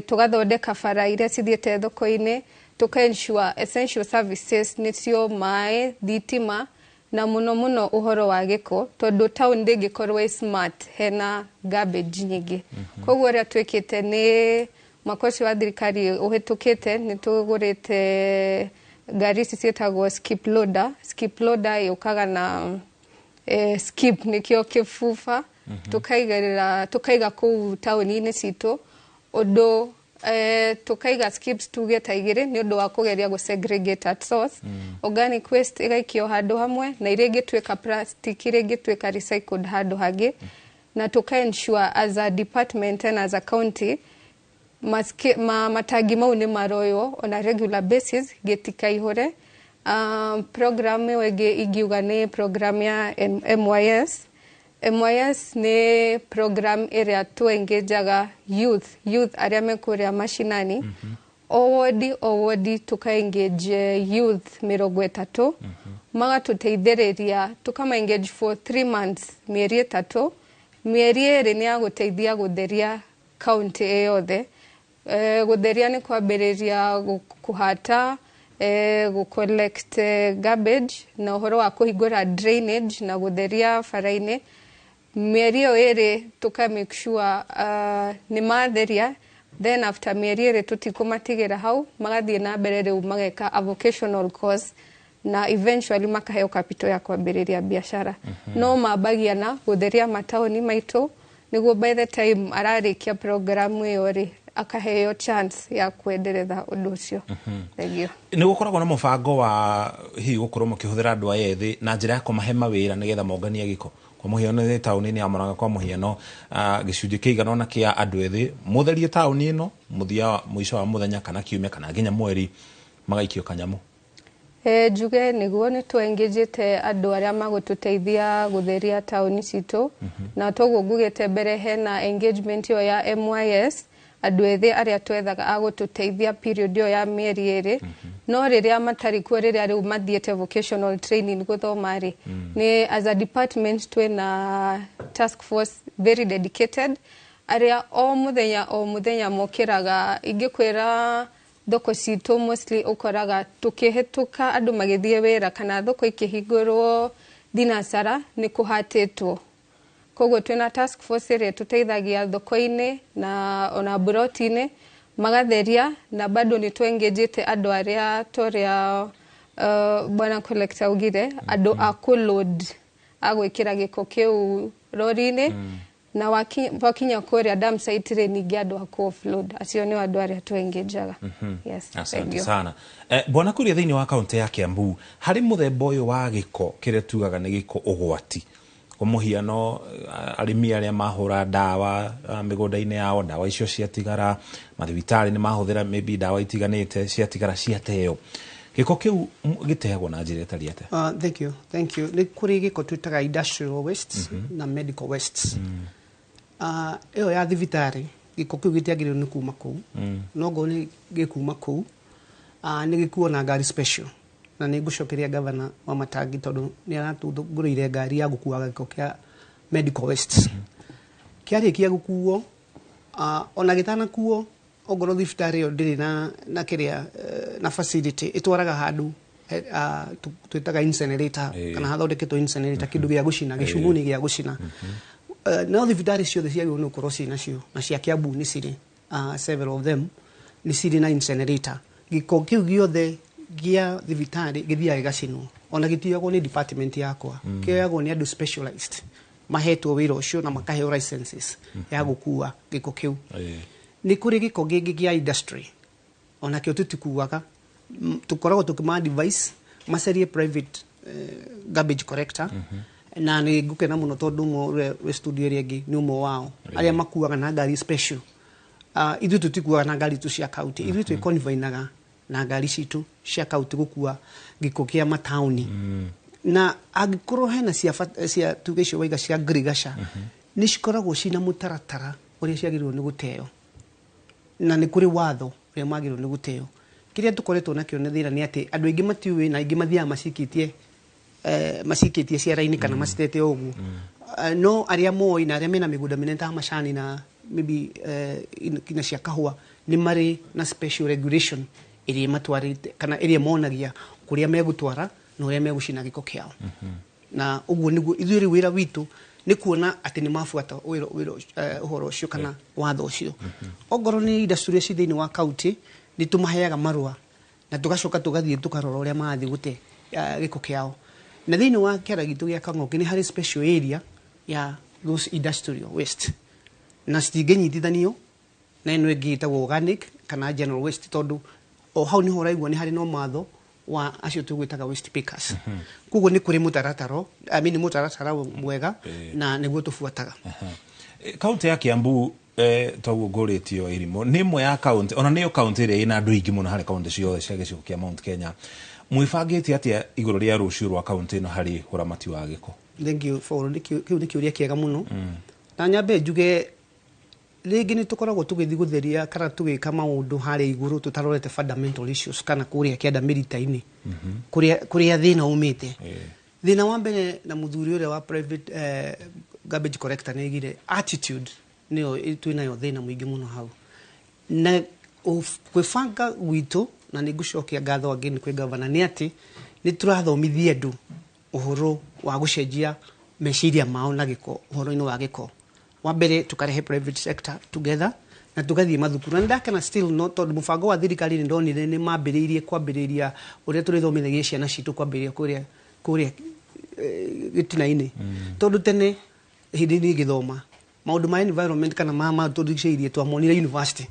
tũgathondeka bara iria cithiĩte thoko-inĩ, tũka ensure essential services nĩcio maĩ, thitima na mũno mũno ũhoro wa gĩko, tondũ town ndĩngĩkorwo ĩ smart hena garbage nyingĩ. Koguo ũrĩa twĩkĩte nĩ mwaka ũcio wa thirikari ũhĩtũkĩte nĩ tũgũrĩte ngari ici ciĩtagwo skip loader. Skip loader yũkaga na skip nĩkĩo kĩbuba, tukaigĩrĩra tukaiga kũu taũni-inĩ citũ ũndũ tukaiga skips tuge ta igĩrĩ nĩ ũndũ wa kũgeria gũ segregate at source. Organic waste ĩgaikio handũ hamwe na iria ingĩtuĩka plastic, iria ingĩtuĩka recycled handũ hangĩ. Na tuka ensure as a department and as a county matangi mau nĩ maroywo on a regular basis gĩtikaihũre. Program ĩyo ĩngĩ ingiuga nĩ program ya MYS. MYS nĩ program ĩrĩa tũ-engageaga youth arĩa me kũrĩa mashinani. O wodi o wodi tuka engage youth 30, magatũteithĩrĩria, tukama engage for 3 months, mĩeri 3. Mĩeri 2 nĩ ya gũteithia gũtheria kaunti ĩ yothe. Gũtheria nĩ kwambĩrĩria kũhata, gũ collect garbage na ũhoro wa kũhingũra drainage na gũtheria bara-inĩ. Mĩeri ĩyo 2 tuka make sure nĩ matheria. Then after mĩeri 2 tũtikũmatigĩra hau, magathiĩ na mbere rĩu mageka a vocational course na eventually makaheo capital ya kwambĩrĩria biacara. No mambagia na gũtheria mataũni maitũ nĩguo by the time ararĩkia program ĩyo rĩ, akaheo chance ya kwendereza ũndũ ũcio. Thank you. Nĩ gũkoragwo na mũbango wa hihi gũkorwo mũkĩhũthĩra andũ aya ethĩ na njĩra ya kũmahe mawĩra nĩgetha monganie gĩko? Kwa mũhiano nĩ taũni-inĩ ya Murang'a, kwa mũhiano gĩcunjĩ kĩigana ũna kĩa andũ ethĩ mũtherie taũni ĩno mũthia wa mũico wa mũthenya kana kiumia kana nginya mweri magaikio kanyamũ. Njuge nĩguo nĩ tũengĩjĩte andũ arĩa magũtũteithia gũtheria taũni citũ, na toguo ngugĩte mbere hena engagement ĩyo ya MYS, andũ ethĩ arĩa twethaga a gũtũteithia period ĩyo ya mĩeri 2. No rĩrĩa matarĩ kuo, rĩrĩa rĩu mathiĩte vocational training gũthoma rĩ, nĩ as a department twĩna task force very dedicated arĩa o mũthenya o mũthenya mokĩraga. Ingĩkwĩra thoko citũ mostly ũkoraga tũkĩhĩtũka andũ magĩthiĩ wĩra kana thoko ikĩhingũrwo thinacara nĩ kũhatĩtwo. Koguo twĩna task force ĩrĩa tũteithagia thoko-inĩ na ona mburoti-inĩ magatheria. Na bado nĩ twengĩjĩte andũ arĩa torĩa bwana collector augire, andũ a kũ-load, a gwĩkĩra gĩko kĩu rori-inĩ, na wakinya kũrĩa dump site rĩ, ningĩ andũ a kũ-offload. Acio nĩo andũ arĩa twengejaga. Yes, thank Asante you. sana. Bwana Kuria, thĩinĩ wa kaunti ya Kiambu harĩ mũthemba ũyũ wa gĩko kĩrĩa tugaga nĩ gĩko ũgwati, kwa mũhiano arĩmi arĩa mahũra ndawa mĩgũnda-inĩ yao, ndawa icio ciatigara, mathibitarĩ nĩ mahũthĩra maybe ndawa itiganĩte ciatigara ciateo, gĩko kĩu gĩteagwo na njĩra ĩtariĩ atĩa? Thank you, thank you. Nĩ kũrĩ gĩko twĩtaga industrial wastes na medical wastes. Ĩyo ya thibitarĩ, gĩko kĩu gĩtiagĩrĩirwo nĩ kuma kũu. No ngorwo nĩ gĩkuma kũu, nĩ gĩkuo na ngari special, na nĩ ngũcokeria gavana wa Matangi tondũ nĩ aratũgũrĩire ngari ya gũkuaga gĩko kĩa medical wastes. Kĩarĩkia gũkuo, ona gĩtanakuo, ongorwo thibitarĩ ĩyo ndĩrĩ na kĩrĩa na facility ĩtwaraga handũ Twĩtaga incinerator kana hathondeketwo incinerator, kĩndũ gĩa gũcina, gĩcumuni gĩa gũcina. No thibitarĩ ciothe ciagĩrĩirwo nĩ gũkorwo ciĩ nacio, na cia Kiambu nĩ cirĩ, several of them nĩ cirĩ na incinerator. Gĩko kĩu gĩothe gĩa thibitarĩ gĩthiaga gĩgacinwo, ona gĩtioyagwo nĩ department yakwa. Kĩoyagwo nĩ andũ specialized mahetwo wĩra ũcio na makaheo licenses ya gũkua gĩko kĩu. Nĩ kũrĩ gĩko gĩngĩ gĩa industry, onakĩo tũtikuaga. Tũkoragwo tũkĩma advice macarie private garbage collector, na nĩ ngũkena mũno tondũ ũmwe ũrĩa wĩ studio ĩrĩa ĩngĩ nĩ ũmwe wao arĩa makuaga na ngari special. Ithuĩ tũtikuaga na ngari tu cia county, ithuĩ twĩconvinaga na ngari citũ cia county gũkua gĩko kĩa mataũni. Na angĩkorwo hena cia tuge icio waiga cia ngirigaca, nĩ cikoragwo cina mũtaratara ũrĩa ciagĩrĩirwo nĩ gũteo, na nĩ kũrĩ watho ũrĩa magĩrĩirwo nĩ gũteo. Kĩrĩa tũkoretwo nakĩo nĩ thĩna nĩ atĩ andũ aingĩ matiũĩ, na aingĩ mathiaga macikĩtie ciara-inĩ kana macitete o ũguo. No arĩa moĩ na arĩa mena mĩgũnda mĩnene ta macani na maybe kinya cia kahũa, nĩ marĩ na special regulation ĩrĩa ĩmatwarĩte kana ĩrĩa monagia kũrĩa megũtwara na ũrĩa megũcina gĩko kĩao. Na ũguo nĩguo ithuĩ rĩu wĩra witũ nĩ kuona atĩ nĩ mabuata wĩra ũhoro ũcio kana watho ũcio. Ongorwo nĩ industry ci thĩinĩ wa county, nĩ tũmaheaga marũa na tũgacoka tũgathiĩ tũkarora ũrĩa marathiĩ gũte gĩko kĩao. Na thĩinĩ wa kĩara gitũ gĩa Kang'oki nĩ harĩ special area ya those industrial waste, na citingĩnyitithanio na ĩno ĩngĩ ĩtagwo organic kana general waste, tondũ o hau nĩho ũraigua nĩ harĩ na watho wa acio tũgwĩtaga waste pickers. Koguo nĩ kũrĩ mũtaratara, I mean, mũtaratara mwega na nĩguo tũbuataga. Kaunti ya Kiambu, toguo ngũrĩtio irimũ, nĩ ĩmwe ya kaunti, ona nĩyo kaunti ĩrĩa ĩna andũ aingĩ mũno harĩ kaunti ciothe cia gĩcigo kĩa Mount Kenya. Mwĩbangĩte atĩa igũrũ rĩa rũciũ rwa kaunti ĩno harĩ ũramati wa gĩko? Thank you for kĩu nĩ kĩũria kĩega mũno. Na nyambe njuge rĩngĩ nĩ tũkoragwo tũgĩthiĩ gũtheria kana tũgĩka maũndũ harĩa igũrũ tũtarorete fundamental issues kana kũrĩa kĩanda mĩrita-inĩ, kũrĩa thĩna umĩte. Thĩna wa mbere, na mũthuri ũrĩa wa private garbage collector nĩ aigire attitude nĩyo twĩnayo thĩna mũingĩ mũno hau. Na gwĩbanga gwitũ, na nĩ ngũcokia ngatho again kwĩ governor, nĩ atĩ nĩ tũrathomithia andũ ũhoro wa gũcenjia meciria mao na gĩko, ũhoro-inĩ wa gĩko. Wa mbere tũkarehe private sector together na tũgathiĩ mathukuru, na nĩndakena still no tondũ mũbango wa thirikari nĩ ndonire nĩ mambĩrĩirie kwambĩrĩria ũrĩa tũrĩthomithagia ciana citũ kwambĩrĩria kũrĩa gĩtina-inĩ, tondũ tene hĩndĩ niĩ ngĩthoma maũndũ ma environment kana ma tũrigicĩirie twamonire university,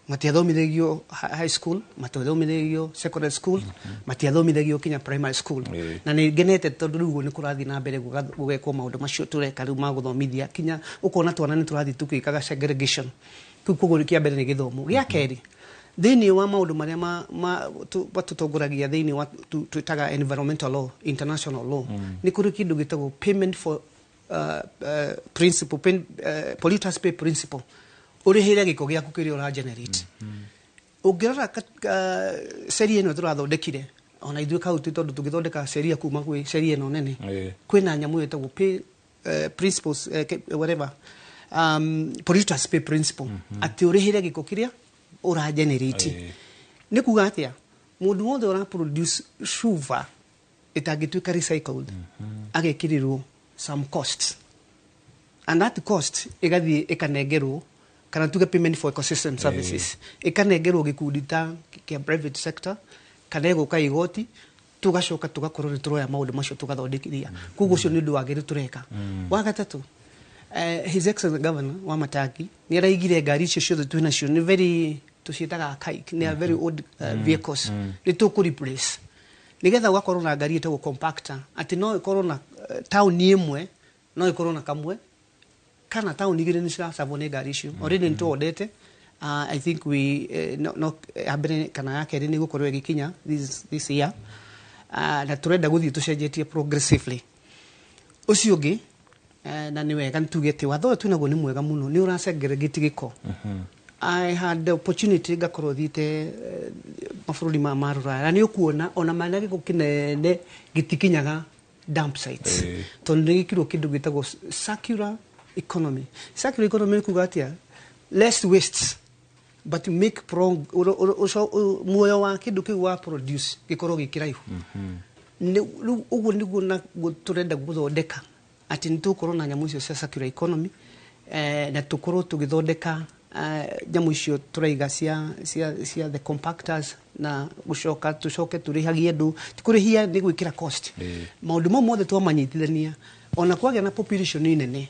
matiathomithagio high school, matiathomithagio secondary school, matiathomithagio kinya primary school. Na nĩ ngenete tondũ rĩu ũguo nĩ kũrathiĩ na mbere gũgekwo maũndũ macio tũreka rĩu ma gũthomithia, kinya ũkona twana nĩ tũrathiĩ tũgĩkaga segregation kĩu. Koguo kĩa mbere nĩ gĩthomo. Gĩa kerĩ, thĩinĩ wa maũndũ marĩa matũtongoragia thĩinĩ wa twĩtaga environmental law, international law, nĩ kũrĩ kĩndũ gĩtagwo payment for principle, polluters pay principle, ũrĩhĩre gĩko gĩaku kĩrĩa ũra generate. Ũngĩrora sheria ĩno tũrathondekire ona ithuĩ kaunti, tondũ tũgĩthondeka sheria kuma gwĩ sheria ĩno nene, kwĩna nyamũ ĩtagwo pay principles, whatever, polluters pay principle, atĩ ũrĩhĩre gĩko kĩrĩa ũra generate. Nĩ kuga atĩa? Mũndũ wothe ũra produce cuba ĩtangĩtuĩka recycled agekĩrĩrwo some costs, and that cost ĩgathiĩ ĩkanengerwo, kana tuge payment for ecosystem services, ĩkanengerwo gĩkundi ta kĩa private sector kana ĩgũka igoti, tũgacoka tũgakorwo nĩ tũroya maũndũ macio tũgathondekithia. Koguo ũcio nĩ ũndũ wa kerĩ tũreka. Wa gatatũ, His Excellency Governor wa Matangi nĩ araigire ngari icio ciothe twĩ nacio nĩ very, tũciĩtaga archaic, nĩ very old vehicles, nĩ tũkũ replace nĩgetha ũgakorwo na ngari ĩtagwo compactor, atĩ no ĩkorwo na taũni ĩmwe no ĩkorwo na kamwe kana taũni igĩrĩ nĩ ciracabwo nĩ ngari icio. Already nĩ tũwondete. I think we no ya mbere kana ya kerĩ nĩ gũkorwo ĩgĩkinya this year, na tũrenda gũthiĩ tũcenjetie progressively. Ũcio ũngĩ, na nĩ wega nĩtuge atĩ watho ũyũ twĩnaguo nĩ mwega mũno, nĩ ũracegregate gĩko. I had the opportunity ngakorwo thiĩte mabũrũri ma rũraya, na nĩ ũkuona ona mena gĩko kĩnene gĩtikinyaga dump sites, tondũ nĩ gĩkirwo kĩndũ gĩtagwo circular economy. Circular economy nĩ kuga atĩa? Less wastes. But make prong muoyo wa kĩndũ kĩu wa produce gĩkorwo gĩ kĩraihu. Rĩu ũguo nĩguo naguo tũrenda gũthondeka atĩ nĩ tũgũkorwo na nyamũ icio cia circular economy, na tũkorwo tũgĩthondeka nyamũ icio tũraiga cia the compactors, na gũcoka tũcoke tũrĩhagie andũ, ti kũrĩhia, nĩ gwĩkĩra cost. Maũndũ mau mothe twamanyitithania, ona kwagĩa na population nene,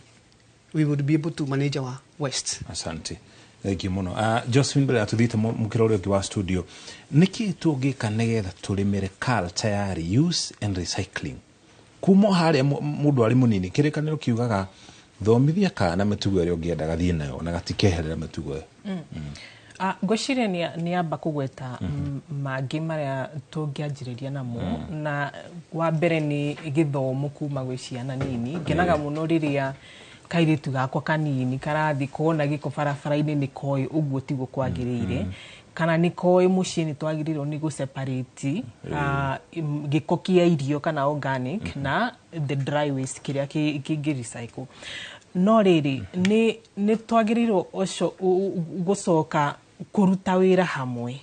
we would be able to manage our waste. Asante, thank you muno. Josephine, mbere ya tuthiĩte mũkĩra ũrĩa ũngĩ wa studio, nĩkĩ tũngĩka nĩgetha tũrĩmĩre culture ya reuse and recycling kuma o harĩa mũndũ arĩ mũnini? Kĩrĩkanĩro kiugaga thomithia kana mĩtugo ĩrĩa ũngĩenda gathiĩ nayo na gatikeherera mĩtugo ĩyo. Ngwĩciria nĩ amba kũgweta mangĩ marĩa tũngĩanjĩrĩria namo, na wa mbere nĩ gĩthomo kuma gwĩ ciana nini. Ngenaga mũno rĩrĩa kairĩtu gakwa kanini karathi kona gĩko barabara-inĩ, nĩ koĩ ũguo tiguo kwagĩrĩire, kana nĩ koĩ mũciĩ nĩ twagĩrĩirwo nĩ gũ separate gĩko kĩa irio kana organic na the dry waste kĩrĩa kĩngĩ recycle. No rĩrĩ, nĩ twagĩrĩirwo ũcio gũcoka kũruta wĩra hamwe,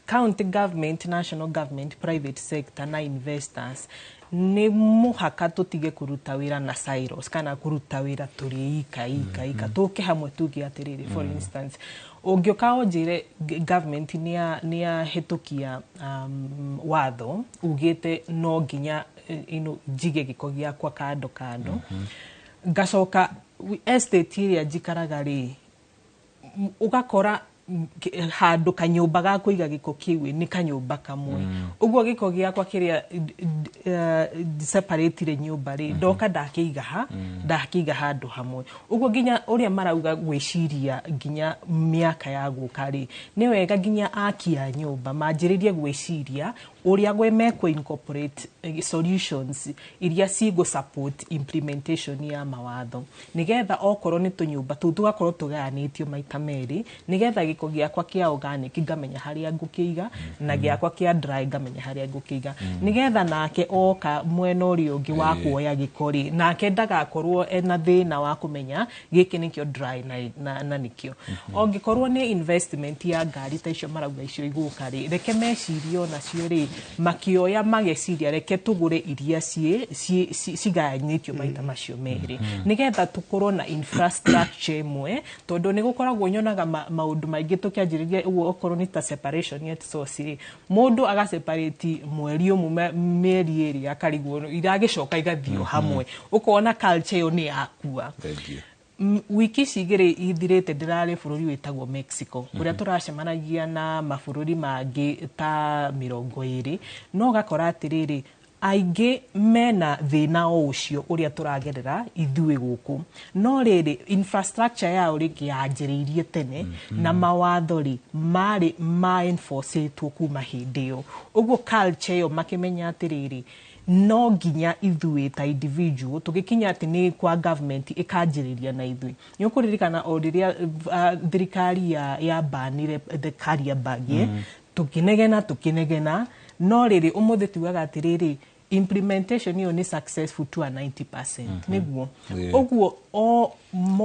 county government, national government, private sector na investors. Nĩ mũhaka tũtige kũruta wĩra na silos kana kũruta wĩra tũrĩ ika ika ika. Tũke hamwe tuge atĩrĩrĩ, for instance, ũngĩũka ũnjĩre government nĩ yahĩtũkia watho ugĩte no nginya njige gĩko gĩakwa kando kando, ngacoka estate ĩrĩa njikaraga rĩ, ũgakora handũ kanyũmba ga kũiga gĩko kĩu nĩ kanyũmba kamwe. Ũguo gĩko gĩakwa kĩrĩa separatire nyũmba rĩ, ndoka ndakĩiga ha, ndakĩiga handũ hamwe. Ũguo nginya ũrĩa marauga gwĩciria nginya mĩaka ya gũka rĩ, nĩ wega nginya aki a nyũmba manjĩrĩrie gwĩciria ũrĩa gwe mekũ incorporate solutions iria cigũ support implementation ya mawatho, nĩgetha okorwo nĩ tũnyũmba tũu tũgakorwo tũgayanĩtio maita merĩ, nĩgetha gĩko gĩakwa kĩa organic ngamenya harĩa ngũkĩiga na gĩakwa kĩa dry ngamenya harĩa ngũkĩiga, nĩgetha nake oka mwena ũrĩa ũngĩ wa kuoya gĩko rĩ, nake ndagakorwo ena thĩna wa kũmenya gĩkĩ nĩkĩo dry na nĩkĩo. Ongĩkorwo nĩ investment ya ngari ta icio marauga icio igũka rĩ, reke mecirie onacio rĩ, makĩoya mageciria reke tũgũre iria cigayanĩtio maita macio merĩ, nĩgetha tũkorwo na infrastructure ĩmwe, tondũ nĩ gũkoragwo nyonaga maũndũ maingĩ tũkĩanjĩrĩria ũguo. Okorwo nĩ ta separation at source rĩ, mũndũ agaseparate mweri ũmwe, mĩeri 2 akarigwo iragĩcoka igathiĩ o hamwe, ũkona culture ĩyo nĩ yakua. Thank you. Wiki ici 2 ithirĩte ndĩrarĩ bũrũri wĩtagwo Mexico, kũrĩa tũracemanagia na mabũrũri mangĩ ta 20, no ũgakora atĩrĩrĩ, aingĩ mena thĩna o ũcio ũrĩa tũragerera ithuĩ gũkũ, no rĩrĩ, infrastructure yao rĩngĩ yanjĩrĩirie tene na mawatho rĩ marĩ ma enforcetwo kuma hĩndĩ ĩyo. Ũguo culture ĩyo makĩmenya atĩrĩrĩ, no nginya ithuĩ ta individual tũgĩkinya atĩ nĩ kwa government ĩkanjĩrĩria na ithuĩ. Nĩ ũkũririkana o rĩrĩa thirikari ya banire the carrier bag, tũkĩnegena tũkĩnegena, no rĩrĩ, ũmũthĩ tugaga atĩrĩrĩ, implementation ĩyo nĩ successful to a 90%. Nĩguo ũguo o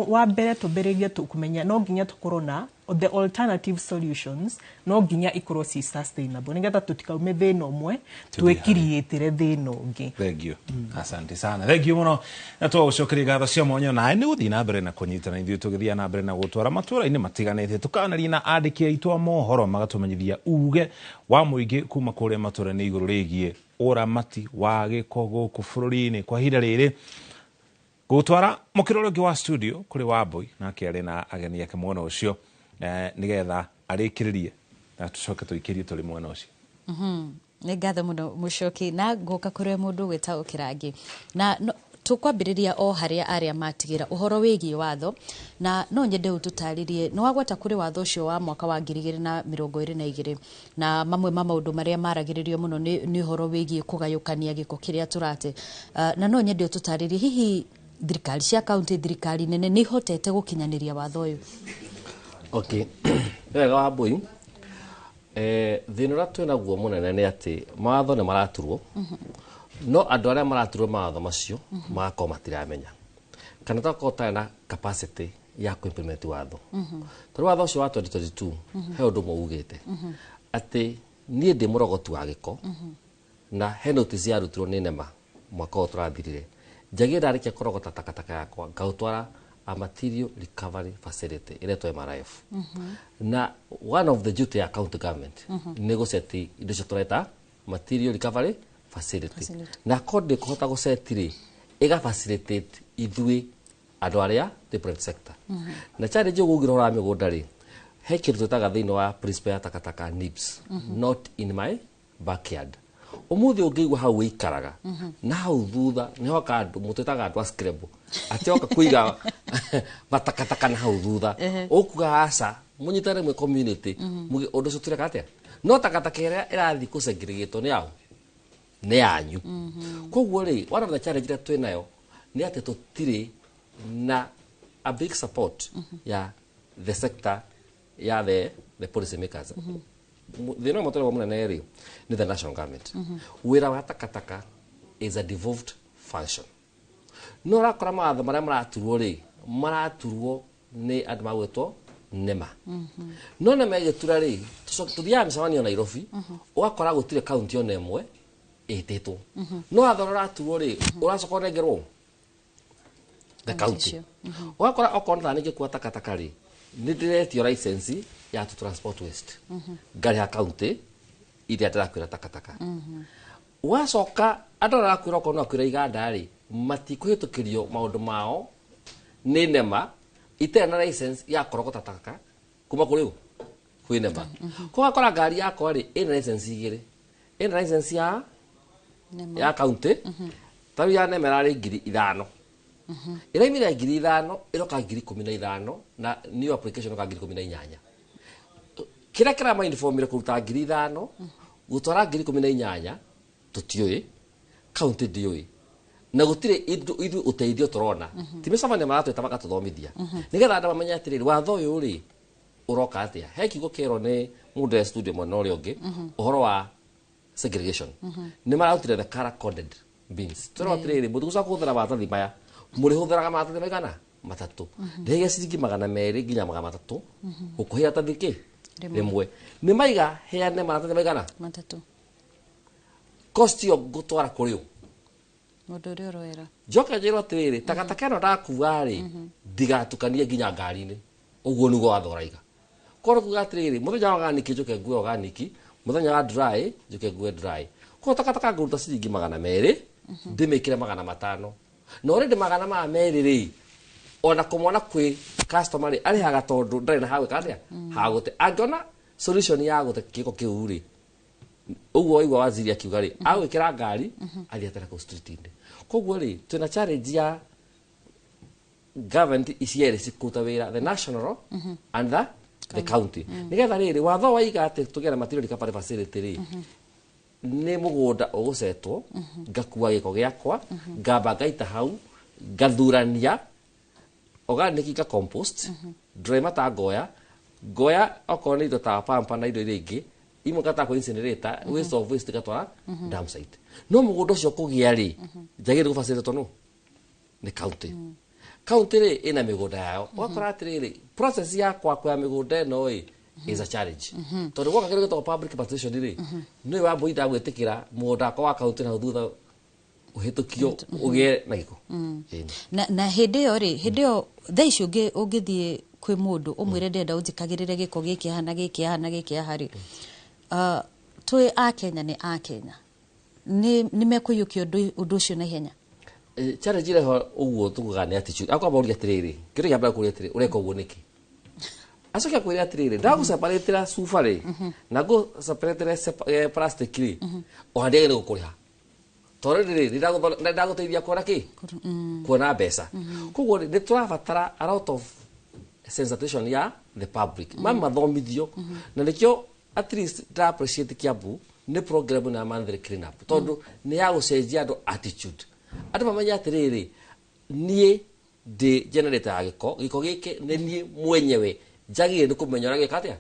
wa mbere tũmbĩrĩrie kũmenya no nginya tũkorwo na the alternative solutions, no nginya ikorwo ci sustainable, nĩgetha tũtikaume thĩna ũmwe twĩkiriĩtĩre thĩna ũngĩ. Thank you. Asante sana. Thank you muno. Na twagũcokeria ngatho cia mwanya na nĩ gũthiĩ na mbere na kũnyitana ithuĩ tũgĩthiĩ na mbere na gũtwara matũra-inĩ matiganĩte, tũkanaria na andĩki aitũ a mohoro magatũmenyithia uge wa mũingĩ kuma kũrĩa matũra-inĩ igũrũ rĩgiĩ ũramati wa gĩko gũkũ bũrũri-inĩ. Kwa ihinda rĩrĩ gũtwara mũkĩra ũrĩa ũngĩ wa studio kũrĩ Wambui, nake arĩ na ageni ake mwena ũcio, nĩgetha arĩkĩrĩrie na tũcoke tũikĩrie tũrĩ mwena ũcio. Nĩ ngatho mũno Mũcoki, na ngũka kũrĩ mũndũ gwĩtagwo Kĩrangi, na tũkwambĩrĩria o harĩa arĩa matigĩra ũhoro wĩgiĩ watho, na no nyende ũtũtarĩrie nĩ wagwata kũrĩ watho ũcio wa mwaka wa 2022, na mamwe ma maũndũ marĩa maragĩrĩrio mũno nĩ ũhoro wĩgiĩ kũgayũkania gĩko kĩrĩa tũrate. Na no nyende ũtũtarĩrie hihi thirikari cia kaunti, thirikari nene nĩ ihotete gũkinyanĩria watho ũyũ? Okay, nĩ wega Wambui. Thĩna ũrĩa twĩ naguo mũnene nĩ atĩ mawatho nĩ maraturwo, no andũ arĩa maraturwo mawatho macio magakorwo matiramenya kana tokorwo tarĩ na capacity. ya kũ implement watho. Tondũ watho ũcio wa 2022 he ũndũ ũmwe ugĩte atĩ niĩ ndĩ mũrogoti wa gĩko na he notice yarutirwo nĩ NEMA mwaka ũyũ tũrathirire, njagĩrĩire ndarĩkia kũrogota takataka yakwa ngaũtwara a material recovery facility ĩretwo MRF. Na one of the duty ya county government nĩ gũceti indo icio tũreta material recovery facility. Facility. Na korwo ndĩkũhota gũceti rĩ, ĩga facilitate ithuĩ andũ arĩa twĩ private sector. Na challenge ũguo ũngĩrora wa mĩgũnda rĩ, he kĩndũ twĩtaga thĩinĩ wa principle ya takataka NIBS, not in my backyard. Ũmũthĩ ũngĩigua hau wĩikaraga na hau thutha nĩ hoka andũ mũtwĩtaga andũ a scrabble atĩ oka kũiga matakataka na hau thutha, ũkuga aca mũnyitane mwĩ community, muge ũndũ ũcio tũreka atĩa, no takataka ĩrĩa ĩrathiĩ kũsegregatwo nĩ yaũ, nĩ yanyu. Koguo rĩ, one of the challenge ĩrĩa twĩ nayo nĩ atĩ tũtirĩ na a big support ya the sector ya the policy makers. Thĩna ũmwe tũrĩ mũnene rĩ nĩ the national government. Wĩra wa takataka is a devolved function, no ũrakora mawatho marĩa maraturwo rĩ, maraturwo nĩ andũ magwĩtwo NEMA. No NEMA ĩgĩtura rĩ, tũthiaga mĩcemanio Nairobi, ũgakora gũtirĩ kaunti ona ĩmwe ĩtĩtwo. No watho ũrĩa ũraturwo rĩ, ũracoka ũnengerwo the county. Icio. Ũgakora okorwo nĩ ngĩkua takataka rĩ, nĩ ndĩretio license ya to transport waste, ngarĩha county iria ndĩrakwĩra takataka. Wacoka andũ arĩa arakwĩra okorwo no akwĩra iganda rĩ, matikũhĩtũkĩrio maũndũ mao nĩ NEMA itarĩ na license ya kũrogota takataka kuma kũrĩ ũ, kwĩ NEMA. Koguo ngari yakwa rĩ ĩna license igĩrĩ, ĩna license ya NEMA. ya county, ta rĩu ya NEMA ĩrarĩ 5,000, ĩraimire 5,000 ĩroka 15,000, na new application ĩroka 18,000. Kĩrĩa kĩramainformire kũruta 5,000 gũtwara 18,000 tũtiũĩ, county ndĩũĩ, na gũtirĩ ithuĩ ũteithio tũrona. Ti mĩcemanio maratwĩta magatũthomithia nĩgetha andũ mamenye atĩrĩrĩ, watho ũyũ rĩ ũroka atĩa. He kiugo kĩerwo nĩ mũndũ e studio mwena ũrĩa ũngĩ ũhoro wa segregation. Nĩ mararutire the color coded bins. Tũrerwo atĩrĩrĩ, mũtigũcoka kũhũthĩra maratathi maya, mũrĩhũthĩraga maratathi maigana matatũ. Ndĩhĩge ciringi 200 nginya 300 gũkũhe iratathi kĩ Rĩmwe. rĩmwe. Nĩ maiga heane maratathi maigana matatũ. Cost ĩyo ngũtwara kũrĩ ũ? Mũndũ ũrĩa ũroera. Njoke njĩrwo atĩrĩrĩ, takataka ĩno ndakua rĩ, ndigatukanie nginya ngari-inĩ. Ũguo nĩguo watho ũraiga. Korwo kuga atĩrĩrĩ, mũthenya wa organic njoke ngue organic, mũthenya wa dry njoke ngue dry. Koguo takataka ngũruta ciringi 200 ndĩmĩkĩre 500, na already 200 rĩ, ona kũmona kwĩ customer rĩ, arĩhaga tondũ ndarĩ na hagwĩka atĩa, hagũte. Angĩona solution ya gũte gĩko kĩu rĩ, ũguo waigua waziri akiuga rĩ, agwĩkĩra ngari athiĩ atere kũu street-inĩ. Koguo rĩ, twĩna challenge ya government ici erĩ cikũruta wĩra, the national and the county, nĩgetha rĩrĩ watho waiga atĩ tũgĩe na material recovery facility rĩ, nĩ mũgũnda ũgũcetwo, ngakua gĩko gĩakwa, ngamba ngaita hau, ngathurania organic, nga compost, dry mata, ngoya ngoya okorwo nĩ indo ta pampa na indo iria ingĩ imwe ngata kũ incinerator, waste of waste ngatwara dump site. No mũgũnda ũcio kũgĩa rĩ, njagĩrĩire gũbacĩrĩtwo no nĩ county. County rĩ ĩna mĩgũnda yao. Ũgakora atĩrĩrĩ, process ya kwakwa mĩgũnda ĩno ĩ is a challenge, tondũ gwoka kĩndũ gĩtagwo public participation rĩ, nĩ wa mbũi ndagwĩtĩkĩra mũgũnda wakwa wa county na thutha ũhĩtũkio ũgĩe na gĩko. Ĩni. Na hĩndĩ ĩyo rĩ, hĩndĩ ĩyo thaa ici ũngĩthiĩ kwĩ mũndũ ũmwĩre ndĩrenda ũnjĩkagĩrĩre gĩko gĩkĩ haha na gĩkĩ haha na gĩkĩ haha rĩ, twĩ akenya nĩ akenya nĩ mekũiyũkia ũndũ ũcio na ihenya? Challenge ĩrĩa ho ũguo tugaga nĩ attitude. Akwamba ũria atĩrĩrĩ, kĩũria kĩa mbere kũria atĩrĩ, ũreka ũguo nĩkĩ? Acoke akwĩre atĩrĩrĩ, ndagũseparatĩra cuba rĩ, na ngũseparatĩre plastic rĩ, ona ndiagĩrĩire gũkũrĩha tondũ rĩrĩ nĩ ndagũteithia kuona kĩ, kuona mbeca. Koguo rĩ, nĩ tũrabatara a lot of sensitization ya the public, mathomithio, na nĩkĩo at least ndra appreciate Kiambu nĩ program ya monthly clean up, tondũ nĩ ya gũcenjia andũ attitude, andũ mamenye atĩrĩrĩ, niĩ ndĩ generator ya gĩko, gĩko gĩkĩ nĩ niĩ mwenyewe njagĩrĩire nĩ kũmenya ũrĩa gĩka atĩa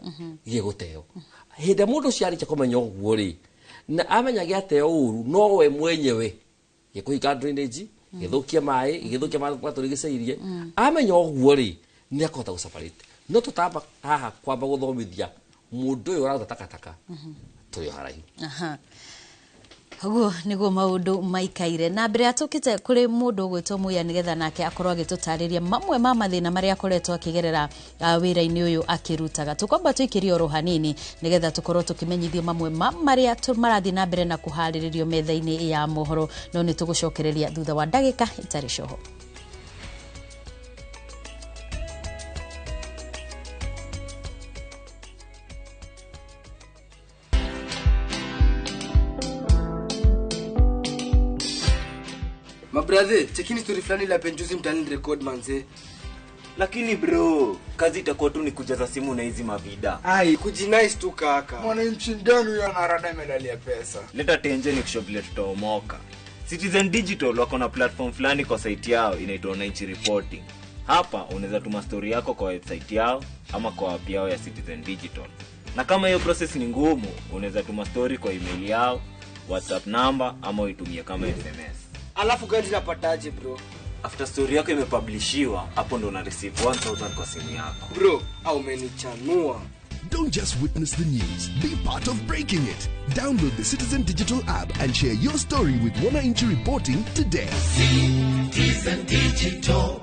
gĩgũteo. Hĩndĩ ĩrĩa mũndũ ũcio arĩkia kũmenya ũguo rĩ, na amenya gĩateo ũru no we mwenyewe, gĩkũhinga drainage, gĩthũkie maĩ, gĩthũkie matũrigicĩirie, amenya ũguo rĩ, Nĩ akũhota gũ-separate. No tũtamba haha kwamba gũthomithia mũndũ ũyũ ũraruta takataka, tũrĩ o haraihu. Aha. Ũguo nĩguo maũndũ maikaire. Na mbere ya tũkĩte kũrĩ mũndũ ũgwĩtwo Muya nĩgetha nake akorwo agĩtũtarĩria mamwe ma mathĩna marĩa akoretwo akĩgerera wĩra-inĩ ũyũ akĩrutaga, tũkwamba tũikĩrie oro hanini nĩgetha tũkorwo tũkĩmenyithio mamwe ma marĩa marathiĩ na mbere na kũharĩrĩrio metha-inĩ ya mohoro, no nĩ tũgũcokereria thutha wa ndagĩka itarĩ coho. Mabrathe, chekini story fulani la penjuzi mtaani record manze. Lakini bro, kazi itakuwa tu ni kujaza simu na hizi mavida. Ai, kujinice tu kaka. Mwananchi gani huyo anarada medali ya pesa? Leta tenje ni kusho vile tutaomoka. Citizen Digital wako na platform fulani kwa site yao inaitwa Wananchi Reporting. Hapa unaweza tuma story yako kwa website yao ama kwa app yao ya Citizen Digital. Na kama hiyo process ni ngumu, unaweza tuma story kwa email yao, WhatsApp number ama uitumie kama SMS. Alafu gani napataje bro? After story yako imepublishiwa, hapo ndo una receive 1000 kwa simu yako. Bro, au umenichanua. Don't just witness the news, be part of breaking it. Download the Citizen Digital app and share your story with Wananchi Reporting today. Citizen Digital.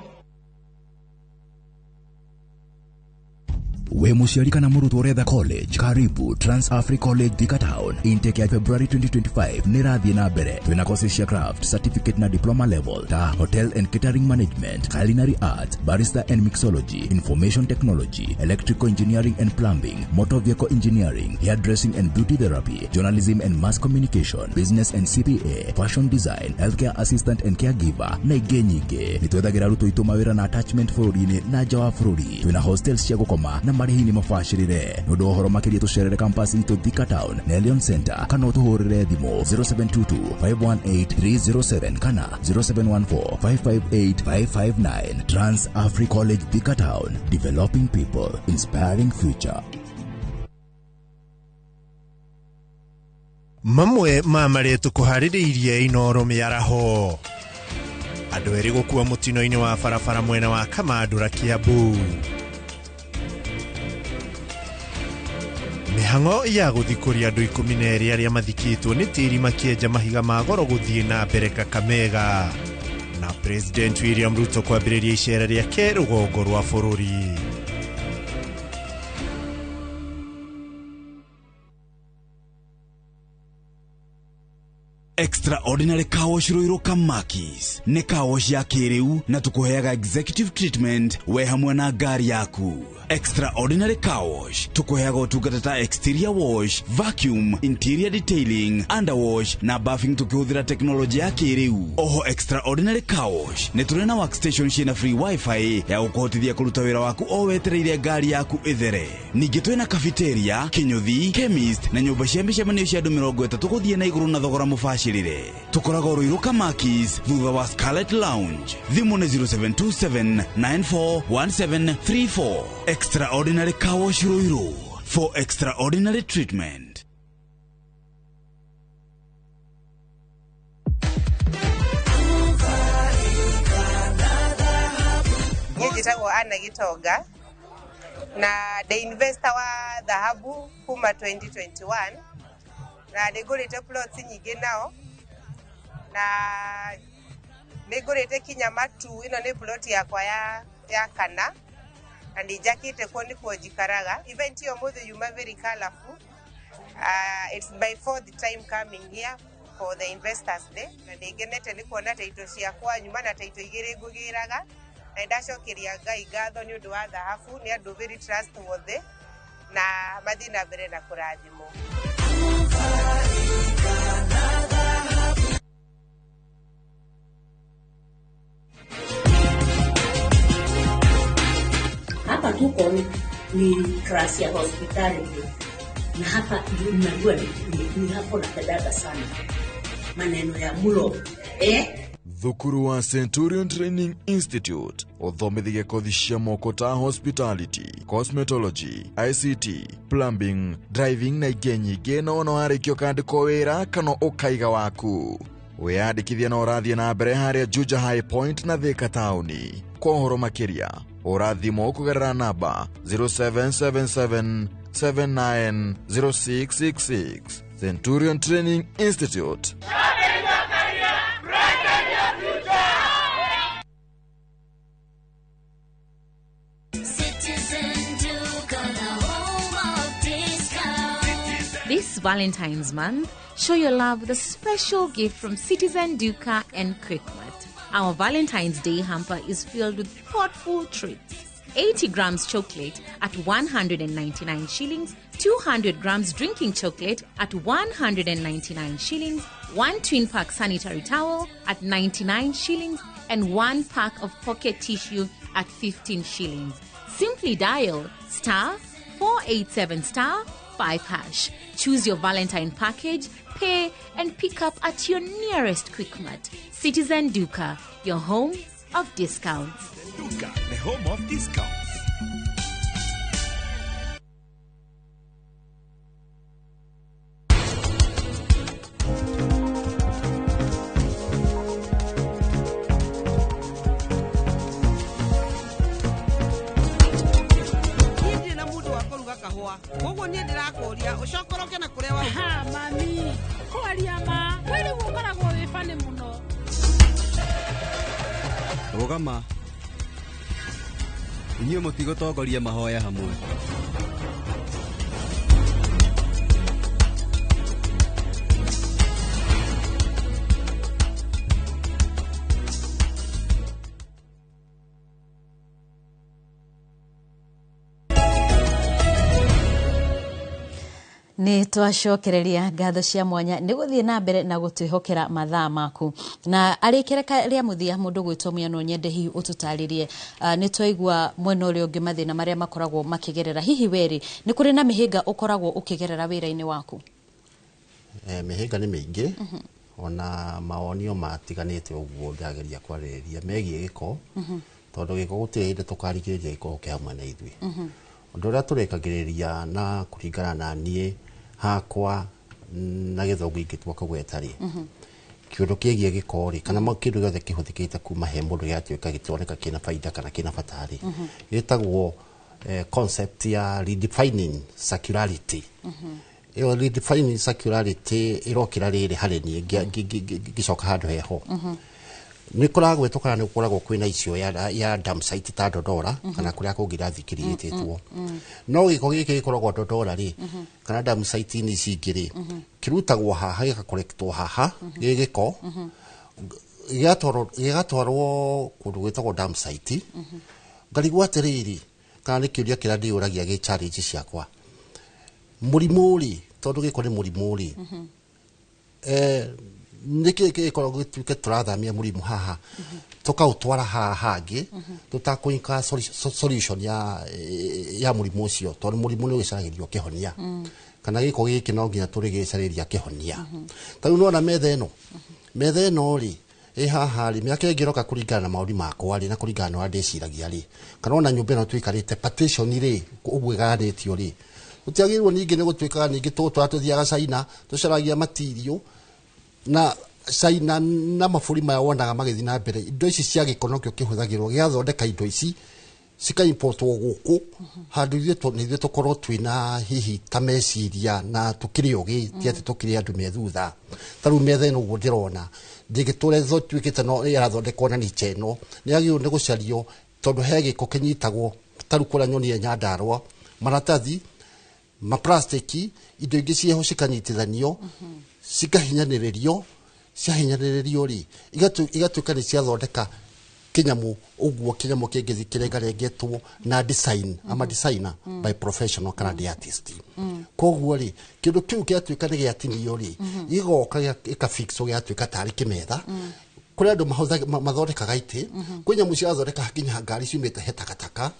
We muciari kana mũrutwo ũretha college, karibu Trans Africa College Thika Town. Intake ya February 2025 nĩ ĩrathiĩ na mbere. Twĩna courses cia craft, certificate na diploma level ta hotel and catering management, culinary arts, barista and mixology, information technology, electrical engineering and plumbing, motor vehicle engineering, hairdressing and beauty therapy, journalism and mass communication, business and CPA, fashion design, healthcare assistant and caregiver na ingĩ nyingĩ. Nĩ twethagĩra arutwo aitũ mawĩra na attachment bũrũri-inĩ na nja wa bũrũri. Twĩna hostels cia gũkoma na marĩhi nĩ mabacĩrĩre. Nĩ ũndũ wa ũhoro makĩria tũcerere campus itũ Thika Town, Nelion Center, kana ũtũhũrĩre thimũ 0722 518 307 kana 0714 558 559. Trans Africa College Thika Town, developing people, inspiring future. Mamwe ma marĩa tũkũharĩrĩirie Inooro mĩaraho. Andũ erĩ gũkua mũtino-inĩ wa barabara mwena wa Kamandũra Kiambu. Mĩhang'o ya gũthikũria andũ 12 arĩa mathikĩtwo nĩ tĩri makĩenja mahiga ma goro gũthiĩ na mbere Kakamega. Na President William Ruto kwambĩrĩria icera rĩake rũgongo rwa bũrũri. Extraordinary Car Wash Ruiru Kamakis nĩ car wash ya kĩrĩu na tũkũheaga executive treatment we hamwe na ngari yaku. Extraordinary Car Wash tũkũheaga ũtungata ta exterior wash, vacuum, interior detailing, underwash na buffing tũkĩhũthĩra teknolojĩ ya kĩrĩu. Oho Extraordinary Car Wash nĩ tũrĩ na workstation ciĩna free wifi ya gũkũhotithia kũruta wĩra waku o wetereire ngari yaku ĩthere. Ningĩ twĩna cafeteria, kĩnyũthi, chemist na nyũmba cia mĩcemanio cia andũ 30 gũthiĩ na igũrũ na thogora mũbacĩrĩre. Tũkoragwo Ruiru Kamakis thutha wa Scarlet Lounge. Thimũ nĩ 0727 941734. Extraordinary Car Wash Ruiru for extraordinary treatment. Niĩ njĩtagwo Anna Gitonga na ndĩ investor wa dhahabu kuma 2021 na nĩ ngũrĩte plots nyingĩ nao na nĩ ngũrĩte kinya matu. Ĩno nĩ plot yakwa ya kana na nĩ njakĩte kuo nĩkuo njikaraga. Event ĩyo mũthĩ yuma very colorful. It's my fourth time coming here for the Investors Day na nĩ ngenete nĩ kuona taito ciakwa nyuma na taito igĩrĩ ngũgĩraga na ndacokeria Ngai ngatho nĩ ũndũ wa dhahabu. Nĩ andũ very trustworthy na mathiĩ na mbere na kũrathimwo. Hapa tuko ni class ya hospitality na hapa unajua ni hapo napendaga sana maneno ya mulo. Thukuru wa Centurion Training Institute uthomithagia kothi cia moko ta hospitality, cosmetology, ICT, plumbing, driving na ingĩ nyingĩ, na ona warĩkia ũkandĩkwo wĩra kana ũkaiga waku. Wĩyandĩkithia na ũrathiĩ na mbere harĩa Juja High Point na Thika taũni. Kwa ũhoro makĩria Hũra thimũ kũgerera namba 0777 790666. Centurion Training Institute. Citizen Duka, the home of discount. This Valentine's month, show your love with a special gift from Citizen Duka and Quickmart. Our Valentine's Day hamper is filled with thoughtful treats. 80 grams chocolate at 199 shillings, 200 grams drinking chocolate at 199 shillings, one twin pack sanitary towel at 99 shillings, and one pack of pocket tissue at 15 shillings. Simply dial star 487 star 5 hash. Choose your Valentine package, pay, and pick up at your nearest Quickmart. Citizen Duka, your home of discounts. Duka, the home of discounts. Niĩ ndirĩ na mũndũ wa kũruga kahũa koguo niĩ ndĩrakũria ũcokoroke na kũrĩa wa Ha, mami kwaria ma we rĩu ũkoragwo wĩ bani mũno. Rũgama, inyuĩ mũtigũtongoria mahoya hamwe. Nĩ twacokereria ngatho cia mwanya nĩ gũthiĩ na mbere na gũtwĩhokera mathaa maku, na arĩ kereka rĩa mũthia mũndũ gwĩtwo Muya, no nyende hihi ũtũtarĩrie, nĩ twaigua mwena ũrĩa ũngĩ mathĩna marĩa makoragwo makĩgerera, hihi werĩ nĩ kũrĩ na mĩhĩnga ũkoragwo ũkĩgerera wĩra-inĩ waku? Mĩhĩnga nĩ mĩingĩ, ona mawonio matiganĩte ũguo ndĩrageria kwarĩrĩria megiĩ gĩko, tondũ gĩko gũtirĩ hĩndĩ tũkarigĩrĩria gĩko gũke hamwe na ithuĩ. Ũndũ ũrĩa tũrĩkagĩrĩria na kũringana na niĩ hakwa na gĩthũngũ ingĩtua kũgweta rĩ, kĩũndũ kĩgiĩ gĩko rĩ, kana kĩndũ gĩothe kĩhũthĩkĩte kuma he mũndũ gĩgatuĩka gĩtioneka kĩna baida kana kĩna bata rĩ, gĩtagwo concept ya redefining circularity. Ĩyo redefining circularity ĩrokĩra rĩrĩ harĩ niĩ ngĩcoka handũ heho, nĩ kũragwetwo kana nĩ gũkoragwo kwĩna icio ya dam site ta Dodora kana kũrĩa kũngĩ irathikĩrĩtĩtwo, no gĩko gĩkĩ gĩkoragwo Dodora rĩ, kana dam site-inĩ ici ingĩ rĩ, kĩrutagwo haha gĩgakorektwo haha gĩ gĩko, gĩgatwarwo kũndũ gwĩtagwo dam site. Ngarigwo atĩrĩrĩ, kana nĩ kĩũria kĩrĩa ndĩyũragia gĩ challenge ciakwa, mũrimũ rĩ, tondũ gĩko nĩ mũrimũ rĩ, nĩkĩ gĩkoragwo gĩtuĩke tũrathamia mũrimũ haha tũkaũtwara haha hangĩ tũtakũinka solution ya mũrimũ ũcio, tondũ mũrimũ nĩ ũgĩcaragĩrio kĩhonia, kana gĩko gĩkĩ no nginya tũrĩgĩcarĩria kĩhonia. Ta rĩu nĩwona metha ĩno, metha ĩno rĩ ĩ haha rĩ, mĩaka ĩngĩ ĩroka kũringana na maũni makwa rĩ, na kũringana na ũrĩa ndĩciragia rĩ, kana ona nyũmba ĩno tũikarĩte partition rĩ, ũguo ĩgayanĩtio rĩ, tũtiagĩrĩirwo ningĩ nĩ gũtuĩkaga ningĩ tũgũtwara tũthiaga China tũcaragia material na China na mabũrũri maya wonaga magĩthiĩ na mbere, indo ici cia gĩko nokĩo kĩhũthagĩrwo gĩgathondeka indo ici cikaimportwo gũkũ handũ ithuĩ nĩ ithuĩ tũkorwo twĩna hihi ta meciria na tũkĩrĩ ũgĩ, ti atĩ tũkĩrĩ andũ me thutha. Ta rĩu metha ĩno ũguo ndĩrona ndĩngĩtũra tuĩkĩte no ĩrathondekwo na niche ĩno, nĩ yagĩrĩirwo nĩ gũcario tondũ he gĩko kĩnyitagwo ta rĩu kũrĩa nyonire Nyandarũa, maratathi maplastiki, indo ingĩ ciĩho cikanyitithanio cikahinyanĩrĩrio, ciahinyanĩrĩrio rĩ igatuĩka nĩ ciathondeka kĩnyamũ ũguo, kĩnyamũ kĩngĩthiĩ kĩrengarengetwo na design, ama designer by professional kana the artist. Koguo rĩ kĩndũ kĩu gĩatuĩka nĩ gĩatinio rĩ, gĩgoka gĩkafixwo gĩgatuĩka tarĩ kĩmetha. Kũrĩ andũ mathondekaga itĩ, kwĩ nyamũ ciathondeka nginya ngari ciumĩte he takataka.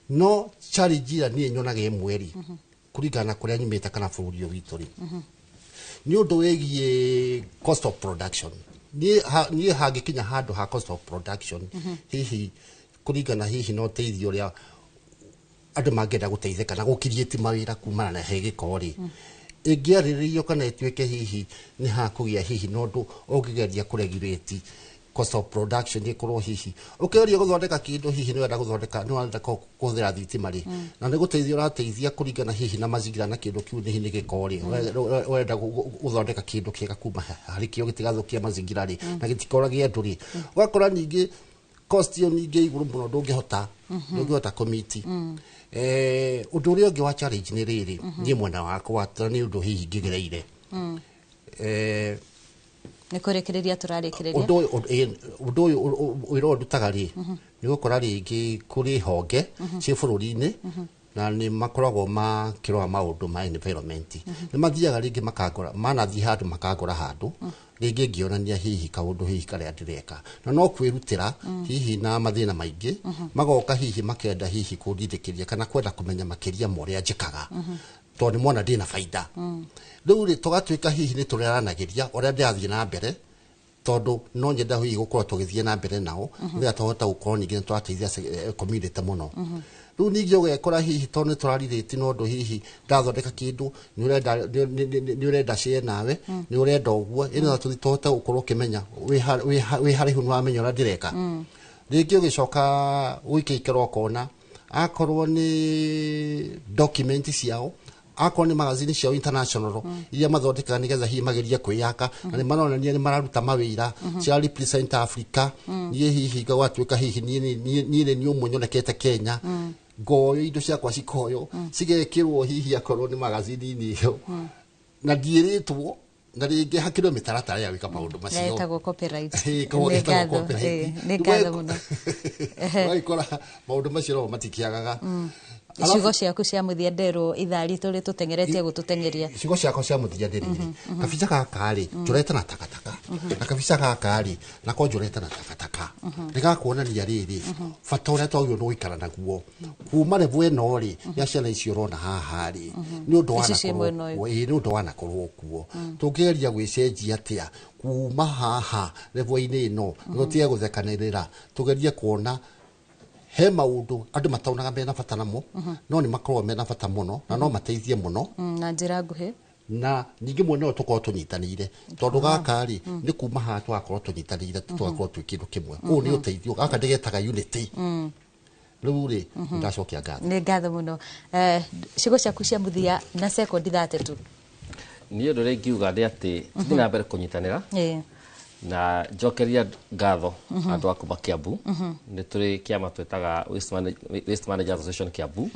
No challenge ĩrĩa niĩ nyonaga ĩmwe rĩ, kũringana na kũrĩa nyumĩte kana bũrũri ũyũ witũ rĩ, nĩ ũndũ wĩgiĩ cost of production. Niĩ hangĩkinya handũ ha cost of production, hihi kũringana hihi na ũteithio ũrĩa andũ mangĩenda gũteithĩka na gũkiriĩti mawĩra kumana na he gĩko rĩ, ĩngĩarĩrĩrio kana ĩtuĩke hihi nĩ hakũgĩa hihi na ũndũ ũngĩgeria kũregurate Cost of production ĩkorwo hihi ũkĩgeria gũthondeka kĩndũ, hihi nĩ wenda gũthondeka, nĩ wenda kũhũthĩra thitima rĩ, na nĩ gũteithia ũrateithia kũringana hihi na mazingira na kĩndũ kĩu hihi nĩ gĩko rĩ, ũrenda gũthondeka kĩndũ kĩega kuma harĩ kĩo gĩtigathũkia mazingira rĩ, na gĩtikorage andũ rĩ, ũgakora ningĩ cost ĩyo ningĩ igũrũ mũno, ndũngĩhota ndũngĩhota kũmiti. Ũndũ ũrĩa ũngĩ wa challenge nĩ rĩrĩ, niĩ mwena wakwa ta nĩ ũndũ hihi ngĩgereire. Nĩ kũrĩkĩrĩria tũrarĩkĩrĩria. Ũndũ ũyũ ũndũ ũyũ wĩra ũyũ ndutaga rĩ, nĩ gũkora rĩngĩ kũrĩ honge ciĩ bũrũri-inĩ na nĩ makoragwo makĩrora maũndũ ma environment. Nĩ mathiaga rĩngĩ makangora, manathiĩ handũ makangora handũ rĩngĩ ngĩonania hihi kaũndũ hihi karĩa ndĩreka na no kwĩrutĩra, hihi na mathĩna maingĩ, magoka hihi makenda hihi kũndindĩkĩria kana kwenda kũmenya makĩria ma ũrĩa njĩkaga, tondũ nĩ mona ndĩna baida. Rĩu rĩ, tũgatuĩka hihi nĩ tũraranagĩria ũrĩa ndĩrathiĩ na mbere, tondũ no nyenda hihi gũkorwo tũgĩthiĩ na mbere nao, nĩgetha tũhote gũkorwo ningĩ nĩ tũrateithia community mũno. Rĩu ningĩ ũgekora hihi tondũ nĩ tũrarirĩti na ũndũ hihi ndathondeka kĩndũ nĩ ũrenda nĩ ũrenda share nawe, nĩ ũrenda ũguo ĩno tũthiĩ tũhote gũkorwo ũkĩmenya wĩ haraihu nĩ wamenya ũrĩa ndĩreka. Rĩngĩ ũgĩcoka ũikaikara ũkona akorwo nĩ document ciao, akorwo nĩ magazini ciao international iria mathondekaga nĩgetha hihi magerie kwĩyaka, na nĩ maronania nĩ mararuta mawĩra cia represent Africa. Niĩ hihi gwatuĩka hihi niĩ nĩ niĩ ũmwe nyonekete Kenya, ngoyo indo ciakwa cikoyo cigekĩrwo hihi akorwo nĩ magazini-inĩ ĩyo na ndiĩrĩtwo, na rĩngĩ hakĩrĩ mĩtaratara ya gwĩka maũndũ macio. Ĩtagwo copyright. Ĩtagwo Nĩ ngatho, copyright. Nĩ ngatho mũno. Ũgagĩkora maũndũ macio no matikĩagaga. Ciugo ciaku cia mũthia, nderwo ithaa ritũ rĩtũteng'eretie gũtũteng'eria. Ciugo ciakwa cia mũthia nĩ rĩrĩ: kabica gaka rĩ, njorete na takataka, na kabica gaka rĩ, nako njorete na takataka, nĩ gakuonania rĩrĩ bata ũrĩa twagĩrĩirwo nĩ gũikara naguo kuma level ĩno rĩ ya ciana icio ũrona haha rĩ, nĩ ũndũ Ici ciĩ mwena ũyũ. wanakorwo kuo. Ĩĩ, nĩ ũndũ wanakorwo kuo. Tũngĩgeria gwĩcenjia atĩa kuma haha level-inĩ ĩno, tũtige gũthekanĩrĩra, tũgerie kuona he maũndũ andũ matonaga mena bata namo, no nĩ makoragwo mena bata mũno na no mateithie mũno. Na njĩra nguhĩ. Na ningĩ mwena ũyũ tũkorwo tũnyitanĩire, tondũ gaka rĩ, nĩ kuma haha tũgakorwo tũnyitanĩire, tũgakorwo twĩ kĩndũ kĩmwe. Ũũ nĩ ũteithio, gaka ndĩgetaga unity. Rĩu rĩ, ndacokia ngatho. Nĩ ngatho mũno. Ciugo ciaku cia mũthia na sekondi 30 tu. Niĩ ũndũ ũrĩa ingiuga nĩ atĩ tũthiĩ na mbere kũnyitanĩra na njokeria ngatho andũ a kuma Kiambu. Nĩ tũrĩ kĩama twĩtaga Waste Managers Association Kiambu,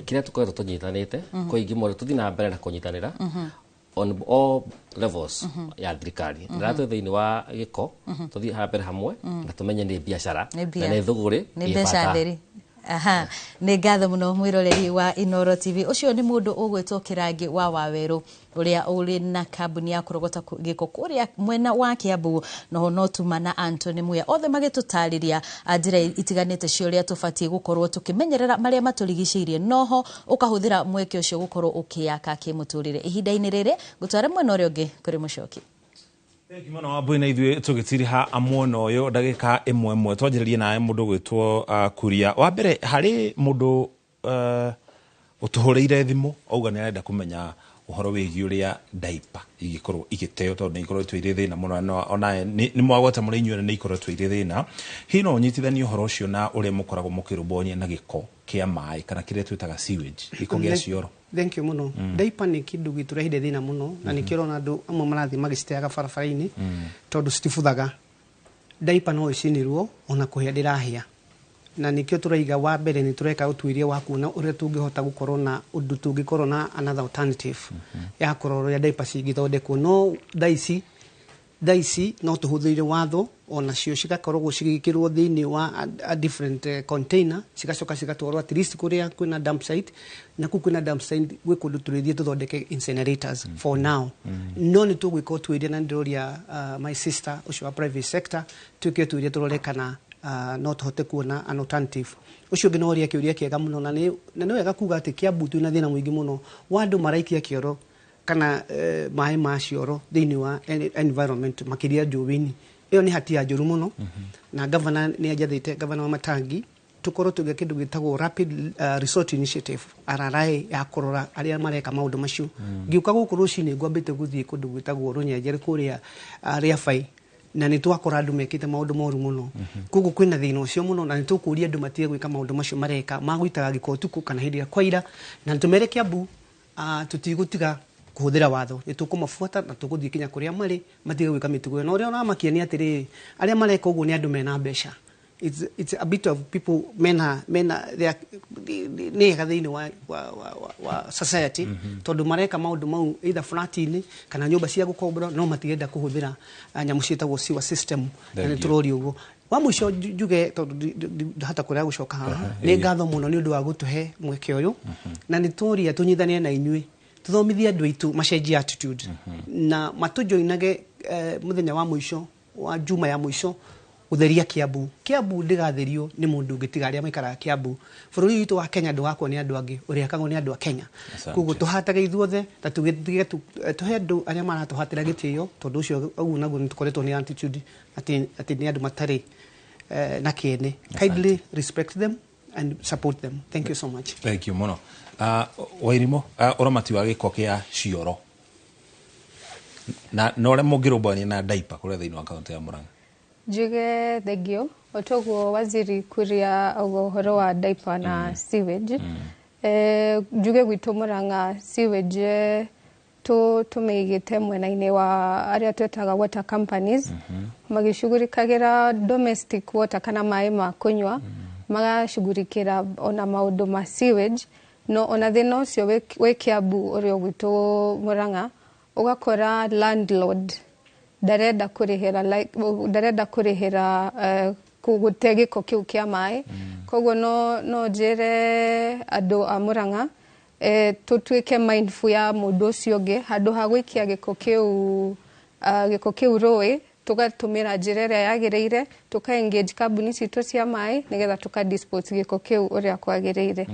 kĩrĩa tũkoretwo tũnyitanĩte. Kwa ingĩmore tũthiĩ na mbere na kũnyitanĩra on all levels ya thirikari, na twĩ thĩinĩ wa gĩko, tũthiĩ ha mbere hamwe na tũmenye nĩ biacara Nĩ mbia. na nĩ thũgũrĩ Nĩ ĩ mbeca bata. theri. Aha, nĩ ngatho mũno mwĩroreri wa Inoro TV. Ũcio nĩ mũndũ ũgwĩtwo Kĩrangi wa Wawerũ, ũrĩa ũrĩ na kambuni ya kũrogota gĩko kũrĩa mwena wa Kiambu. Noho no tuma na Anthony Muya, othe magĩtũtarĩria njĩra itiganĩte cia ũrĩa tũbatiĩ gũkorwo tũkĩmenyerera marĩa matũrigicĩirie, noho ũkahũthĩra mweke ũcio gũkorwo ũkĩyaka kĩmũtũrĩre. Ihinda-inĩ rĩrĩ ngũtware mwena ũrĩa ũngĩ kũrĩ Mũcoki. Thengi mũno Wambui, na ithuĩ tũgĩtiriha mwena ũyũ ndagĩka ĩmwe ĩmwe. Twanjĩrĩrie nawe mũndũ gwĩtwo Kuria. Wa mbere, harĩ mũndũ ũtũhũrĩire thimũ auga nĩ arenda kũmenya ũhoro wĩgiĩ ũrĩa diaper igĩkorwo igĩteo, tondũ nĩ ikoretwo irĩ thĩna mũno, na onawe nĩ mwagweta mũrĩ inyuĩ nĩ ikoretwo irĩ thĩna. Hihi no ũnyitithanie ũhoro ũcio na ũrĩa mũkoragwo mũkĩrũmbũyania na gĩko kĩa maĩ kana kĩrĩa twĩtaga sewage, gĩko gĩa cioro? Thank you mũno. Diaper nĩ kĩndũ gĩtũreheire thĩna mũno, na nĩkĩo ũrona andũ amwe marathiĩ magĩciteaga barabara-inĩ, tondũ citibuthaga. Diaper no ĩcinĩrwo, ona kũhĩa ndĩrahĩa, na nĩkĩo tũraiga wa mbere nĩ tũreka ũtuĩria wa kuona ũrĩa tũngĩhota gũkorwo na ũndũ tũngĩkorwo na another alternative ya kũrora ũrĩa diaper cingĩthondekwo. No thaa ici no tũhũthĩrire watho, onacio cigakoragwo cigĩkĩrwo thĩinĩ wa a different container, cigacoka cigatwarwo at least kũrĩa kwĩna dump site, na kũu kwĩna dump site gwĩ kũndũ tũrĩthiĩ tũthondeke incinerators for now. No nĩ tũgwĩka ũtuĩria, na nĩndĩroria my sister ũcio wa private sector twĩke ũtuĩria tũrore kana no tũhote kuona an alternative. Ũcio ũngĩ no ũria kĩũria kĩega mũno, na nĩ wega kuga atĩ Kiambu twĩna thĩna mũingĩ mũno wa andũ maraikia kĩoro kana maĩ ma cioro thĩinĩ wa environment, makĩria njũĩ-inĩ. Ĩyo nĩ hatia njũru mũno, na gavana nĩ anjathĩte, gavana wa Matangi, tũkorwo tũgĩa kĩndũ gĩtagwo Rapid Resort Initiative, RRI, ya kũrora arĩa mareka maũndũ macio. Ngĩũka gũkũ rũcinĩ ngwambĩte gũthiĩ kũndũ gwĩtagwo Rũnyenjere kũrĩa Rĩabai. Na nĩ twakora andũ mekĩte maũndũ moru mũno. Koguo kwĩna thĩna ũcio mũno, na nĩ tũkũria andũ matige gwĩka maũndũ macio mareka ma gũitaga gĩko ũtukũ kana hĩndĩ ĩrĩa kwaira. Na tũmere Kiambu, tũtigũtiga kũhũthĩra watho, nĩ tũkũmabuata na tũgũthiĩ kinya kũrĩa marĩ matige gwĩka mĩtugo ĩyo. Na ũrĩa ũramakia nĩ atĩrĩrĩ, arĩa mareka ũguo nĩ andũ mena mbeca. It's a bit of people mena they are nĩ ega thĩinĩ wa society, tondũ mareka maũndũ mau either flat-inĩ kana nyũmba cia gũkombora, no matirenda kũhũthĩra nyamũ ciĩtagwo sewer system. Na nĩ Thank you. tũroria ũguo. Wa mũico njuge, tondũ ndahota kũrĩa gũcoka haha, nĩ ngatho mũno nĩ ũndũ wa gũtũhe mweke ũyũ, na nĩ tũria tũnyitanĩre na inyuĩ tũthomithie andũ aitũ macenjie attitude na matũjoinage mũthenya wa mũico wa juma ya mũico gũtheria Kiambu. Kiambu ndĩgatherio nĩ mũndũ ũngĩ tiga arĩa maikaraga Kiambu. Bũrũri witũ wa Kenya ndũgakwo nĩ andũ angĩ, ũrĩakagwo nĩ andũ a Kenya. Asante. Koguo tũhatage ithuothe na tũgĩtige tũhe andũ arĩa maratũhatĩra gĩtĩo, tondũ ũcio ũguo naguo nĩ tũkoretwo nĩ attitude atĩ nĩ andũ matarĩ na kĩene. Kindly respect them and support them. Thank you so much. Thank you mũno. Wairimu, ũramati wa gĩko kĩa cioro na ũrĩa mũngĩrũmbũyania na diaper kũrĩa thĩinĩ wa kaũntĩ ya Murang'a. Njuge thengio otoguo waziri kuria auga ũhoro wa diaper na sewage. Njuge gwitũ Murang'a sewage tũmĩigĩte mwena-inĩ wa arĩa twetaga water companies, magĩcugurikagĩra domestic water kana maĩ ma kũnyua, magacugurikĩra ona maũndũ ma sewage. No ona thĩna ũcio wĩ Kiambu ũrĩa gwitũ Murang'a, ũgakora landlord ndarenda kũrĩhĩra, like, ndarenda kũrĩhĩra gũte gĩko kĩu kĩa maĩ. Koguo no njĩre andũ a Murang'a tũtuĩke mindful ya mũndũ ũcio ũngĩ. Handũ ha gũikia gĩko kĩu rũĩ, tũgatũmĩra njĩra ĩrĩa yagĩrĩire, tũka engage kambuni citũ cia maĩ nĩgetha tũka dispose gĩko kĩu ũrĩa kwagĩrĩire.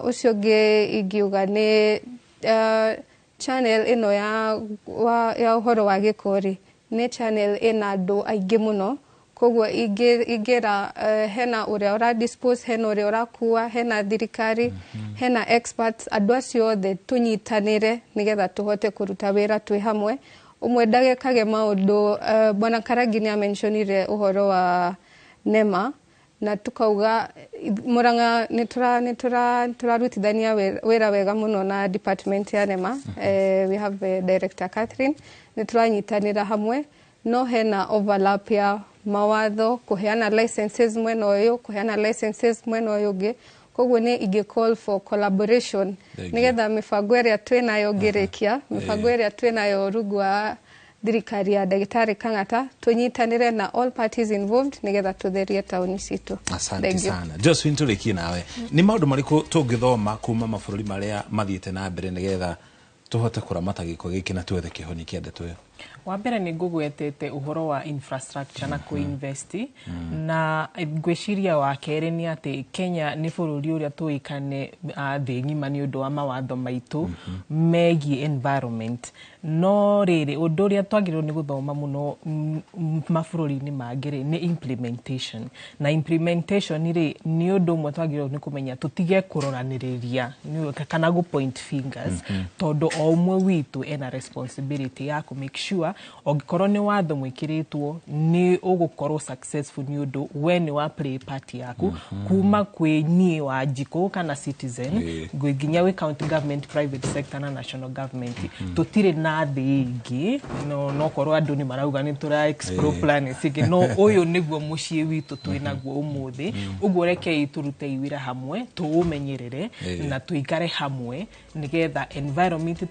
Ũcio ũngĩ ingiuga nĩ channel ĩno ya ũhoro wa gĩko rĩ, nĩ channel ĩna andũ aingĩ mũno. Koguo ingĩra hena ũrĩa ũra dispose, hena ũrĩa ũrakua, hena thirikari, hena experts, andũ acio othe tũnyitanĩre nĩgetha tũhote kũruta wĩra twĩ hamwe, ũmwe ndagekage maũndũ. Bwana Karangi nĩ amentionire ũhoro wa NEMA, na tukauga Murang'a nĩ tũrarutithania wĩra wega mũno na department ya NEMA. We have Director Catherine, nĩ tũranyitanĩra hamwe, no hena overlap ya mawatho, kũheana licenses mwena ũyũ, kũheana licenses mwena ũyũ ũngĩ. Koguo nĩ ingĩ call for collaboration Thank you. nĩgetha mĩbango ĩrĩa twĩnayo, ngĩrĩkia, mĩbango ĩrĩa twĩnayo rungu wa thirikari ya Ndagĩtarĩ Kang'ata, tũnyitanĩre na all parties involved nĩgetha tũtherie taũni citũ. Asante Thank you. sana. Josephine, tũrĩkie nawe, nĩ maũndũ marĩkũ tũngĩthoma kuma mabũrũri marĩa mathiĩte na mbere nĩgetha tũhote kũramata gĩko gĩkĩ na twethe kĩhoni kĩa ndeto ĩyo? Wa mbere nĩ ngũgwetete ũhoro wa infrastructure na kũinvest, na ngwĩciria wa kerĩ nĩ atĩ Kenya nĩ bũrũri ũrĩa tũĩkane thĩ ng'ima nĩ ũndũ wa mawatho maitũ megiĩ environment. No rĩrĩ, ũndũ ũrĩa twagĩrĩirwo nĩ gũthoma mũno mabũrũri-inĩ mangĩ rĩ, nĩ implementation. Na implementation rĩ, nĩ ũndũ ũmwe twagĩrĩirwo nĩ kũmenya tũtige kũroranĩrĩria kana gũ point fingers, tondũ o ũmwe witũ ena responsibility ya kũ make sure ũngĩkorwo nĩ watho mwĩkĩrĩtwo nĩ ũgũkorwo successful, nĩ ũndũ we nĩ wa play part yaku, kuma kwĩ niĩ wa njikũ kana citizen nginya wĩ county government, private sector na national government. Tũtirĩ na thĩ ĩngĩ, no korwo andũ nĩ marauga nĩ tũra explore planets ingĩ, no ũyũ nĩguo mũciĩ witũ twĩ naguo ũmũthĩ. Ũguo rekei tũrute wĩra hamwe, tũũmenyerere na tũikare hamwe nĩgetha environment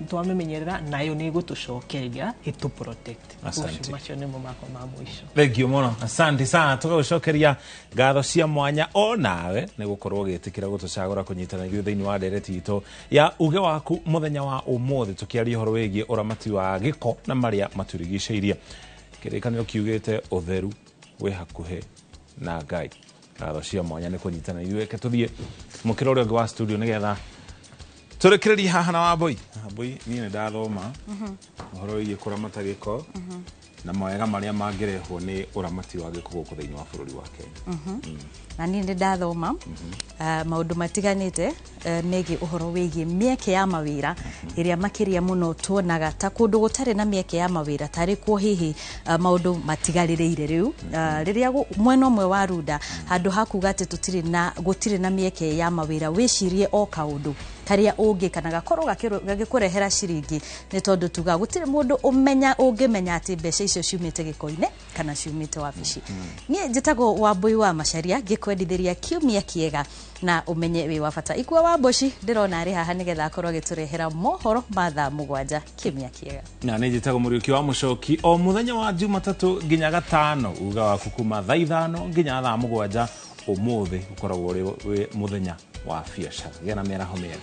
twamĩmenyerera nayo nĩ ĩgũtũcokeria ĩtũ protect. Asante. Macio nĩmo makwa ma mũico. Thank you mũno, asante sana. Tũgagũcokeria ngatho cia mwanya o nawe nĩ gũkorwo ũgĩtĩkĩra gũtũcagũra kũnyitana ithuĩ thĩinĩ wa ndereti itũ ya uge waku mũthenya wa ũmũthĩ, tũkĩaria ũhoro wĩgiĩ ũramati wa gĩko na marĩa matũrigicĩirie. Kĩrĩkanĩro kiugĩte ũtheru wĩ hakuhĩ na Ngai. Ngatho cia mwanya nĩ kũnyitana ithuĩ. Reke tũthiĩ mũkĩra ũrĩa ũngĩ wa studio nĩgetha Tũrekererie haha na Wambũi. Wambũi, niĩ nĩ ndathoma ũhoro wĩgiĩ kũramata gĩko na mawega marĩa mangĩrehwo nĩ ũramati wa gĩko gũkũ thĩinĩ wa bũrũri wa Kenya. Na niĩ nĩ ndathoma maũndũ matiganĩte megiĩ ũhoro wĩgiĩ mĩeke ya mawĩra ĩrĩa makĩria mũno tuonaga ta kũndũ gũtarĩ na mĩeke ya mawĩra tarĩ kuo hihi maũndũ matigarĩrĩire rĩu. Rĩrĩa mwena ũmwe wa runda handũ ha kuga atĩ tũtirĩ na gũtirĩ na mĩeke ya mawĩra, wĩcirie o kaũndũ karĩa ũngĩka na gakorwo gagĩkũrehera ciringi, nĩ tondũ tuga gũtirĩ mũndũ ũmenya ũngĩmenya atĩ mbeca icio ciumĩte gĩko-inĩ kana ciumĩte wabici. Niĩ njĩtagwo Wambũi wa Macaria, ngĩkwendithĩria kiumia kĩega na ũmenye wĩ wa bata. Ikua wa Mboci ndĩrona arĩ haha nĩgetha akorwo agĩtũrehera mohoro ma thaa 7. Kiumia kĩega. Na nĩ njĩtagwo Mũriũki wa Mũcoki. O mũthenya wa Jumatatũ nginya Gatano, uga waku kuma thaa 5 nginya thaa 7. Ũmũthĩ ũkoragwo ũrĩ wĩ mũthenya wa biacara. Gĩa na mĩaraho mĩega.